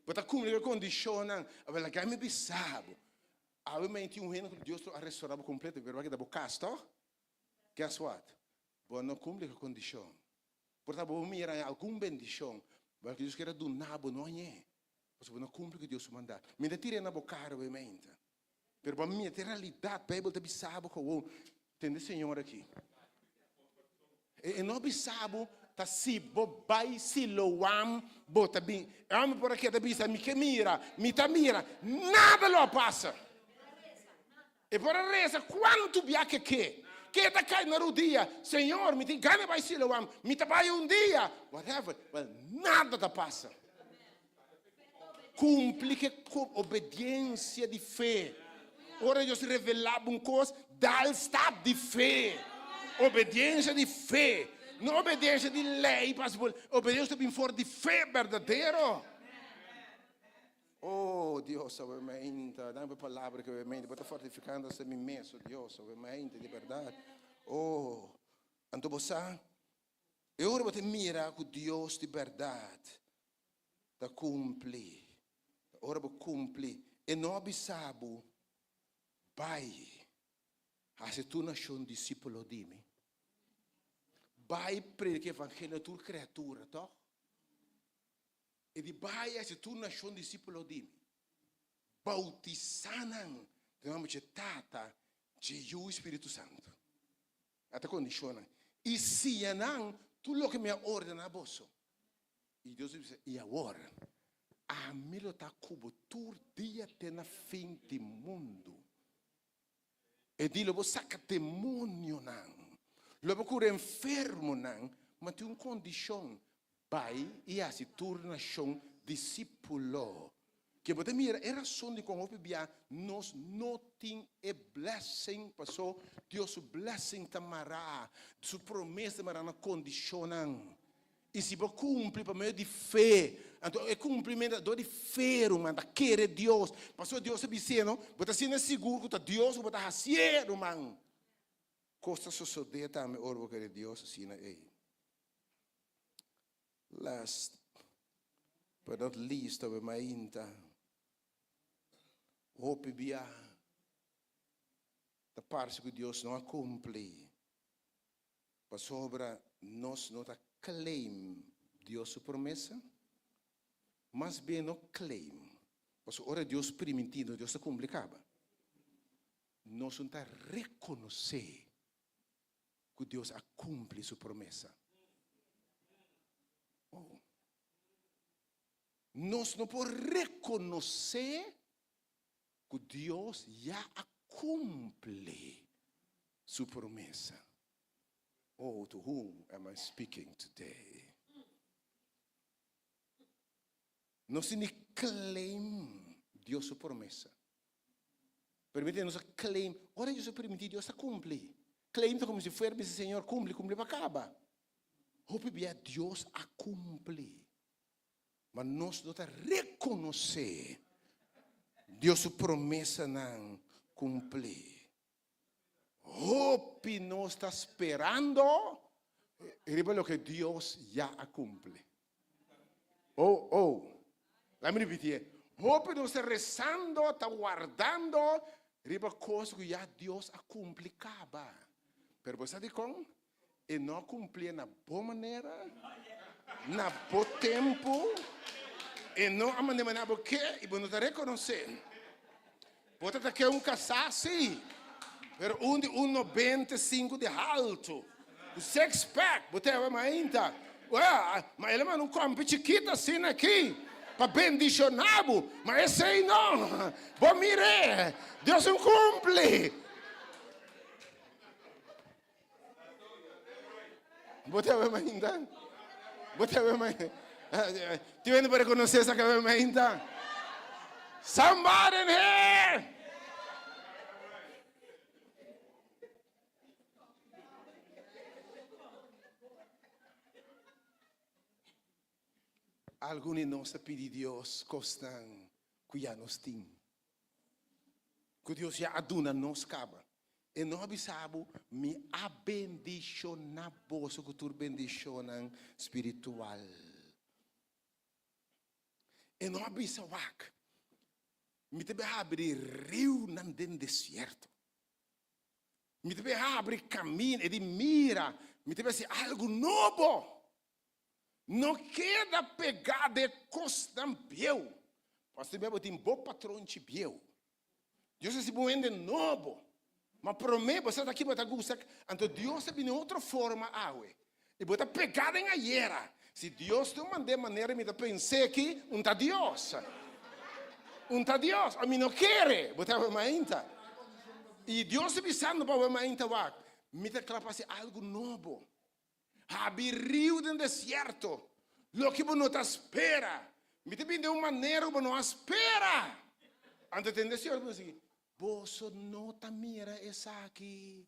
Bo ta kumpli ku e kondishonnan. Awor laga mi bisa bo, awe mei tin un hende ku Dios lo a restorá bo kompleto, pero bo a keda bo kas tòg? Guess what? Bo no kumpli ku e kondishon. Por ta bo mira algun bendishon, pero loke Dios kier a duna bo no hañ'é, pasobra bo no kumpli ku Dios su mandat. Mi ta tir'é na bo kara awe meinta. Pero bo a mira te realidad, Bijbel ta bisa bo gewoon, tende Señor aki. E no bisa bo ta si bo bai Siloam bo ta bin. E homber por a keda bisa mi ke mira, mi ta mira, nada lo a pasa. E por a reza cuantu bia ke ke. Keda kai na rudia, Señor mi tin gana bai Siloam, mi ta bai un dia, whatever, well nada ta pasa. Kumpli ku obediensia di fe. Ora Dios revelá bo un kos, dal stap di fe. Obediensia di fe. No obediensia di lei, pasobra obediensia ta bin for di fe berdadero. Oh, Dios, awe mainta, dame bo palabra ku awe mainta, bo ta fortifikando hasta mi mes, oh Dios, awe mainta, di bèrdat. Oh, anto bo sa, e ora bo ta mira ku Dios di bèrdat ta kumpli. Ora bo kumpli, e no a bisa bo, Bai, hasi tur nashon disípulo di mi. Bai prediká evangelio na tur kriatura, tòg? E di, Bai, hasi tur nashon disípulo di mi. Boutisá nan den nòmber dje Tata, dje Yu i Spiritu Santu. A ta kondishonnan. I siña nan tur loke mi a ordená boso. I Dios a bisa, I awor, ami lo ta ku bo tur dia te na fin di mundu. E di, Lo bo saka demonionan, lo bo kura enfermonan, ma tin un kondishon, Bai i hasi tur nashon disípulo. Ke bo ta mira e rason dikon hopi bia nos no tin e blessing? Paso Dios su blessing ta mará, su promesa ta mará na kondishonnan. I si bo kumpli pa medio di fe, anto e kumplimentu ta dor di fe, ruman, ta kere Dios. Pasobra Dios ta bis'é, no? Bo ta sinti sigur ku ta Dios ku bo ta hasié, ruman. Kos ta sosodé tambe ora bo kere Dios asina ei. Last but not least, awe mainta hopi bia ta parse ku Dios no a kumpli. Pasobra nos no ta claim Dios su promesa, mas bien no claim, pasobra ora Dios primintí nos, Dios ta cumpli caba. Nos no ta reconoce cu Dios a cumpli su promesa. Oh. Nos no por reconoce ku Dios ya a kumpli su promesa. Oh, to whom am I speaking today? Nos tin di claim Dios su promesa. Permiti nos a claim. Ora Dios a permiti, Dios a kumpli. Claim ta como si fuera bisa Señor, kumpli, kumpli pa kaba. Hopi bia Dios a kumpli. Ma nos no ta rekonosé Dios su promesanan kumplí. Hopi nos ta sperando riba loke Dios ya a kumpli. Oh, oh. Laat mi repitié. Hopi nos ta rezando, ta wardando riba kos ku ya Dios a kumpli kaba. Pero bo sa dikon? E no a kumplié na bo manera, na bo tempu, e no a manda manera bo ke i bo no ta rekonosé. Bo ta ta ke un kasá, sí, pero un di un 95 di haltu, ku six pack, bo ta heba mainta. Wea, ma el a manda un kòmpi chikito asina aki pa bendishoná bo, ma esei no. Bo mir'é, Dios un kumpli. Bo ta heba mainta? Bo ta heba mainta? Tin hende por reconoce esa que mainta? Somebody in here! Algun di nos ta pidi Dios kosnan ku ya nos tin. Ku Dios ya a duna nos kaba. E no a bisa bo, Mi a bendishoná boso ku tur bendishonnan spiritual. E no a bisa, Wak, mi ta bin habri riunan den desierto. Mi ta bin habri kaminda. E di, Mira, mi ta bin hasi algu nobo. No keda pegá den kosnan bieu. Pasobra bo tin bo patronchi bieu. Dios a hasi bo un hende nobo. Ma promé bo sa ta ki bo ta gusta, anto Dios ta bini otro forma awe. I bo ta pegá den ayera. Si Dios no mand'é manera mi ta pens'é aki, un ta Dios. Un ta Dios. Ami no kere. Bo ta awe mainta. I Dios ta bisando pa awe mainta wak, mi ta kla pa hasi algu nobo. Habri riu den desierto, loke bo no ta spera. Mi ta bini den un manera ku bo no a spera. Anto tende Señor ta bisa, Boso no ta mira esaki.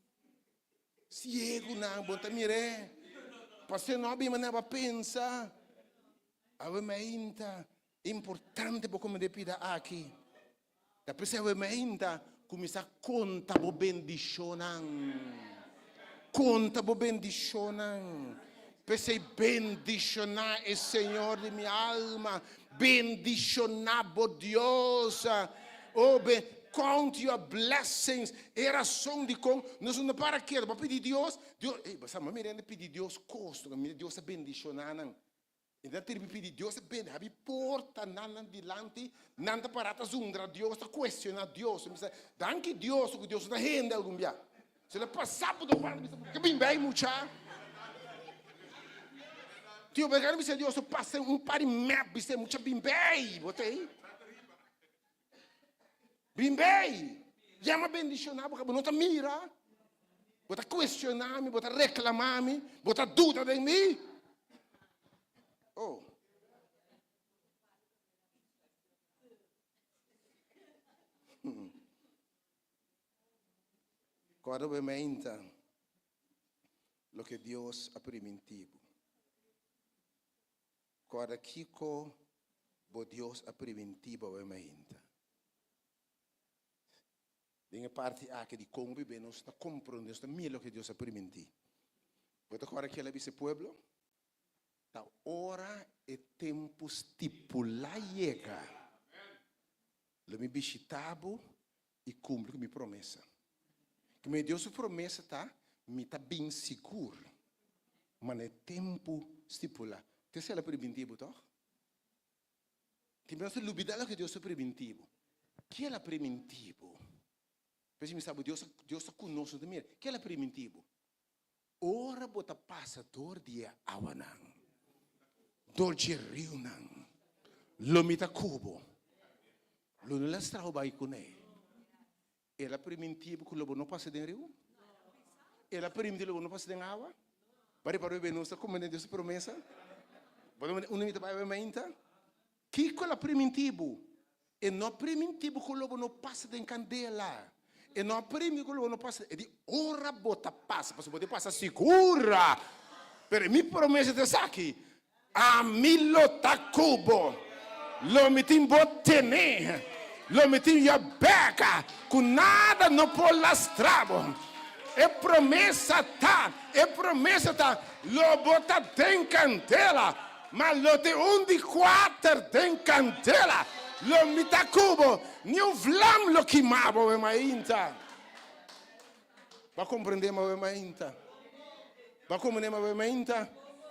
Siegunan, bo no ta mir'é. Pastor no a bin manera bo a pensa. Awe mainta, importante bo kome den pida aki. Ta p'esei awe mainta kuminsá konta bo bendishonnan. Konta bo bendishonnan. P'esei bendishoná e Señor di mi alma. Bendishoná bo Dios. Oh, be, count your blessings. E rason dikon nos no para ketu pa pidi Dios. Dios, ey, bo sa, mi a mira hende pidi Dios kos, mi Dios a bendishoná nan. E ta tirbi pidi Dios a bende habi porta nan nan dilanti, nan ta para ta zundra Dios, ta cuestiona Dios. Mi bisa, danki Dios cu Dios no ta hende algun bia. Si el a pasa por dos banda, mi bisa, ke bin bay mucha? Tio, pero mi bisa Dios, pasa un par di map, bisa mucha bin bay, bo ta ey? Bin bay! Ya mi a bendiciona bo, bo no ta mira. Bo ta cuestiona mi, bo ta reclama mi, bo ta duda den mi. Oh. Corda bo meinta loke Dios a priminti bo. Corda kico bo Dios a priminti bo awe mainta. Den e parti aki di con bibe nos ta comprende, nos ta mira loke Dios a priminti. Bo ta corda kiel a bisa e pueblo? Ta ora e tempo stipula yega, lo mi bishita bo y cumpli cu mi promesa. Kimen Dios su promesa ta, Mi ta bin sigur, ma na e tempu stipulá. Te esei el a primintí bo, tòg? Tin bes nos ta lubidá loke Dios a primintí bo. Ke el a primintí bo? P'esei mi sa bo Dios, Dios ta ku nos, no ta mira. Ke el a primintí bo? Ora bo ta pasa dor di e awanan, dor dje riunan, lo mi ta ku bo. Lo no lastra bo bai kuné. El a primintí bo ku lo bo no pasa den riu? El a primintí lo bo no pasa den awa? Bo a ripara bebe nos ta kome den Dios su promesa? Bo ta unda mi ta bai awe mainta? Kiko el a primintí bo? E no a primintí bo ku lo bo no pasa den kandela. E no a primintí ku lo bo no pasa. E di ora bo ta pasa, pasobra bo ta pasa sigura. Pero mi promesa ta esaki, Ami lo ta ku bo. Lo mi tin bo tene. Lo mi tin your back, ku nada no por lastra bo. E promesa ta, e promesa ta, lo bo ta den kandela. Ma lo tin un di kuater den kandela. Lo mi ta ku bo, ni un vlam lo kima bo, mainta. Bo a komprendé mi mainta? Bo a komprendé mi mainta?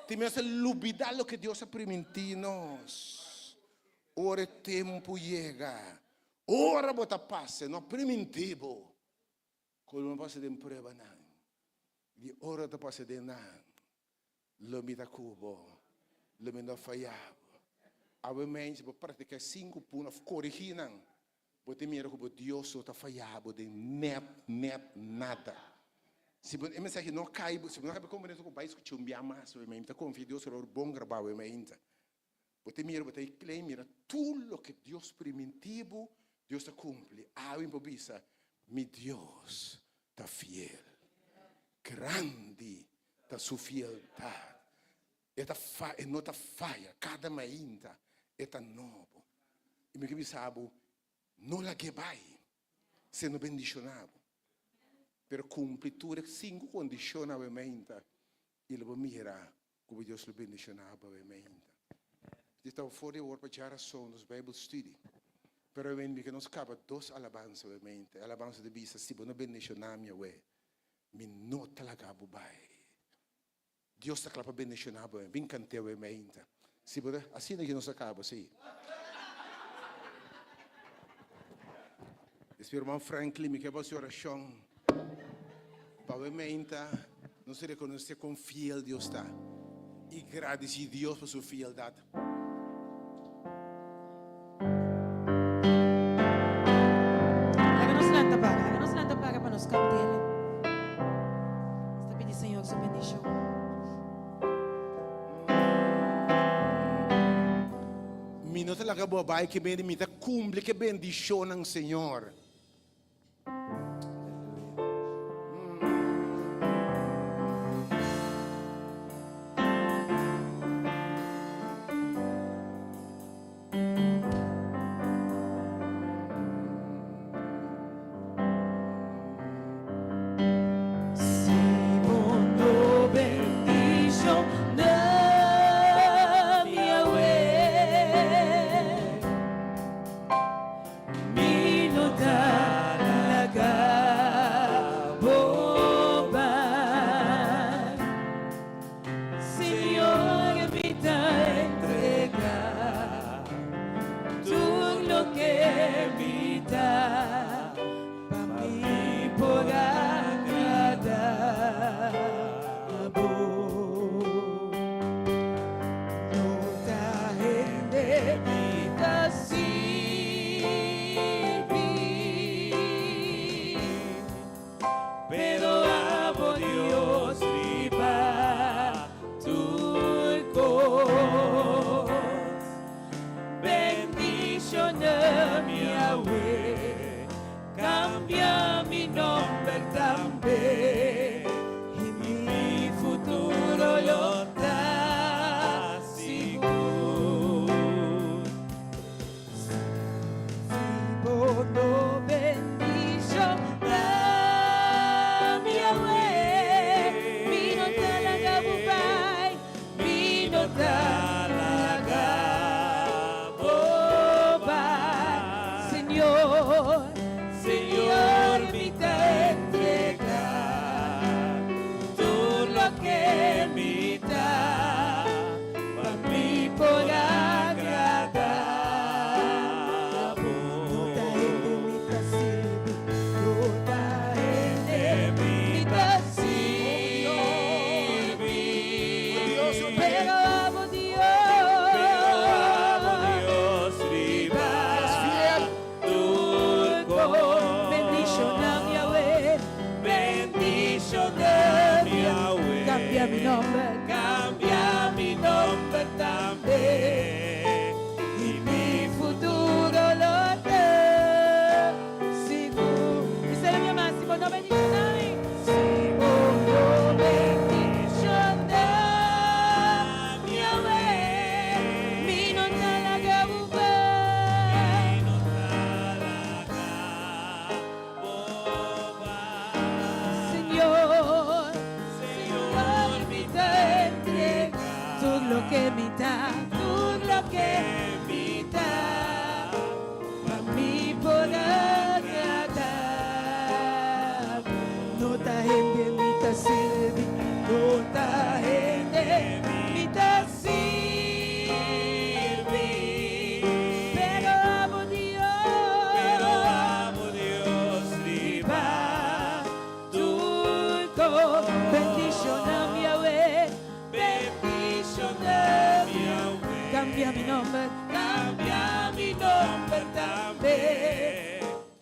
Tin mester lubidá loke Dios a primintí nos. Ora e tempu yega, ora bo ta pasa, e no a primintí bo ku lo no pasa den pruebanan. Di ora ta pasa den nan, lo mi ta ku bo, lo mi no faya bo. Awe mens bo praktiká e sinku punto òf korigí nan, bo tin mira ku bo Dios no ta faya bo den nèt nèt nada. Si bo e mensahe no kai bo, si bo no kaba komprendé ku bai skucha un bia mas, awe mi ta konfia Dios lo bon grabá awe mainta. Bo ta mira, bo ta claim, mira tur loke Dios primintí bo, Dios ta cumpli. Awe bo bisa, mi Dios ta fiel. Grandi ta su fieldad. E ta fa, e no ta faya. Cada mainta e ta nobo. Y mi ke bisa bo, no lag'é bai, si e no bendiciona bo. Pero cumpli tur e cinco condicion awe mainta y lo bo mira Ku bo Dios lo bendishoná bo awe mainta. Di ta for di awor pa djarason nos Bijbel studie. Pero awe mi ke nos kaba dos alabansa awe mainta. E alabansa di bisa si bo no bendishoná mi awe, mi no ta laga bo bai. Dios ta kla pa bendishoná bo awe. Bin kant'é awe mainta. Si bo ta, asina ke nos a kaba, si. Despues herman Franklin mi ke bo hasi orashon pa awe meinta nos rekonosé kon fiel Dios ta i gradisí Dios pa su fieldat. Laga nos lanta para, laga nos lanta para pa nos kant'El. Nos ta pidi Señor su bendishon. Mi no ta laga bo bai ke bende, mi ta kumpli ke bendishonnan, Señor.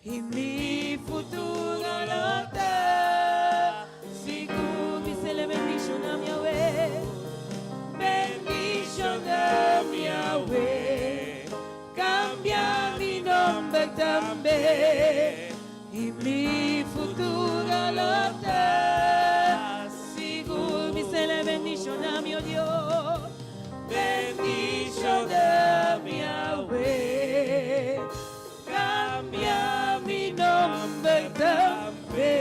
I mi futuro lo ta sigur. Bis'é bendishoná mi awe. Bendishoná mi awe. Kambia mi nòmber tambe. I mi futuro lo ta sigur. Bis'é bendishoná mi, oh Dios. Bendishoná mi awe. Kambia mi nòmber tambe.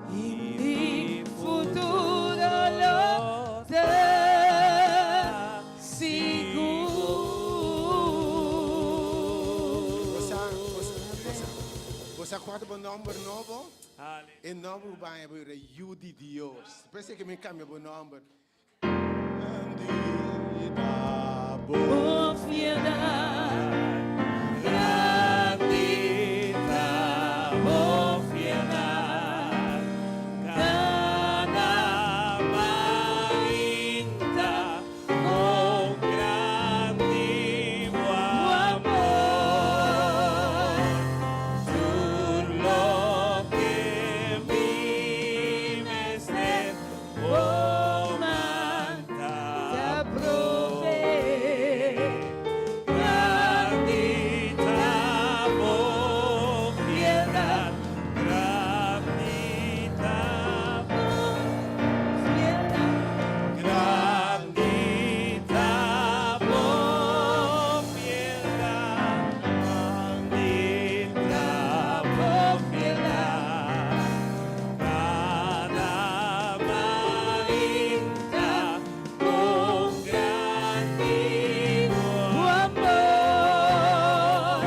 I mi futuro lo ta sigur. Bo sa kua ta bo nòmber nobo? E nòmber ku bo haña bo ta Yu di Dios. P'esei ku mi kambia bo nòmber. Grandi ta bo. Bo fieldat. Grandi ta bo fieldat. Kada mainta kon grandi bo amor. Tur loke mi mester bo man ta proveé. Grandi ta bo fieldat, grandi ta bo fieldat. Grandi ta bo fieldat, grandi ta bo fieldat. Kada mainta kon grandi bo amor.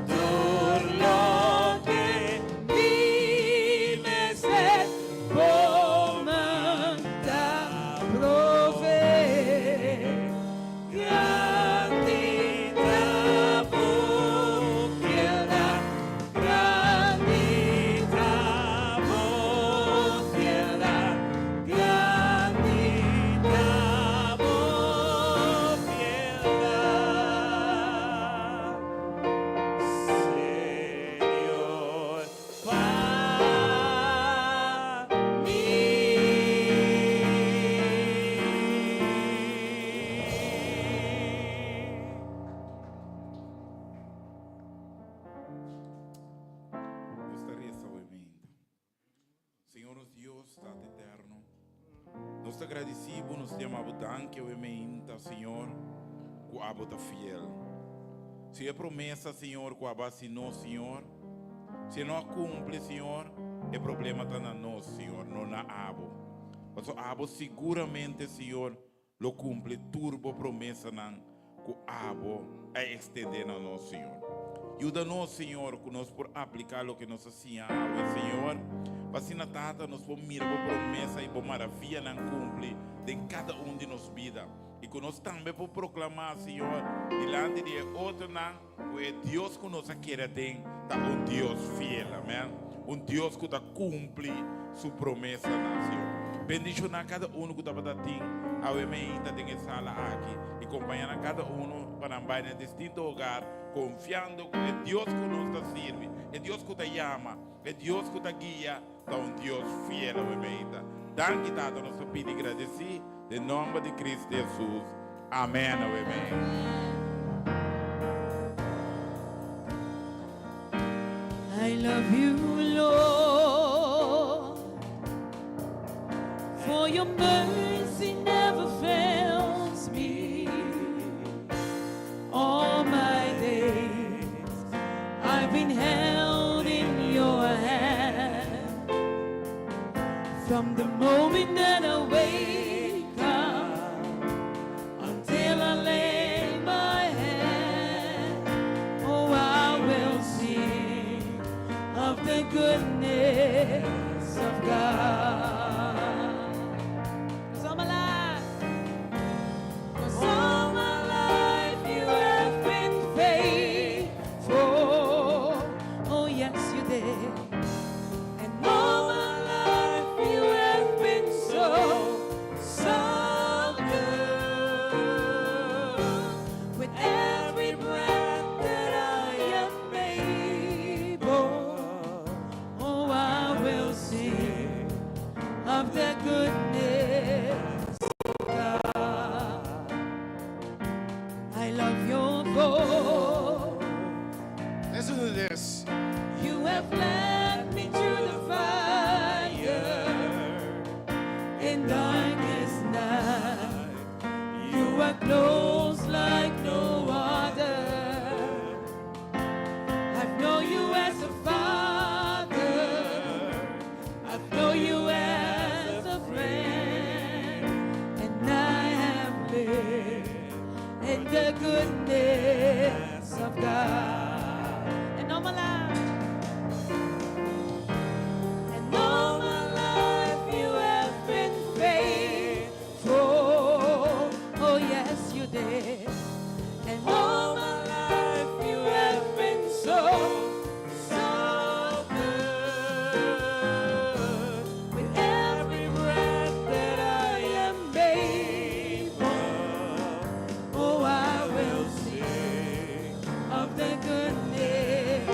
Tur loke mi mester bo man ta proveé. Grandi ta bo fieldat, grandi ta bo fieldat, grandi ta bo fieldat. Señor, pa mi. Nos ta resa awe mainta. Señor nos Dios, Tata Eterno, nos ta gradisí bo, nos ta yama bo danki awe mainta, Señor, ku abo ta fiel. Si e promesa, Señor, ku abo a hasi nos, Señor, si e no a kumpli, Señor, e problema ta na nos, Señor, no na abo. Pasobra abo siguramente, Señor, lo kumpli tur bo promesanan ku abo a ekstendé na nos, Señor. Yuda nos, Señor, ku nos por apliká loke nos a siña awe, Señor, pa asina, Tata, nos por mira bo promesa i bo maravianan kumpli den kada un di nos bida. I ku nos tambe por proklamá, Señor, dilanti di e otronan, ku e Dios ku nos a kere aden ta un Dios fiel. Amèn. Un Dios ku ta kumpli su promesanan, Señor. Bendishoná kada unu ku tabata tin awe meinta den e sala aki i kompañá nan kada unu pa nan bai na distinto hogar konfiando ku e Dios ku nos ta sirbi, e Dios ku ta yama, e Dios ku ta guia ta un Dios fiel awe meinta. Danki Tata, nos ta pidi gradesí den nòmber di Cristo Hesus. Amèn awe meinta. I love you, Lord, for your mercy never fails me. All my days I've been held in your hand. From the moment that I wake up until I lay my head, oh, I will sing of the goodness of God. are close like no other. I've known you as a father. I've known you as a friend. And I have lived in the goodness of God. And all my life, and all my life you have been faithful. Oh yes, you did. And all my life you have been so, so good. With every breath that I am able, oh, I will sing of the goodness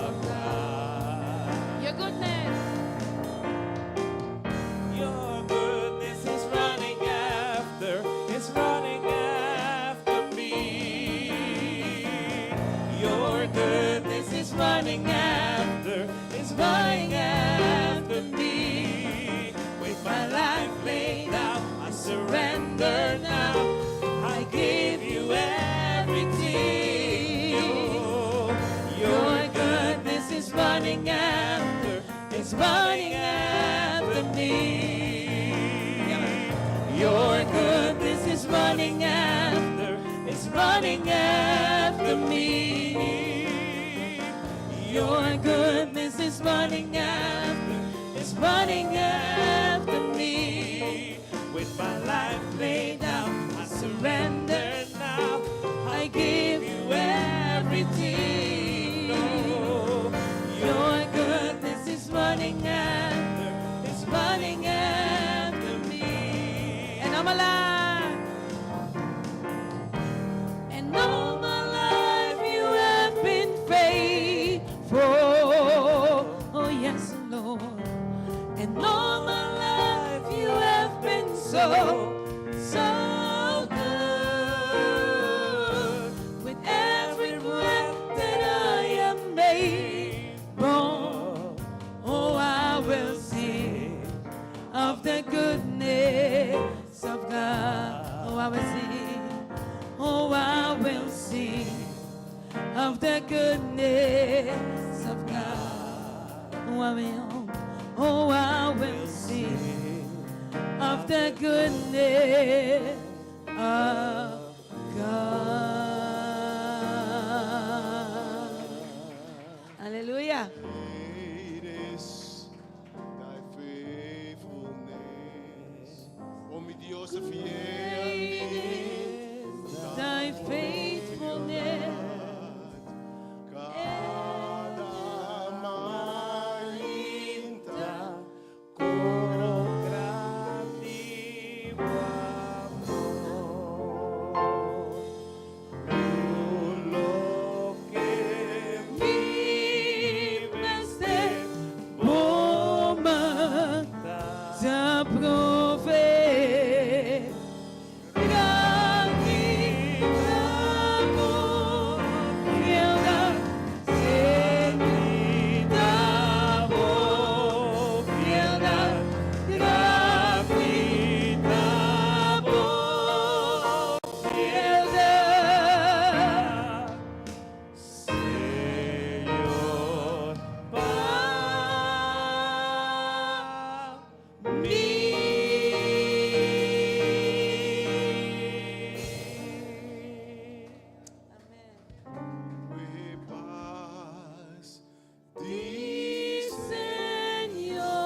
of God. Your goodness. Your goodness is running after, is running after me. Your goodness is running after, is running after me. With my life laid down, I surrender now. I give you everything. Your goodness is running after, is running after me. Your goodness is running after, is running after me. Your goodness is running after, is running after me. With my life Laid down, I surrender now. I give you everything. Your goodness is running after, is running after me. And I'm alive. And all my life you have been faithful. Oh, yes, Lord. And all my life you have been so, so good. With every breath that I am able, oh, I will sing of the goodness of God. Oh, I will sing. Oh, I will sing of the goodness of God. Oh, I will. Oh, I will sing of the goodness of God. Aleluya.